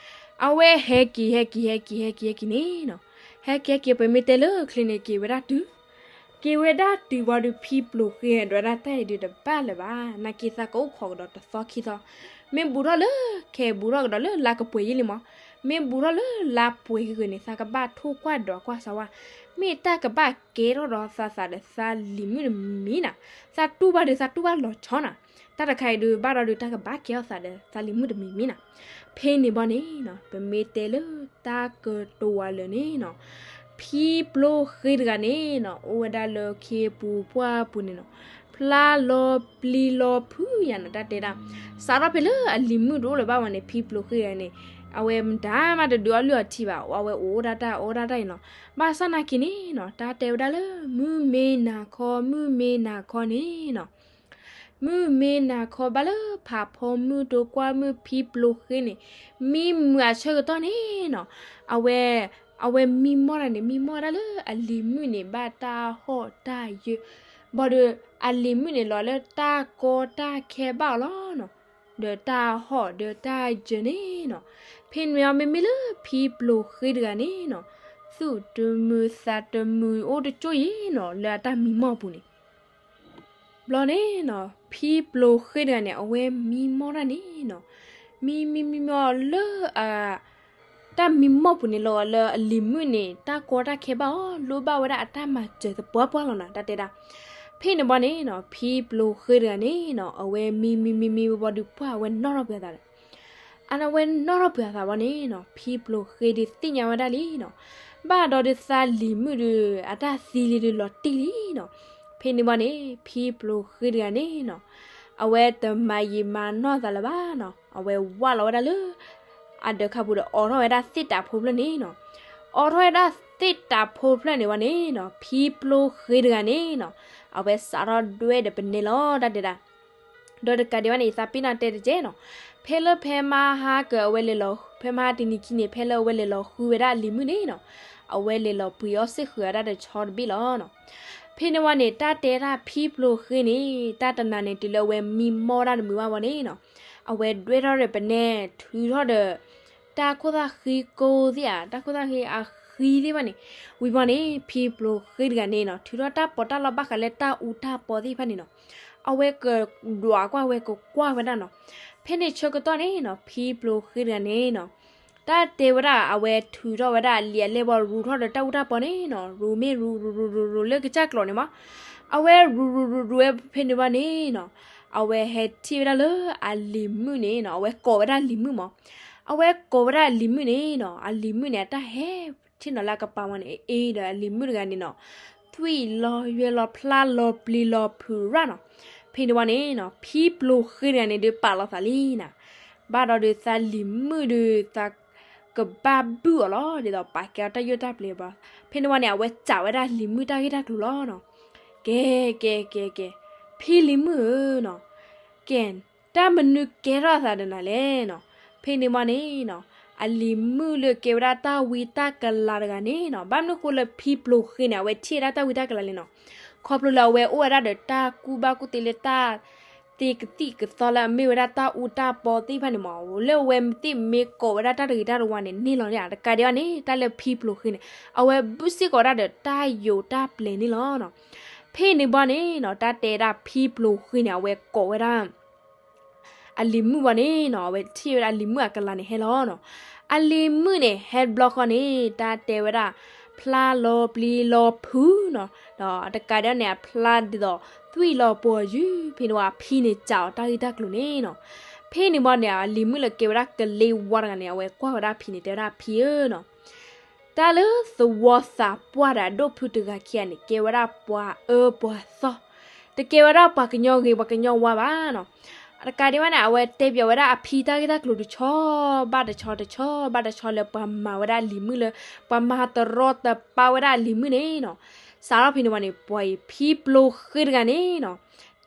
အဝဲဟဲက့ၤ ဟဲက့ၤ ဟဲက့ၤ ဟဲက့ၤ ဟဲက့ၤန့ၣ်နီၤ ဟဲက့ၤ ဟဲက့ၤ ပမ့ၢ်တဲလၢချ့န့ၣ် က့ၤဝဲဒၣ်တုၤ က့ၤဝဲဒၣ်တုၤဝံၤဒီး ဖံပျိၤဃ့ဒီးဝဲဒၣ် တၢ်အံၤဒုးတဘၣ်လၢၤဘၣ် နာ်က့သးကအိၣ်ခိးကဒီးတသီခံသီ မ့ၢ်ဘူးထီၣ်လၢ ခဲဘူးထီၣ်ကဒီးလၢလါကပှဲၤယဲၢ်လံမး မ့ၢ်ဘူးထီၣ်လၢလါပှဲၤဂ့ၤဂ့ၤန့ၣ် သးကဘၣ်ထိၣ်ကွၢ်ဒွးကွၢ်စၢၤဝဲ, မ့ၢ်တၢ်ကဘၣ်ကဲထီၣ်ဒီးသးသးဒီးသးလံၤမုၣ်တမံၤမံၤနၤ, သးတူၢ်ဘၣ်ဒီးသးတူၢ်ဘၣ်လီၤဆီနၤ, တၢ်တခါအံၤဒုးဘၣ်ဒီးဒုးတၢ်ကဘၣ်ကဲထီၣ်သးဒီးသးလံၤမုၣ်တမံၤမံၤနၤ. ဖဲန့ၣ်ဘီန့ၣ်နီၤ ပမ့ၢ်တဲလၢတၢ်ကတိၤဝဲလၢာ်န့ၣ်နီၤ ဖံပျိဃ့တဂၤန့ၣ်နီၤ အိၣ်ဝဲဒၣ်လၢခ့ပူၤပှၢ်ပူၤန့ၣ်နီၤ, ဖျါလီၤပျံၤလီၤဖုးယၤနီၤ တၢ်တဲဒၣ်, စးထီၣ်ဖဲလၢအလံၤမုၣ်တအိၣ်လၢၤဘၣ်ဝဲန့ၣ် ဖံပျိဃ့တဂၤန့ၣ် အဝဲမတၤမးတဒုးအီၣ်လုၢ်အီထံဘၣ်, အဝဲအိၣ်ဒၣ်တၢ်အီဒၣ်တၢ်အံၤနီၤ. ဘၣ်ဆၣ်နာ်က့န့ၣ်နီၤ တၢ်တဲဝဲဒၣ်လၢ မုၢ်မ့ၢ်နၤခီ မုၢ်မ့ၢ်နၤခီန့ၣ်နီၤ မုၢ်မ့ၢ်နၤခီဘၣ်လၢဖးဖီမုၢ်တိကွၢ်မုၢ် ဖံပျိဃ့န့ၣ် မံမုာ်အဆၢကတီၢ်န့ၣ်နီၤ, အဝဲ အဝဲမံမီၢ်တၢ်န့ၣ် မံမီၢ်ဝဲဒၣ်လၢအလံၤမုၣ်န့ၣ် ဘၣ်တၢ်ဟီၣ်တၢ်ယၢၤ, ဘၣ်ဒီး အလံၤမုၣ်န့ၣ်လီၤလၢတၢ်ကီတၢ်ခဲဘၣ်အီၤလီၤနီၤ, ဒီးတၢ်ဟီၣ်ဒီးတၢ်ယၢၤန့ၣ်နီၤ. ဖဲန့ၣ်အီၤမ့မ့ၢ်လၢဖံပျိဃ့တဂၤန့ၣ်နီၤ သူၣ်တမုာ်သးတမုာ်အိၣ်တကၠိၢ်ယံၤနီၤ လၢအတၢ်မံမီၢ်ပူၤန့ၣ် ဘျီန့ၣ်နီၤ ဖံပျိဃ့တဂၤန့ၣ် အဝဲမံမီၢ်တၢ်န့ၣ်နီၤ, မံမံမံမီၢ်လၢအ တၢ်မံမီၢ်ပူၤန့ၣ်လီၤ လၢအလံၤမုၣ်န့ၣ် တၢ်ကီတၢ်ခဲဘၣ်အီၤ လိၣ်ဘၣ်ဝဲဒၣ်အတၢ်မၤစၢၤသပှၢ်ပှၢ်လီၤနီၤ တၢ်တဲဒၣ်. ဖဲန့ၣ်ဘီန့ၣ်နီၤ ဖံပျိဃ့တဂၤန့ၣ်နီၤ အဝဲမံမံမံမံဘီဒုးပှၢ်အဝဲနီၣ်ထီၣ်ပှဲၤအသးဒီး အဝဲနီၣ်ထီၣ်ပှဲၤအသးဘီန့ၣ်နီၤ ဖံပျိဃ့ဒုးသ့ၣ်ညါဝဲဒၣ်လံနီၤ, ဘၣ်ဒီးဒုးသးလံၤမုၣ်ဒုး အတၢ်သံလံဒုးလီၤတံၢ်လံနီၤ. ဖဲန့ၣ်ဘီန့ၣ် ဖံပျိဃ့တဂၤန့ၣ်နီၤ အဝဲတမၤယံာ်မၤနီၢ်သးလၢၤဘၣ်နီၤ, အဝဲဝၢ်လီၤဝဲဒၣ်လၢ အဒၢးခါပူၤဒီး အိးထီၣ်ဝဲဒၣ်သ့ၣ်တးဖိဖျၢၣ်န့ၣ်နီၤ, အိးထီၣ်ဝဲဒၣ်သ့ၣ်တးဖိဖျၢၣ်န့ၣ်ဝဲန့ၣ်နီၤ ဖံပျိဃ့တဂၤန့ၣ်နီၤ အဝဲစးထီၣ်ဒွဲၣ်ဒီးပနဲလီၤ တၢ်တဲဒၣ်. ဒီးတကးဒံးဘၣ်န့ၣ် ယသးပ့ၤနီၣ်တဲတကဲနီၤ, ဖဲလၢဖဲမဟါကၢၤအဝဲလဲၤလီၤ ဖဲမဟါတနံၤခံန့ၣ် ဖဲလၢအဝဲလဲၤလီၤဃုဝဲဒၣ်အလံၤမုၣ်န့ၣ်နီၤ, အဝဲလဲၤလီၤပှ့ၤအီၣ်စ့ၢ်ဃုာ်ဝဲဒၣ်တဆီတဘ့ၣ်လီၤနီၤ. ဖဲန့ၣ်ဝဲန့ၣ် တၢ်တဲဒၣ်ဖံပျိဃ့န့ၣ် တၢ်တနၤန့ၣ်တုၤလၢအဝဲမံမီၢ်တၢ်တမုာ်ဘၣ်ဝဲန့ၣ်နီၤ, အဝဲဒွဲၣ်ထီၣ်ဒီးပနဲ ထုးထီၣ်ဒီး တၢ်ခိၣ်သၣ်ဃံကိးသ့ၣ်ဧါ တၢ်ခိၣ်သၣ်ဃံအဃံသ့ၣ်ဘၣ်န့ၣ်, ဝံၤဘီန့ၣ် ဖံပျိဃ့တဂၤန့ၣ်နီၤ ထုးထီၣ်တၢ်ပီးတၢ်လီဘၣ်ဃးလၢတၢ်အူတၢ်ပီသ့ၣ်တဖၣ်န့ၣ်နီၤ, အဝဲကဒွးကွၢ်ဝဲကကွၢ်ဝဲဒၣ်နီၤ. ဖဲန့ၣ်ဆၢကတီၢ်န့ၣ်နီၤ ဖံပျိဃ့တဂၤန့ၣ်နီၤ တၢ်တဲဝဲဒၣ် အဝဲထုးထီၣ်ဝဲဒၣ်အလံာ်အလဲၢ်ဘီ ရူးထီၣ်ဒီးတၢ်အူတၢ်ပီန့ၣ်နီၤ, ရူးမ့ၢ်ရူး ရူးရူးရူးရူးလၢကစၢ်ကျိာ်န့ၣ်မး, အဝဲရူးရူးရူးရူးဝဲဖဲန့ၣ်ဘီန့ၣ်နီၤ, အဝဲဟဲထံၣ်ဝဲဒၣ်လၢအလံၤမုၣ်န့ၣ်နီၤ, အဝဲကိးဝဲဒၣ်အလံၤမုၣ်မး, အဝဲကိးဝဲဒၣ်အလံၤမုၣ်န့ၣ်နီၤ, အလံၤမုၣ်န့ၣ် အတၢ်ဟဲထံၣ်နီၤလၢအကပၤဝဲန့ၣ် အ့ဒီးအလံၤမုၣ်တဂၤန့ၣ်နီၤ သွံၣ်လီၤယွဲလီၤဖျါလီၤပျံၤလီၤဖုးရၣ်နီၤ. ဖဲန့ၣ်ဝဲန့ၣ်နီၤ ဖံပျိဃ့တဂၤန့ၣ်ဒုးပာ်လီၤသးလံနီၤ, ဘၣ်ဒီးဒုးသးလံၤမုၣ်ဒုး သးကဘၣ်ဘုၣ်အီၤလီၤ ဒ်သိးပာ်ကဲအီၤတၢ်ယိၣ်တၢ်ပျဲၤဘၣ်. ဖဲန့ၣ်ဝဲန့ၣ် အဝဲစံးဝဲဒၣ်လံၤမုၣ်တၢ်ဂ့ၢ်တၢ်ကျိၤလီၤနီၤ, ကဲ ကဲ ကဲ ကဲ ဖံလံၤမုၣ်ဧၢနီၤ, ကဲ တၢ်မနုၤကဲထီၣ်အသးဒီးနၤလဲၣ်နီၤ. ဖဲန့ၣ်ဝဲန့ၣ်နီၤ အလံၤမုၣ်လၢကဲဝဲဒၣ်တၢ်ဝံတၢ်ကလၤတဂၤန့ၣ်နီၤ, ဘၣ်မနုၤဃိလၢဖံပျိဃ့န့ၣ် အဝဲထံၣ်ဝဲဒၣ်တၢ်ဝံတၢ်ကလၤလဲၣ်နီၤ, ခီဖျိလၢအဝဲအိၣ်ဝဲဒၣ်ဒီးတၢ်ကူၣ်ဘၣ်ကူၣ်သ့လၢတၢ်သ့ကသံၣ်ကသီလၢအမ့ၢ်ဝဲဒၣ်တၢ်အူတၢ်ပီသ့ၣ်တဖၣ်န့ၣ်မး, လၢအဝဲသ့ၣ်မ့ၢ်ကိးဝဲဒၣ်တၢ်တဂ့ၤတၢ်တဝါန့ၣ်န့ၢ်လီၤန့ၣ်ဧါ. တကးဒံးဘၣ်န့ၣ် တၢ်လၢဖံပျိဃ့န့ၣ် အဝဲဘုၣ်စ့ၢ်ကီးဝဲဒၣ်ဒီးတၢ်ယိာ်တၢ်ပျဲၤန့ၣ်လီၤနီၤ. ဖဲန့ၣ်ဘီန့ၣ်နီၤ တၢ်တဲဒၣ်ဖံပျိဃ့န့ၣ် အဝဲကိးဝဲဒၣ် အလံၤမုၣ်ဘီန့ၣ်နီၤ, အဝဲထံၣ်ဝဲဒၣ်အလံၤမုၣ်အကလၤန့ၣ်ဟဲလီၤနီၤ. အလံၤမုၣ်န့ၣ် ဟဲတဘျီဃီန့ၣ် တၢ်တဲဝဲဒၣ် ဖျါလီၤပျံၤလီၤဖုးနီၤ, ဒီးတကးဒံးန့ၣ် အဖျါဒ်သိး သွံၣ်လီၤပှီၤယုၢ်, ဖဲန့ၣ်ဝဲအဖံန့ၣ် စံးအီၤတၢ်ဂ့ၢ်တၢ်ကျိၤန့ၣ်နီၤ. ဖဲန့ၣ်ဘီန့ၣ် အလံၤမုၣ်လၢကဲဝဲဒၣ်ကလ့ဝါတဂၤန့ၣ် အဝဲကွၢ်ဝဲဒၣ်အဖံန့ၣ် တဲဝဲဒၣ်အဖံဧၢနီၤ, တၢ်လၢသဝီသးပှၢ်ဒီးအဒိၣ်ဖုတဂၤခံဂၤန့ၣ် ကဲဝဲဒၣ်ပှၤအၢပှၤသီ, တကဲဝဲဒၣ်ပှၤကညီဂ့ၤပှၤကညီဝါဘၣ်နီၤ. တကးဒံးဘၣ်န့ၣ် အဝဲတဲပၠးဝဲဒၣ်အဖံတၢ်ဂ့ၢ်တၢ်ကျိၤတဆီဘၣ်တဆီ တဆီဘၣ်တဆီလၢပှၤမၤဝဲဒၣ်အလံၤမုၣ်လၢ ပှၤမၤတရီတပါဝဲဒၣ်အလံၤမုၣ်န့ၣ်နီၤ. စးထီၣ်ဖဲန့ၣ်ဝဲန့ၣ် ပှၤအံၤဖံပျိဃ့တဂၤန့ၣ်နီၤ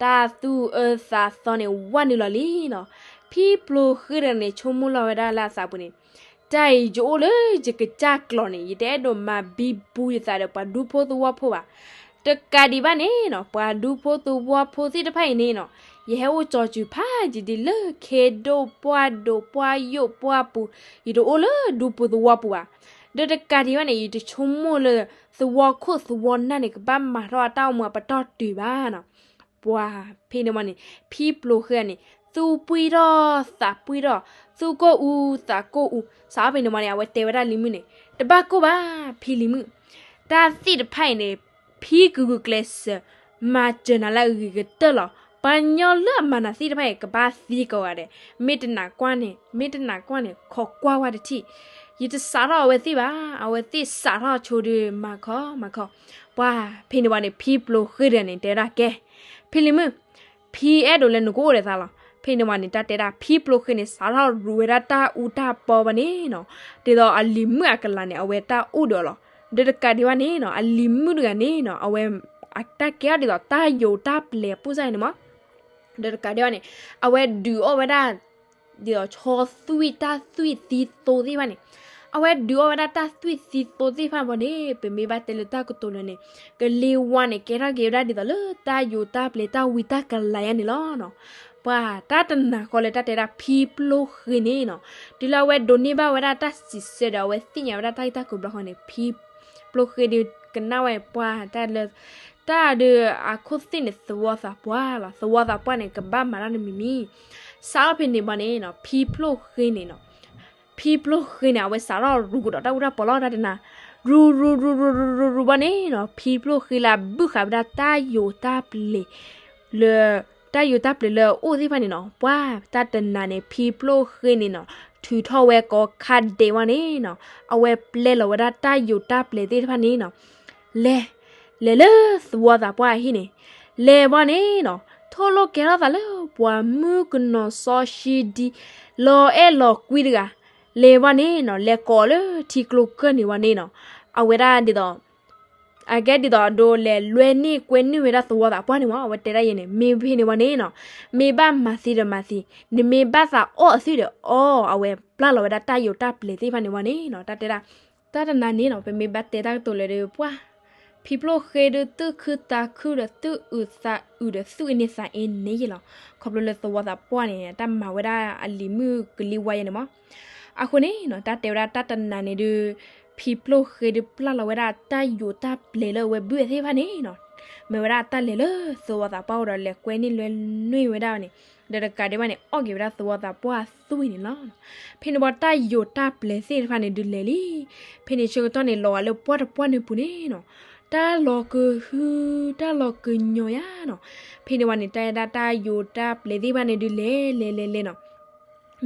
တၢ်သူၣ်အၢသးသီန့ၣ် ဝဲနုာ်လီၤလံနီၤ. ဖံပျိဃ့တဂၤန့ၣ် ဆိကမိၣ်လီၤဝဲဒၣ်လၢအသးပူၤန့ၣ် တၢ်အံၤယအိၣ်လၢယကစၢ်ကျိာ်န့ၣ် ယတအဲၣ်ဒိးမၤဘံဘူယသးဒီးပှၤဒူဖိသဝီဖိဘၣ်. တကးဒံးဘၣ်န့ၣ်နီၤ ပှၤဒူဖိသဝီဖိသ့ၣ်တဖၣ်အံၤန့ၣ်နီၤ ယဟဲအိၣ်ကၠီၤစုၤဖးယံာ်ဒ်လၢခ့ဒိၣ်ပှၢ်ဒိၣ်ပှၢ်ယိာ်ပှၢ်ပူၤ, ယတအိၣ်လၢဒူပူၤသဝီပူၤဘၣ်. ဒီးတကးဒံးဘၣ်န့ၣ် ယတဆိကမိၣ်လၢ သဝီခိၣ်သဝီနၢ်န့ၣ် ကဘၣ်မၤထီၣ်အတၢ်အိၣ်မူအပတီၢ်တုၤဘၣ်နီၤ. ပှၤဖဲန့ၣ်ဝဲန့ၣ် ဖံပျိဃ့တဂၤန့ၣ် သူၣ်ပှံၢ်ထီၣ်သးပှံၢ်ထီၣ်, သူၣ်ကိၢ်အူသးကိၢ်အူ, စးထီၣ်ဖဲန့ၣ်ဝံၤန့ၣ် အဝဲတဲဝဲဒၣ်လံၤမုၣ်န့ၣ်, တဘၣ်ကိၢ်ဘၣ် ဖံလံၤမုၣ်, တၢ်သ့ၣ်တဖၣ်အံၤန့ၣ် ဖံကဂုာ်ကျဲးစၢး မၤစၢၤနၤလၢအဂ့ၤကတၢၢ်လီၤ. ပှၤကညီလၢအမၤနၤသ့ၣ်တဖၣ်အံၤ ကဘၣ်သံကိးဂၤဒဲး, မ့ၢ်တနာ်ကွၢ်န့ၣ်, မ့ၢ်တနာ်ကွၢ်န့ၣ် ခိးကွၢ်ဝဲတထံၣ်, ယတစးထီၣ်အဝဲသ့ၣ်ဘၣ်, အဝဲသ့ၣ်စးထီၣ်ဆိဒီး မၤခီမၤခီ, ပှၤဖဲန့ၣ်ဝံၤန့ၣ် ဖံပျိဃ့ဒၢးန့ၣ် တဲဝဲဒၣ်ကဲ, ဖံလံၤမုၣ် ဖံအဲၣ်ဒိးလၢနကအိၣ်ဒီးသးလီၤ. ဖဲန့ၣ်ဝံၤန့ၣ် တၢ်တဲဒၣ် ဖံပျိဃ့န့ၣ် စးထီၣ်ရူးဝဲဒၣ်တၢ်အူတၢ်ပီဘၣ်န့ၣ်နီၤ, ဒ်သိးအလံၤမုၣ်အကလၤန့ၣ် အဝဲတၢ်အိၣ်ဒီးအီၤလီၤ. ဒီးတကးဒံးဘၣ်န့ၣ်နီၤ အလံၤမုၣ်တဂၤန့ၣ်နီၤ အဝဲ အတၢ်ကဲထီၣ်ဒ်သိးတၢ်ယိာ်တၢ်ပျဲၤအပူၤစ့ၢ်န့ၣ်မး, ဒီးတကးဒံးဘၣ်န့ၣ် အဝဲဒုးအီၣ်ဝဲဒၣ် ဒ်သိးဆီသွံၣ်တၢ်သွံၣ်သံသိသ့ၣ်တဖၣ်န့ၣ်, အဝဲဒုးအီၣ်ဝဲဒၣ်တၢ်သွံၣ်သံသိသ့ၣ်တဖၣ်ဘၣ်န့ၣ် ပမ့ၢ်ဘၣ်တဲလၢတၢ်ကတိၤလၢာ်န့ၣ် ကလံၤဝါန့ၣ် ကဲထီၣ်က့ၤဝဲဒၣ်ဒ်သိးလၢတၢ်ယိာ်တၢ်ပျဲၤတၢ်ဝံတၢ်ကလၤယါန့ၣ်လီၤနီၤ. ပှၤတၢ်တနာ်ဃီလၢတၢ်တဲဒၣ်ဖံပျိဃ့န့ၣ်နီၤ, တုၤလၢအဝဲဒိးန့ၢ်ဘၣ်ဝဲဒၣ်တၢ်စံးဆၢဒီး အဝဲသ့ၣ်ညါဝဲဒၣ်တၢ်ဂ့ၢ်တၢ်ကျိၤဘျီဃီန့ၣ် ဖံပျိဃ့ဒီးကနၣ်ဝဲ ပှၤတၢ်လၢ တၢ်ဒီးအခိၣ်သ့ၣ်န့ၣ် သဝီသးပှၢ်လီၤ. သဝီသးပှၢ်န့ၣ် ကဘၣ်မၤတၢ်တမံၤမံၤ, စးထီၣ်ဖဲန့ၣ်ဘၣ်န့ၣ်နီၤ ဖံပျိဃ့န့ၣ်နီၤ ဖံပျိဃ့န့ၣ် အဝဲစးထီၣ်ရူးကဒီးတၢ်အူတၢ်ပီလီၤ တၢ်တနၤ, ရူးရူးရူးရူးရူးရူးရူးဘၣ်န့ၣ်နီၤ ဖံပျိဃ့လၢအဘုၣ်ဃာ်ဝဲဒၣ်တၢ်ယိာ်တၢ်ပျဲၤ လၢ တၢ်ယိာ်တၢ်ပျဲၤလၢအအိၣ်သ့ၣ်တဖၣ်န့ၣ်နီၤ ပှၤတၢ်တနၤန့ၣ် ဖံပျိဃ့န့ၣ်နီၤ ထုးထီၣ်ဝဲကိးခါဒဲးဝံၤန့ၣ်နီၤ အဝဲပျဲလီၤဝဲဒၣ်တၢ်ယိာ်တၢ်ပျဲၤသ့ၣ်တဖၣ်န့ၣ်နီၤ လဲၤ လဲၤလၢသဝီသးပှၢ်အဟံၣ်န့ၣ်, လဲၤဘၣ်န့ၣ်နီၤ ထိၣ်လိာ်ကဲထီၣ်သးလၢပှၤမုၣ်ကနီၤစီဆှံဒံ လီၤအဲၣ်လီၤကွံတဂၤ, လဲၤဘၣ်န့ၣ်နီၤ လဲၤကိးလၢထံကျိကၢၢ်န့ၣ်ဝံၤန့ၣ်နီၤ အဝဲဒၣ်ဒ်သိး အကဲဒ်သိးဒိးလဲၤလွဲန့ၢ်ကွဲန့ၢ်ဝဲဒၣ်သဝီသးပှၢ်န့ၣ်မး အဝဲတဲဒၣ်ယဲန့ၣ် မ့ၢ်ဖဲန့ၣ်ဝံၤန့ၣ်နီၤ မ့ၢ်ဘၣ်မၤသံဒီးမၤသံ, နမ့ၢ်ဘၣ်သးအီၣ်အသွံၣ်ဒီးအီၣ် အဝဲပျဲလီၤဝဲဒၣ်တၢ်ယိာ်တၢ်ပျဲၤသ့ၣ်တဖၣ်န့ၣ်ဝံၤန့ၣ်နီၤ တၢ်တဲဒၣ် တၢ်တနၤန့ၣ်နီၤ ပမ့ၢ်ဘၣ်တဲတၢ်ကတိၤလၢာ်ဒီး ပှၤ ဖံပျိဃ့ဒီးသူၣ်ခုသးခုဒီးသူၣ်အုးသးအုးဒီးသူၣ်အ့န့ၢ်သးအ့န့ၣ်ယဲလီၤ. ခီဖျိလၢသဝီသးပှၢ်န့ၣ် တၢ်မၤဝဲဒၣ်အလံၤမုၣ်ကလံၤဝါယဲန့ၣ်မး အဃိန့ၣ်နီၤ တၢ်တဲဝဲဒၣ်တၢ်တနၤန့ၣ်ဒုး ဖံပျိဃ့ဒုးပျဲလီၤဝဲဒၣ်တၢ်ယိာ်တၢ်ပျဲၤလၢအဝဲဘုၣ်ဝဲသ့ၣ်တဖၣ်န့ၣ်နီၤ မ့ၢ်ဝဲဒၣ်တၢ်လဲၤလၢသဝီသးပှၢ်အိၣ်ဒီးလဲၤကွဲန့ၢ်လွဲန့ၢ်ဝဲဒၣ်န့ၣ် ဒီးတကးဒံးဘၣ်န့ၣ် အီၣ်က့ၤဝဲဒၣ်သဝီသးပှၢ်အသွံၣ်န့ၣ်လီၤ. ဖဲန့ၣ်ဝံၤတၢ်ယိာ်တၢ်ပျဲၤသ့ၣ်တဖၣ်န့ၣ်ဒုးလဲၤလံ. ဖဲန့ၣ်ဆၢကတီၢ်န့ၣ် လီၤဂာ်လၢပှၢ်တပှၢ်န့ၣ်ပူၤန့ၣ်နီၤ တၢ်လီၤကဟု တၢ်လီၤကညီၤယါနီၤ ဖဲန့ၣ်ဝံၤန့ၣ် တၢ်ဒၣ်တၢ်ယိာ်တၢ်ပျဲၤသ့ၣ်တဖၣ်န့ၣ်ဒုးလဲၤလဲၤလဲၤလဲၤနီၤ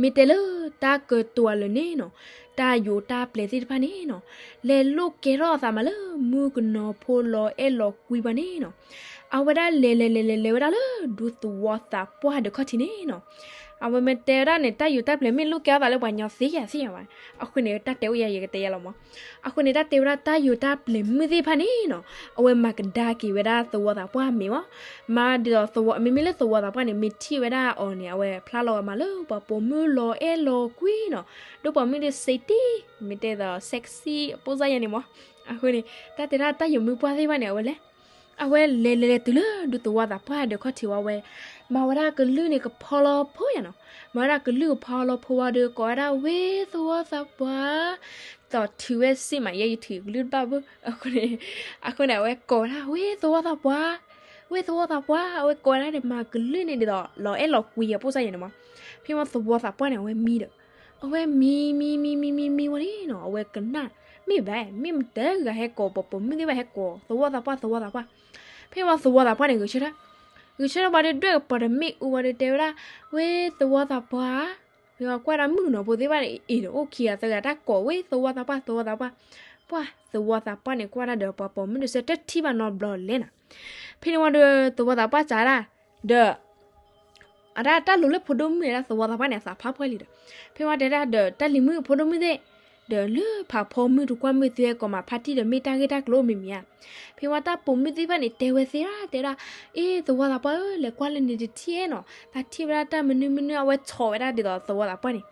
မ့ၢ်တဲလၢတၢ်ကတိၤအလၢာ်န့ၣ်နီၤ တၢ်ယိာ်တၢ်ပျဲၤသ့ၣ်တဖၣ်န့ၣ်နီၤ လဲၤလိာ်ကဲထီၣ်အသးမးလၢမုၣ်ကနီၤဖိလီၤအဲၣ်လီၤကွံပှၤန့ၣ်နီၤ အဝဲဒၣ်လဲၤလဲၤလဲၤလဲၤလဲၤဝဲဒၣ်လၢဒူသဝီသးပှၢ်ဒၢးခီၣ်ထံးန့ၣ်နီၤ အဝဲမ့ၢ်တဲဝဲဒၣ်န့ၣ် တၢ်ယိာ်တၢ်ပျဲၤမ့ၢ်လိာ်ကဲထီၣ်သးလၢပှၤကညီသ့ယၤသ့ယၤဘၣ်. အဃိန့ၣ် တၢ်တဲအိၣ်ယၤယကတဲယၤလီၤမး. အဃိန့ၣ် တၢ်တဲဝဲဒၣ်တၢ်ယိာ်တၢ်ပျဲၤမုၣ်သ့ၣ်တဖၣ်န့ၣ်နီၤ အဝဲမၤကဒါက့ၤဝဲဒၣ်သဝီသးပှၢ်မ့ၢ်မး မၤဒ်သိးသဝီ မ့မ့ၢ်လၢသဝီသးပှၢ်န့ၣ် မ့ၢ်ထံၣ်ဝဲဒၣ်အီၤန့ၣ် အဝဲဖျါလီၤဝဲမးလၢပှၤပိာ်မုၣ်လီၤအဲၣ်လီၤကွံနီၤ ဒီးပိာ်မုၣ်ဒီးစံးတံၢ် မ့ၢ်တဲသိး sexy အပိၢ်စၢ်ယဲန့ၣ်မး. အဃိန့ၣ် တၢ်တဲဒၣ်တၢ်ယိာ်မုၣ်ပှၢ်သ့ၣ်တဖၣ်န့ၣ် အဝဲလဲၤ အဝဲလဲၤလဲၤလဲၤတုၤလၢဒူသဝီသးပှၢ်ဒၢးခီၣ်ထံးဝံၤဝဲ မၤဝဲဒၣ်ကလုၢ်န့ၣ်ကဖီလီၤဖိယါနီၤ မၤဝဲဒၣ်ကလုၢ်ကဖီလီၤဖိဝံၤဒီးကိးဝဲဒၣ် ဝ့ၢ်သဝီသးပှၢ် သိးထုးဝဲစ့ၢ်မး ယဲယထုးကလုၢ်တဘၣ်ဘၣ် အဃိန့ၣ် အဃိန့ၣ် အဝဲကိးဝဲဒၣ် ဝ့ၢ်သဝီသးပှၢ် ဝ့ၢ်သဝီသးပှၢ် အဝဲကိးဝဲဒၣ်န့ၣ် မၤကလုၢ်န့ၣ်ဒ်သိး လီၤအဲၣ်လီၤကွံအပိၢ်စၢ်ယဲန့ၣ်မး. ဖဲမ့ၢ်သဝီသးပှၢ်န့ၣ် အဝဲမံဒီး အဝဲမံမံမံမံမံဝံၤန့ၣ်နီၤ အဝဲကနၣ် မ့ၢ်ဘၣ် မ့ၢ်မတၤဂၤဟဲကိး ပိာ်မုၣ်သ့ၣ်တဖၣ်ဟဲကိး သဝီသးပှၢ် သဝီသးပှၢ်. ဖဲမ့ၢ်သဝီသးပှၢ်န့ၣ် ဂဲၤဆၢထၢၣ် ဂဲၤဆၢထၢၣ်ဝံၤဒီး ဒွဲၣ်ကပီၤတမ့ၣ်အူဝံၤဒီးတဲဝဲဒၣ် ဝ့ၢ်သဝီသးပှၢ်ဧၢ ဖဲမ့ၢ်ကွၢ်ဒၣ်မုၣ်ကနီၤဖိသ့ၣ်တဖၣ်န့ၣ် အ့ၣ်ဒီးအိၣ်ခံဂၤသၢဂၤ တၢ်ကိးဝ့ၢ်သဝီသးပှၢ် သဝီသးပှၢ်. ပှၢ်သဝီသးပှၢ်န့ၣ် ကွၢ်တၢ်ဒီး ပှၤပိာ်မုၣ်တစဲးတထံၣ်ဘၣ်နီတဘျီလဲၣ်နီၤ. ဖဲန့ၣ်ဝံၤဒီး သဝီသးပှၢ်စံးဒၣ် ဒီး အတၢ်တၢ်လိၤလၢဖိဒိၣ်မုၣ်န့ၣ် တၢ်သဝီသးပှၢ်န့ၣ် အသးဖးပှၢ်လံဒီး ဖဲဝံၤတဲဒၣ်ဒီး တၢ်လံၤမုၣ်ဖိဒိၣ်မုၣ်သ့ၣ် ဒီးလၢဖးဖီမုၢ်တကွၢ်မုၢ်သ့ၣ် ကိးမးဖါတံၢ်ဒီး မ့ၢ်တၢ်ဂ့ၢ်တၢ်ကျိၤမ့မ့ၢ်ဧါ. ဖဲဝံၤတၢ်ပိာ်မုၣ်သ့ၣ်တဖၣ်န့ၣ် တဲဝဲသ့ဒၣ် တဲဒၣ် အ့ သဝီသးပှၢ်ဧၢ လဲၤကွၢ်လၢန့ၣ်တထံၣ်နီၤ သးထံၣ်ဝဲဒၣ်တၢ်မနုၤမနုၤ အဝဲဆီးဝဲဒၣ်ဒ်သိးသဝီသးပှၢ်န့ၣ်.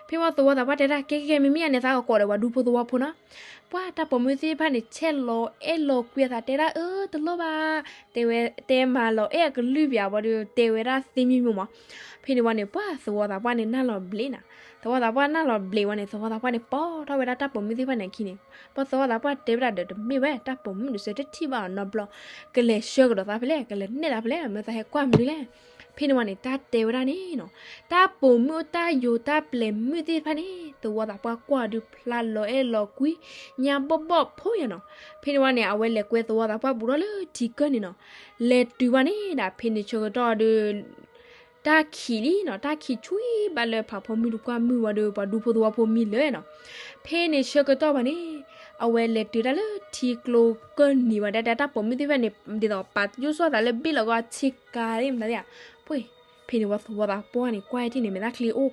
ဖဲဝံၤသဝီသးပှၢ်တဲဒၣ် ကဲကဲကဲ မ့မ့ၢ်အန့ၣ် သးကကိးဒီးပှၤဒူဖိသဝီဖိနီၤ. ပှၢ်တၢ်ပိာ်မုၣ်သ့ၣ်တဖၣ်န့ၣ် ဆဲးလီၤအဲၣ်လီၤကွံအသးတဲဒၣ် အၢ တလိၣ်ဘၣ် တဲဝဲ တဲမၤလီၤအဲၣ်အကလုၢ်ပၠးဘၣ်ဒီး တဲဝဲဒၣ်သ့မံမုာ်မး. ဖဲန့ၣ်ဝံၤန့ၣ် ပှၢ်သဝီသးပှၢ်န့ၣ် နၢ်လီၤဘျ့နၤ. သဝီသးပှၢ်နၢ်လီၤဘျ့ဝံၤန့ၣ် သဝီသးပှၢ်န့ၣ် ပိာ်ထီၣ်ဝဲဒၣ်တၢ်ပိာ်မုၣ်သ့ၣ်တဖၣ်န့ၣ်အခံန့ၣ်. ပှၢ်သဝီသးပှၢ်တဲဝဲဒၣ်ဒီး တမ့ၢ်ဝဲ တၢ်ပိာ်မုၣ်တစဲးတထံၣ်ဘၣ်နီတဘျီ. ကလဲၤဆှၢကဒီးသးဖဲလဲၣ် ကလဲၤနဲၣ်သးဖဲလဲၣ် မ့ၢ်သးဟဲကွၢ်မနုၤလဲၣ်. ဖဲန့ၣ်ဝံၤန့ၣ် တၢ်တဲဝဲဒၣ်န့ၣ်နီၤ, တၢ်ပိာ်မုၣ်တၢ်ယိၤတၢ်ပျဲၤမုၣ်သ့ၣ်တဖၣ်န့ၣ် သဝီသးပှၢ်ကွၢ်ဒုးဖျါလီၤအဲၣ်လီၤကွံ ညါဘီၣ်ဘီၣ်ဖိယၤနီၤ. ဖဲန့ၣ်ဝံၤန့ၣ် အဝဲလဲၤကွဲသဝီသးပှၢ်ဘူးထီၣ်လၢထံကၢၢ်န့ၣ်နီၤ. လဲၤတုၤဘၣ်န့ၣ်ဒီး ဖဲန့ၣ်ဆၢကတီၢ်ဒီး တၢ်ခံးလံနီၤ, တၢ်ခံးဆူဘၣ်လၢဖးဖီမုၢ်တကွၢ်မုၢ်ဝံၤဒီး ပှၤဒူဖိသဝီဖိမံလၢာ်နီၤ. ဖဲန့ၣ်ဆၢကတီၢ်ဘၣ်န့ၣ် အဝဲလဲၤတုၤတၢ်လၢထံကျိကၢၢ်နံၤဘၣ် တဲတဲတၢ်ပိာ်မုၣ်သ့ၣ်တဖၣ်န့ၣ် ဒ်သိးပာ်ယူၢ်စီၣ်သးလၢဘ့ၣ်လီၤကီ ဆ့ကၤသ့ၣ်မတၤသ့ၣ်ဧါ. ပှ့ၢ် ဖဲန့ၣ်ဝံၤသဝီသးပှၢ်န့ၣ် ကွၢ်ထံၣ်န့ၣ် မဲာ်သၣ်ချံအိၣ်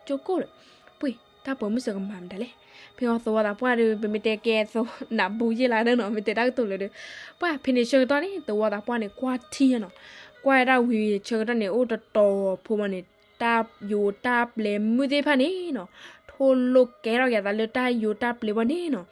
ချိၣ်ကိၢ်ဒီး ပှ့ၢ် တၢ်ပိာ်မုၣ်စ့ၢ်ကမၤမတၤလဲၣ်. ဖဲဝံၤသဝီသးပှၢ်ဒီး ပမ့ၢ်တဲကဲသဝီနးဘူးယ့ၢ်လၢ်ဒီးနီၤ, မ့ၢ်တဲတၢ်ကတိၤလၢာ်ဒီး ပှၢ် ဖဲန့ၣ်ဆၢကတီၢ်န့ၣ် သဝီသးပှၢ်န့ၣ် ကွၢ်ထံၣ်နီၤ. ကွၢ်ဝဲဒၣ်ဝံၤဆၢကတီၢ်န့ၣ် အိၣ်တတီၤဖိမးန့ၣ် တၢ်ယိၤတၢ်ပျဲၤမုၣ်သ့ၣ်တဖၣ်န့ၣ်နီၤ ထိၣ်လိာ်ကဲထီၣ်က့ၤအသးလၢတၢ်ယိၤတၢ်ပျဲၤဘၣ်န့ၣ်နီၤ.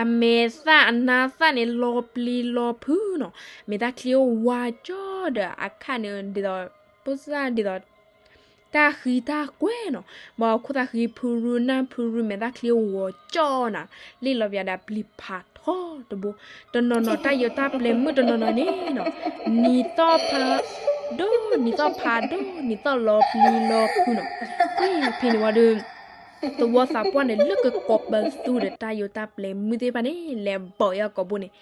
အမဲာ်သၣ်အနါသၣ်န့ၣ် လီၤပျံၤလီၤဖုးနီၤ. မဲာ်သၣ်ချံအိၣ်ဝါကၠီဒီး အခါန့ၣ် ဒ်သိး ဖိသၣ်ဒ်သိး တၢ်ဃံတၢ်ကွဲနီၤ. ဘၣ်ခိၣ်သၣ်ဃံဖုရူနၢ်ဖုရူ မဲာ်သၣ်ချံအိၣ်ဝါကၠီနီၤ. လ့ၣ်လီၤပၠးဒီးပျံၤဖးထီတဘိ တနီၤနီၤ တၢ်ယိၤတၢ်ပျဲၤမုၣ်တနီၤနီၤန့ၣ်နီၤ နံၤသီၣ်ဖးဒိၣ် နံၤသီၣ်ဖးဒိၣ် နံၤသီၣ်လီၤပျံၤလီၤဖုးနီၤ. ပှ့ၢ် ဖဲန့ၣ်ဝံၤဒီး သဝီသးပှၢ်န့ၣ် လၢကကိးပသူဒီးတၢ်ယိၤတၢ်ပျဲၤမုၣ်သ့ၣ်တဖၣ်န့ၣ် လဲၤဘီၣ်အီၤကိာ်ဘိန့ၣ်,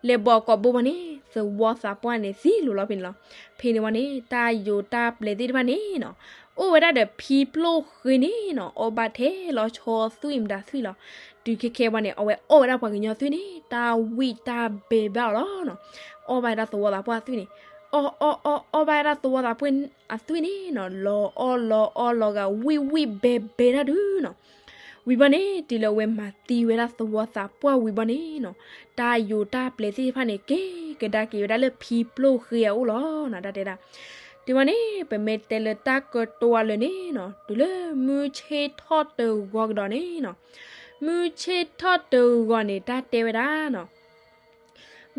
လဲၤဘီၣ်အီၤကိာ်ဘိဘၣ်န့ၣ် သဝီသးပှၢ်န့ၣ်သံလိၤလီၤဖဲန့ၣ်လီၤ. ဖဲန့ၣ်ဝံၤန့ၣ် တၢ်ယိၤတၢ်ပျဲၤသ့ၣ်တဖၣ်န့ၣ်နီၤ အိၣ်ဝဲဒၣ်ဒီးဖံပျိၢ်ဃ့န့ၣ်နီၤ အီၣ်ဘၣ်ထဲလီၤဆီသွံၣ်မတၤသွံၣ်လီၤ. တုၤခဲခဲဝံၤန့ၣ် အဝဲအီၣ်ဝဲဒၣ်ပှၤကညီသွံၣ်န့ၣ် တၢ်ဝံၣ်တၢ်ဘဲဘၣ်အီၤလီၤနီၤ. အီၣ်ဘၣ်ဝဲဒၣ်သဝီသးပှၢ်အသွံၣ်န့ၣ် အီၣ်အီၣ်အီၣ်အီၣ်ဘၣ်ဝဲဒၣ်သဝီသးပှၢ်အသွံၣ်န့ၣ်နီၤ လီၤအီၣ်လီၤအီၣ်လီၤဂာ်ဝံၣ်ဝံၣ်ဘဲဘဲတၢ်ဒုးနီၤ. ဝံၤဘၣ်န့ၣ် တုၤလၢအဝဲမၤသံဝဲဒၣ်သဝီသးပှၢ်ဝံၤဘၣ်န့ၣ်နီၤ တၢ်ယိၤတၢ်ပျဲၤသ့ၣ်တဖၣ်န့ၣ် က့ၤကဒါက့ၤဝဲဒၣ်လၢဖံပျိၢ်ဃ့အအိၣ်လီၤနီၤ တၢ်တဲဒၣ်. တုၤဝဲန့ၣ် ပမ့ၢ်တဲလၢတၢ်ကတိၤအလၢာ်န့ၣ်နီၤ တုၤလၢမုၢ်ဆ့ၣ်ထီၣ်တဂီၤကဒီးန့ၣ်နီၤ မုၢ်ဆ့ၣ်ထီၣ်တဂီၤန့ၣ် တၢ်တဲဝဲဒၣ်နီၤ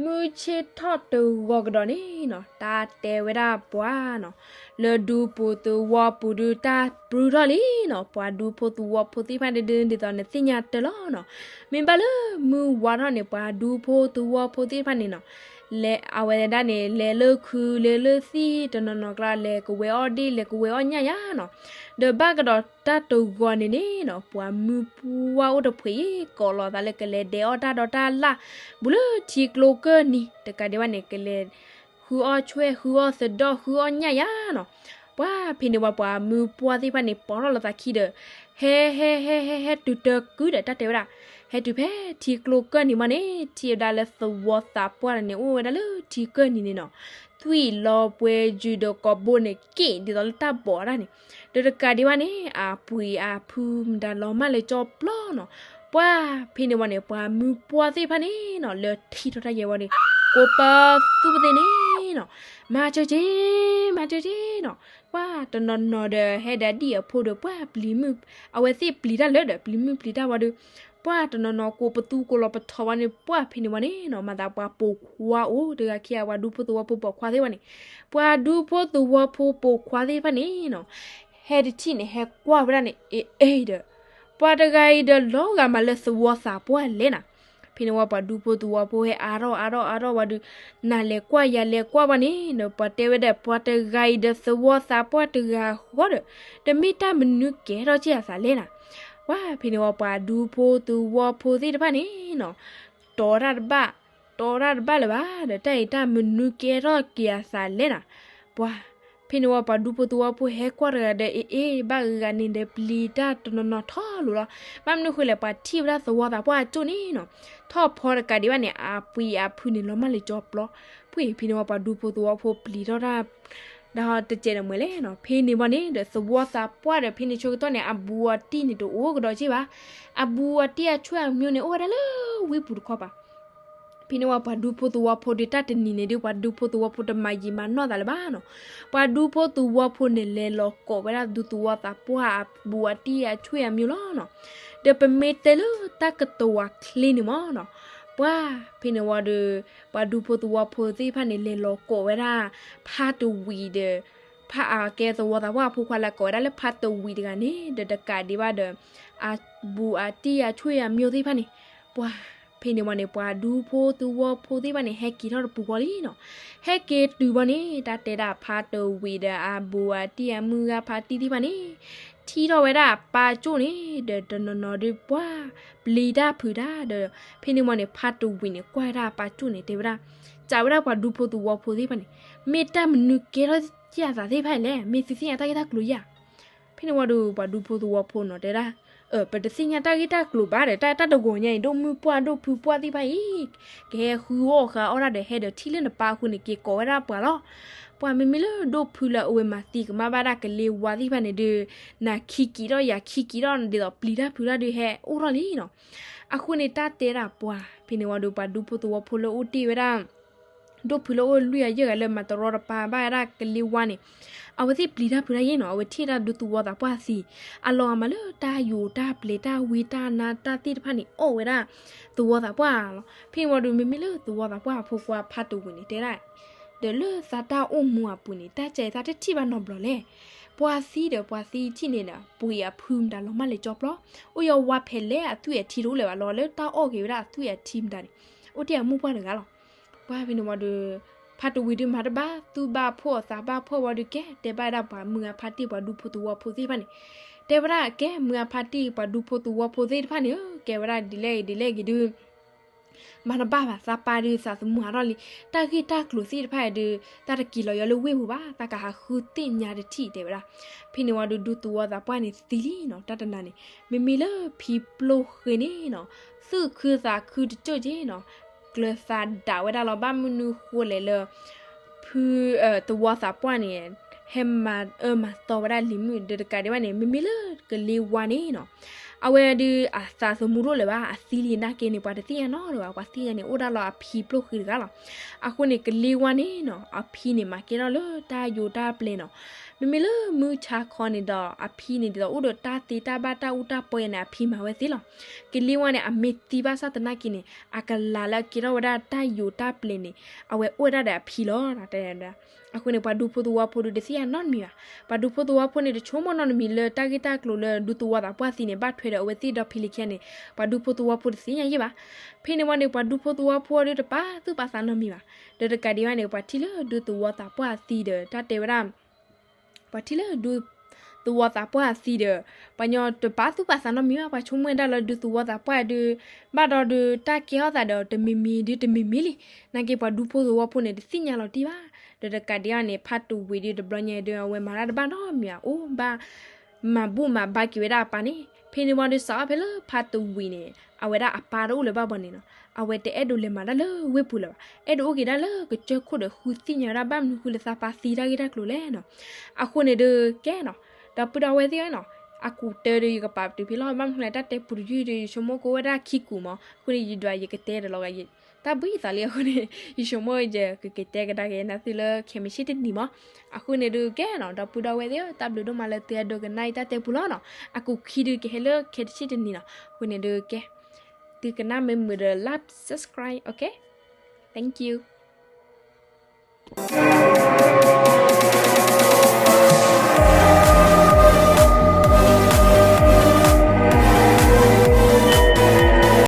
မုၢ်ဆ့ၣ်ထီၣ်တဂီၤကဒီးန့ၣ်နီၤ တၢ်တဲဝဲဒၣ်ပှၤနီၤ လၢဒူပူၤသဝီပူၤဒုးတၢ်ပြုၢ်ထီၣ်လံနီၤ ပှၤဒူဖိသဝီဖိသ့ၣ်တဖၣ်န့ၣ်ဒုး ဒ်သိးနသ့ၣ်ညါတၢ်လီၤနီၤ. မ့ၢ်ဘၣ်လၢမုၢ်ဝါထီၣ်န့ၣ် ပှၤဒူဖိသဝီဖိသ့ၣ်တဖၣ်န့ၣ်နီၤ လဲၤအဝဲဒၣ်န့ၣ် လဲၤလၢခုးလဲၤလၢသံၣ် တနီၤနီၤကျါ လဲၤကဝဲၤအီၣ်ဒ့ၣ် လဲၤကဝဲၤအီၣ်ညၣ်ယါနီၤ. ဒီးဘၣ်ကဒီးတၢ်တဂီၤန့ၣ်န့ၣ်နီၤ ပှၤမုၢ်ပှၢ်အိၣ်တဖှဲးအံၤ ကိးလီၤသးလၢကလဲၤဒဲးအီၣ်တၢ်ဒီးတၢ်လၢ် ဘူးလၢထံကျိကၢၢ်နံၤ တကးဒံးဘၣ်န့ၣ် ကလဲၤဃုအီၣ်ဆွဲၣ် ဃုအီၣ်သဒီၣ် ဃုအီၣ်ညၣ်ယါနီၤ. ပှၤဖဲန့ၣ်ဝံၤ ပှၤမုၢ်ပှၢ်သ့ၣ်တဖၣ်န့ၣ် ပိာ်ထီၣ်လီၤသးခံဒီး ဟဲဟဲဟဲဟဲဟဲတုၤတကုဒီး တၢ်တဲဝဲဒၣ် ဟဲတုၤဖဲထံကျိကၢၢ်နံၤမးန့ၣ် ထံၣ်ဝဲဒၣ်လၢသဝီသးပှၢ်န့ၣ် အိၣ်ဝဲဒၣ်လၢထံကၢၢ်နံၤန့ၣ်နီၤ သွံၣ်လီၤပှဲၤယုာ်ဒီးကိာ်ဘိန့ၣ် က့ၣ်ဒ်သိးလၢတၢ်ဘီၣ်အတၢ်န့ၣ် ဒီးတကးဒံးဘၣ်န့ၣ် အပှ့ၤအဖုမတၤလီၤမၢ်လၢကၠီပျီနီၤ. ပှၤဖဲန့ၣ်ဝံၤန့ၣ် ပှၤမုၢ်ပှၢ်သ့ၣ်တဖၣ်န့ၣ်နီၤ လၢထံၣ်ထီၣ်တၢ်ယဲၢ်ဝံၤန့ၣ် ကိးပသူပသ့ၣ်န့ၣ်နီၤ မၤစၢၤက့ၤ မၤစၢၤက့ၤနီၤ. ပှၤတနီၤနီၤဒီး ဟဲဒီးဒံၣ်အဖိဒီး ပှၤပျံၤမုၢ် အဝဲသ့ၣ်ပျံၤတၢ်လၢဒီး ပျံၤမုၢ်ပျံၤတၢ်ဝံၤဒီး ပှၤတနီၤနီၤ ကိးပသူကိးလီၤပထီၣ်ဝံၤန့ၣ် ပှၤဖဲန့ၣ်ဝံၤန့ၣ်နီၤ မၤသးပှၤပိာ်ခွါအိၣ်တဂၤခံဂၤ ပှၤဒူဖိသဝီဖိပိာ်ခွါသ့ၣ်ဝံၤန့ၣ် ပှၤဒူဖိသဝီဖိပိာ်ခွါသ့ၣ်တဖၣ်န့ၣ်နီၤ ဟဲတထံၣ်န့ၣ် ဟဲကွၢ်ဝဲဒၣ်န့ၣ် အ့ၣ်အ့ၣ်ဒီး ပှၤတဂၤအံၤဒီး လီၤဂာ်မးလၢသဝီသးပှၢ်လဲၣ်နၤ. ဖဲန့ၣ်ဝံၤ ပှၤဒူဖိသဝီဖိဟဲအါထီၣ်အါထီၣ်အါထီၣ်ဝံၤဒီး နၤလဲၤကွၢ်ယၤလဲၤကွၢ်ဝံၤန့ၣ်ဒီး ပှၤတဲဝဲဒၣ် ပှၤတဂၤအံၤဒီး သဝီသးပှၢ်တဂၤဃီဒီး တမ့ၢ်တၢ်မနုၤကဲထီၣ်က့ၤအသးလဲၣ်နၤ. ပှၤဖဲန့ၣ်ဝံၤ ပှၤဒူဖိသဝီဖိသ့ၣ်တဖၣ်န့ၣ်နီၤ တီၤတၢ်တဘၣ် တီၤတၢ်တဘၣ်လၢၤဘၣ်ဒီး တၢ်အံၤတၢ်မနုၤကဲထီၣ်က့ၤအသးလဲၣ်နၤ. ပှၤ ဖဲန့ၣ်ဝံၤ ပှၤဒူဖိသဝီဖိဟဲကွၢ်တဂၤဒီး အ့ၣ်အ့ၣ် ဘၣ်ဂ့ၤဂ့ၤန့ၣ်ဒီး ပျံၤတၢ်တနီၤနီၤထီၣ်လိၤလီၤ. ဘၣ်မနုၤဃိလဲၣ် ပှၤထံၣ်ဝဲဒၣ်သဝီသးပှၢ်အကၠိၣ်န့ၣ်နီၤ ထီၣ်ဖီတကးဒံးဘၣ်န့ၣ် အပှ့ၤအဖုန့ၣ် လီၤမၢ်လၢကၠီပျီ. ပှၤဖဲန့ၣ်ဝံၤ ပှၤဒူဖိသဝီဖိပျံၤထီၣ်တၢ် ဒီးတကဲးန့ၣ်မ့ၢ်လဲၣ်နီၤ ဖဲန့ၣ်ဝံၤန့ၣ်ဒီး သဝီသးပှၢ်ဒီး ဖဲန့ၣ်ဆၢကတီၢ်န့ၣ် အဘူးအတံၢ်န့ၣ်တအိၣ်ကဒီးက့ၢ်ဘၣ်. အဘူးအတံၢ်အဆွဲၣ်အမျိုးန့ၣ် အိၣ်ဝဲဒၣ်လၢဝံပူၤတခီပၤ ဖဲန့ၣ်ဝံၤ ပှၤဒူဖိသဝီဖိဒီး တၢ်တနံၤန့ၣ်ဒီး ပှၤဒူဖိသဝီဖိတမၤယံာ်မၤနီၢ်သးလၢၤဘၣ်နီၤ. ပှၤဒူဖိသဝီဖိန့ၣ် လဲၤလီၤကိးဝဲဒၣ်ဒူသဝီသးပှၢ်အဘူးအတံၢ်အဆွဲၣ်အမျိုးလီၤနီၤ. ဒီးပမ့ၢ်တဲလၢတၢ်ကတိၤအချ့န့ၣ်မ့ၢ်နီၤ ပှၤဖဲန့ၣ်ဝံၤဒီး ပှၤဒူဖိသဝီဖိသ့ၣ်တဖၣ်န့ၣ် လဲၤလီၤကိးဝဲဒၣ် ဖါတဝံၤဒီး ဖါအကဲသဝီသးပှၢ်အဖိခွါလၢကိးဝဲဒၣ်လၢဖါတဝံၤတဂၤန့ၣ် ဒီးတကးဒံးဘၣ်ဒီး အဘူးအတံၢ်အဆွဲၣ်အမျိုးသ့ၣ်တဖၣ်န့ၣ် ပှၤ ဖဲန့ၣ်ဝံၤန့ၣ် ပှၤဒူဖိသဝီဖိသ့ၣ်တဖၣ်န့ၣ် ဟဲက့ၤထီၣ်တပူၤဃီလံနီၤ. ဟဲက့ၤတုၤဘၣ်န့ၣ် တၢ်တဲဒၣ်ဖါတဝံၤဒီးအဘူးအတံၢ်အမုၢ်ဂၤဖါတံၢ်သ့ၣ်တဖၣ်န့ၣ် ထံၣ်ထီၣ်ဝဲဒၣ်အပၢ်ကၠိၣ်န့ၣ် ဒီးတနီၤနီၤဒီးပှၤပျံၤတၢ်ဖုးတၢ်ဒီး ဖဲန့ၣ်ဝံၤန့ၣ် ဖါတဝံၤန့ၣ် ကွၢ်ဝဲဒၣ်အပၢ်ကၠိၣ်န့ၣ် တဲဝဲဒၣ်, စံးဝဲဒၣ်ပှၤဒူဖိသဝီဖိသ့ၣ်တဖၣ်န့ၣ်, မ့ၢ်တၢ်မနုၤကဲထီၣ်က့ၤအသးသ့ၣ်တဖၣ်လဲၣ်, မ့ၢ်သုသ့ၣ်ညါတၢ်ဂ့ၢ်တၢ်ကျိၤဧါ. ဖဲန့ၣ်ဝံၤဒီး ပှၤဒူဖိသဝီဖိနီၤ တဲဒၣ်, ပတသ့ၣ်ညါတၢ်ဂ့ၢ်တၢ်ကျိၤဘၣ်ဒီး တၢ်တဂီၤညါအံၤ ဒိၣ်မုၢ်ပှၢ်ဒိၣ်ဖုပှၢ်သ့ၣ်တဖၣ်အံၤ ကဟဲဃုအီၣ်ဃုအီၣ်တၢ်ဒီး ဟဲဒီးထံၣ်လၢနပၢ်အဃိန့ၣ် က့ၤကိးဝဲဒၣ်ပှၤလီၤ. ပှၤမ့မ့ၢ်လၢဒိၣ်ဖုလၢအဝဲမၤသံကမၣ်ဘၣ်ဒၣ်ကလ့ဝါသ့ၣ်တဖၣ်န့ၣ်ဒီး နၤခံက့ၤထီၣ်ယၤခံက့ၤထီၣ် ဒ်သိးပျံၤတၢ်ဖုးတၢ်ဒီးဟဲအိၣ်ထီၣ်လံနီၤ. အဃိန့ၣ်တၢ်တဲဒၣ်ပှၤ ဖဲန့ၣ်ဝံၤဒီး ပှၤဒူဖိသဝီဖိလၢအိၣ်တ့ၢ်ဝဲဒၣ် ဒိၣ်ဖုလၢအိၣ်လွံၢ်အယဲၢ်ဂၤလၢမၤတရီတပါဘၣ်ဝဲဒၣ်ကလ့ဝါန့ၣ် အဝဲသ့ၣ်ပျံၤတၢ်ဖုးတၢ်ယဲနီၤ, အဝဲထံၣ်ဒၣ်ဒူသဝီသးပှၢ်သံ, အလီၤဂာ်မးလၢတၢ်ယိာ်တၢ်ပျဲၤတၢ်ဝံတၢ်နါတၢ်သ့ၣ်တဖၣ်န့ၣ် အီၣ်ဝဲဒၣ်သဝီသးပှၢ်လီၤ. ဖဲန့ၣ်ဝံၤဒီး မ့မ့ၢ်လၢသဝီသးပှၢ်အဖိခွါဖါတဝံၤန့ၣ် တဲဒၣ်, ဒီးလၢသးတၢ်အိၣ်မူအပူၤန့ၣ် တၢ်ကဲအံၤသးတထံၣ်ဘၣ်နီတဘျီလဲၣ်. ပှၤသံဒီးပှၤသံထံၣ်န့ၣ်ဒီး ပှ့ၤအဖုမတၤလီၤမၢ်လဲၤကၠီပျီ, အိၣ်ယဝါဖဲလဲၣ်အသွံၣ်အထံတအိၣ်လၢၤဘၣ်လီၤ, လၢတၢ်အီၣ်က့ၤဝဲဒၣ်အသွံၣ်အထံမတၤန့ၣ် အိၣ်တ့ၢ်အမိၢ်ပှၢ်တဂၤလီၤ. ပှၤဖဲန့ၣ်ဝံၤဒီး ဖါတဝံၤဒုးမၤတဘၣ် သူၣ်ဘၣ်ဖှီၣ်သးဘၣ်ဖှီၣ်ဝံၤဒီး ကဲတဲဘၣ်ဝဲဒၣ်ပှၤမုၢ်ဂၤဖါတံၢ်ပှၤဒူဖိသဝီဖိသ့ၣ်တဖၣ်န့ၣ်, တဲဝဲဒၣ် ကဲမုၢ်ဂၤဖါတံၢ်ပှၤဒူဖိသဝီဖိသ့ၣ်တဖၣ်န့ၣ်ဧၢ, ကဲဝဲဒၣ်ဒ်လဲၣ်ဂ့ၤဒ်လဲၣ်ဂ့ၤဒုး မၤတဘၣ်ဘၣ်, သးပၢ်ဒုးသးသမူဟးထီၣ်လံ, တၢ်ဂ့ၢ်တၢ်ကျိၤသ့ၣ်တဖၣ်အံၤဒုး တၢ်တက့ၤလီၤယွၤလၢဝ့ၢ်ပူၤဘၣ်, သးကဟးဃုသ့ၣ်ညါတထံၣ် တဲဝဲဒၣ်. ဖဲန့ၣ်ဝံၤဒီး ဒူသဝီသးပှၢ်န့ၣ်သံလံနီၤ, တၢ်တနၤန့ၣ် မ့မ့ၢ်လၢဖံပျိၢ်ဃ့န့ၣ်နီၤ သူၣ်ခုသးခုတစိၢ်က့နီၤ, ကျၢၤသးဒးဝဲဒၣ်လီၤ. ဘၣ်မနုၤဃိလဲၣ်လၢ ဖု သဝီသးပှၢ်န့ၣ် ဟဲမၤအၢမၤသီဝဲဒၣ်လံၤမုၣ် ဒီးတကးဒံးဘၣ်န့ၣ် မ့မ့ၢ်လၢကလ့ဝါန့ၣ်နီၤ အဝဲဒုးအသးသမူတအိၣ်လၢၤဘၣ်, အသံလံနာ်က့န့ၣ် ပှၤတသ့ၣ်ညါနီတဂၤဘၣ်, ပှၤသ့ၣ်ညါန့ၣ် အိၣ်ဒၣ်လီၤအဖံပျိၢ်ဃ့တဂၤလီၤ. အဃိန့ၣ် ကလ့ဝါန့ၣ်နီၤ အဖံန့ၣ် မၤကဲထီၣ်လၢတၢ်ယိာ်တၢ်ပျဲၤနီၤ, မ့မ့ၢ်လၢမုၢ်ဆါခီန့ၣ်ဒီး အဖံန့ၣ် ဒ်သိးအိၣ်ဒီးတၢ်သ့တၢ်ဘၣ်တၢ်အူတၢ်ပီယဲန့ၣ် အဖံမၤဝဲသ့လီၤ. ကလ့ဝါန့ၣ် အမ့ၢ်သံဘၣ်ဆၣ်သနာ်က့န့ၣ် အကလၤလၢအကဲထီၣ်ဝဲဒၣ်တၢ်ယိာ်တၢ်ပျဲၤန့ၣ် အဝဲအိၣ်ဝဲဒၣ်ဒီးအဖံလီၤ. အဃိန့ၣ် ပှၤဒူဖိသဝီဖိဒုးတသ့ၣ်ညါနီတမံၤဘၣ်. ပှၤဒူဖိသဝီဖိန့ၣ် တဆိကမိၣ်နီတမံၤလၢတၢ်ဂ့ၢ်တၢ်ကျိၤလၢဒူသဝီသးပှၢ်သံန့ၣ် ဘၣ်ထွဲဒီးအဝဲသ့ၣ်ဒီဖံလံၤခံဂၤန့ၣ် ပှၤဒူဖိသဝီဖိတသ့ၣ်ညါယဲၢ်ဘၣ်. ဖဲန့ၣ်ဝံၤန့ၣ် ပှၤဒူဖိသဝီဖိဒုးတပာ်သူၣ်ပာ်သးနီတမံၤဘၣ်. ဒီးတကးဒံးဘၣ်န့ၣ် ပှၤထံၣ်လၢဒူသဝီသးပှၢ်သံဒီး တၢ်တဲဝဲဒၣ် ပှၤထံၣ်လၢဒူသဝီသးပှၢ်သံဒီး ပှၤညီတပာ်သူၣ်ပာ်သးနီတမံၤဘၣ်, ပှၤဆိကမိၣ်ဝဲဒၣ်လၢဒူသဝီသးပှၢ်ဒုး ဘၣ်ဒီးဒုးတၢ်ကဲထီၣ်သးဒီးတမံၤမံၤဒုးတမံၤမံၤလံ. နာ်က့ပှၤဒူဖိသဝီဖိန့ၣ် တသ့ၣ်ညါလီၤတံၢ်ဘၣ်. ဒီးတကးဒံးဘၣ်န့ၣ် ဖါတဝံၤဒုးတဘျီညါဒုး အဝဲမၤတၢ်တဘၣ်နီတမံၤဘၣ်, အိၣ်ဘၣ် မၤဘူၣ်မၤဘါက့ၤဝဲဒၣ်အပၢ်န့ၣ်. ဖဲန့ၣ်ဝံၤဒီးစးထီၣ်ဖဲလၢဖါတဝံၤန့ၣ် အဝဲဒၣ်အပၢ်တအိၣ်လၢၤဘၣ်ဘၣ်န့ၣ်နီၤ, အဝဲတအဲၣ်ဒိးလဲၤမၤတၢ်လၢဝ့ၢ်ပူၤလၢၤဘၣ်, အဲၣ်ဒိးအိၣ်က့ၤဒၣ်လၢကစၢၢ်ခိၣ်ဒီးဃုသ့ၣ်ညါဝဲဒၣ်ဘၣ်မနုၤဃိလၢသးပၢ်သံတၢ်ဂ့ၢ်တၢ်ကျိၤလဲၣ်နီၤ. အဃိန့ၣ်ဒုးကဲနီၤ, ဒီပုၢ်ဒီဝဲၢ်သ့ၣ်နီၤ, အကူးတၢဒုးယကပာ်တုၤဖဲလီၤ, ဘၣ်မနုၤလဲၣ် တၢ်တဲပူၤတယုၢ်ဒုး ယဆိကမိၣ်ကအိၣ်ဝဲဒၣ်ခံကူာ်မး, အဃိန့ၣ် ယဒွးယကတဲတလီၤဂာ် တၢ်ဘှံးသးလံအဃိန့ၣ် ယဆိကမိၣ်ယကကတဲကဒါက့ၤနၤသုလၢ ခဲမုၢ်ဆ့ၣ်တနံၤမး. အဃိန့ၣ်ဒုးကဲနီၤ, ဒီပုၢ်ဒီဝဲၢ်သ့ၣ်ဧၢ, တၢ်ဘျုးဒိၣ်မးလၢသုအဲၣ်ဒိးကနၣ်အံၤတၢ်တဲပူၤလီၤနီၤ. အကူးခံဒုးကဟဲလၢခဲတဆံတနံၤနီၤ. အဃိန့ၣ်ဒုးကဲ, သုကနၣ်မ့ၢ်မုာ်ဒီး like, subscribe, okay? Thank you.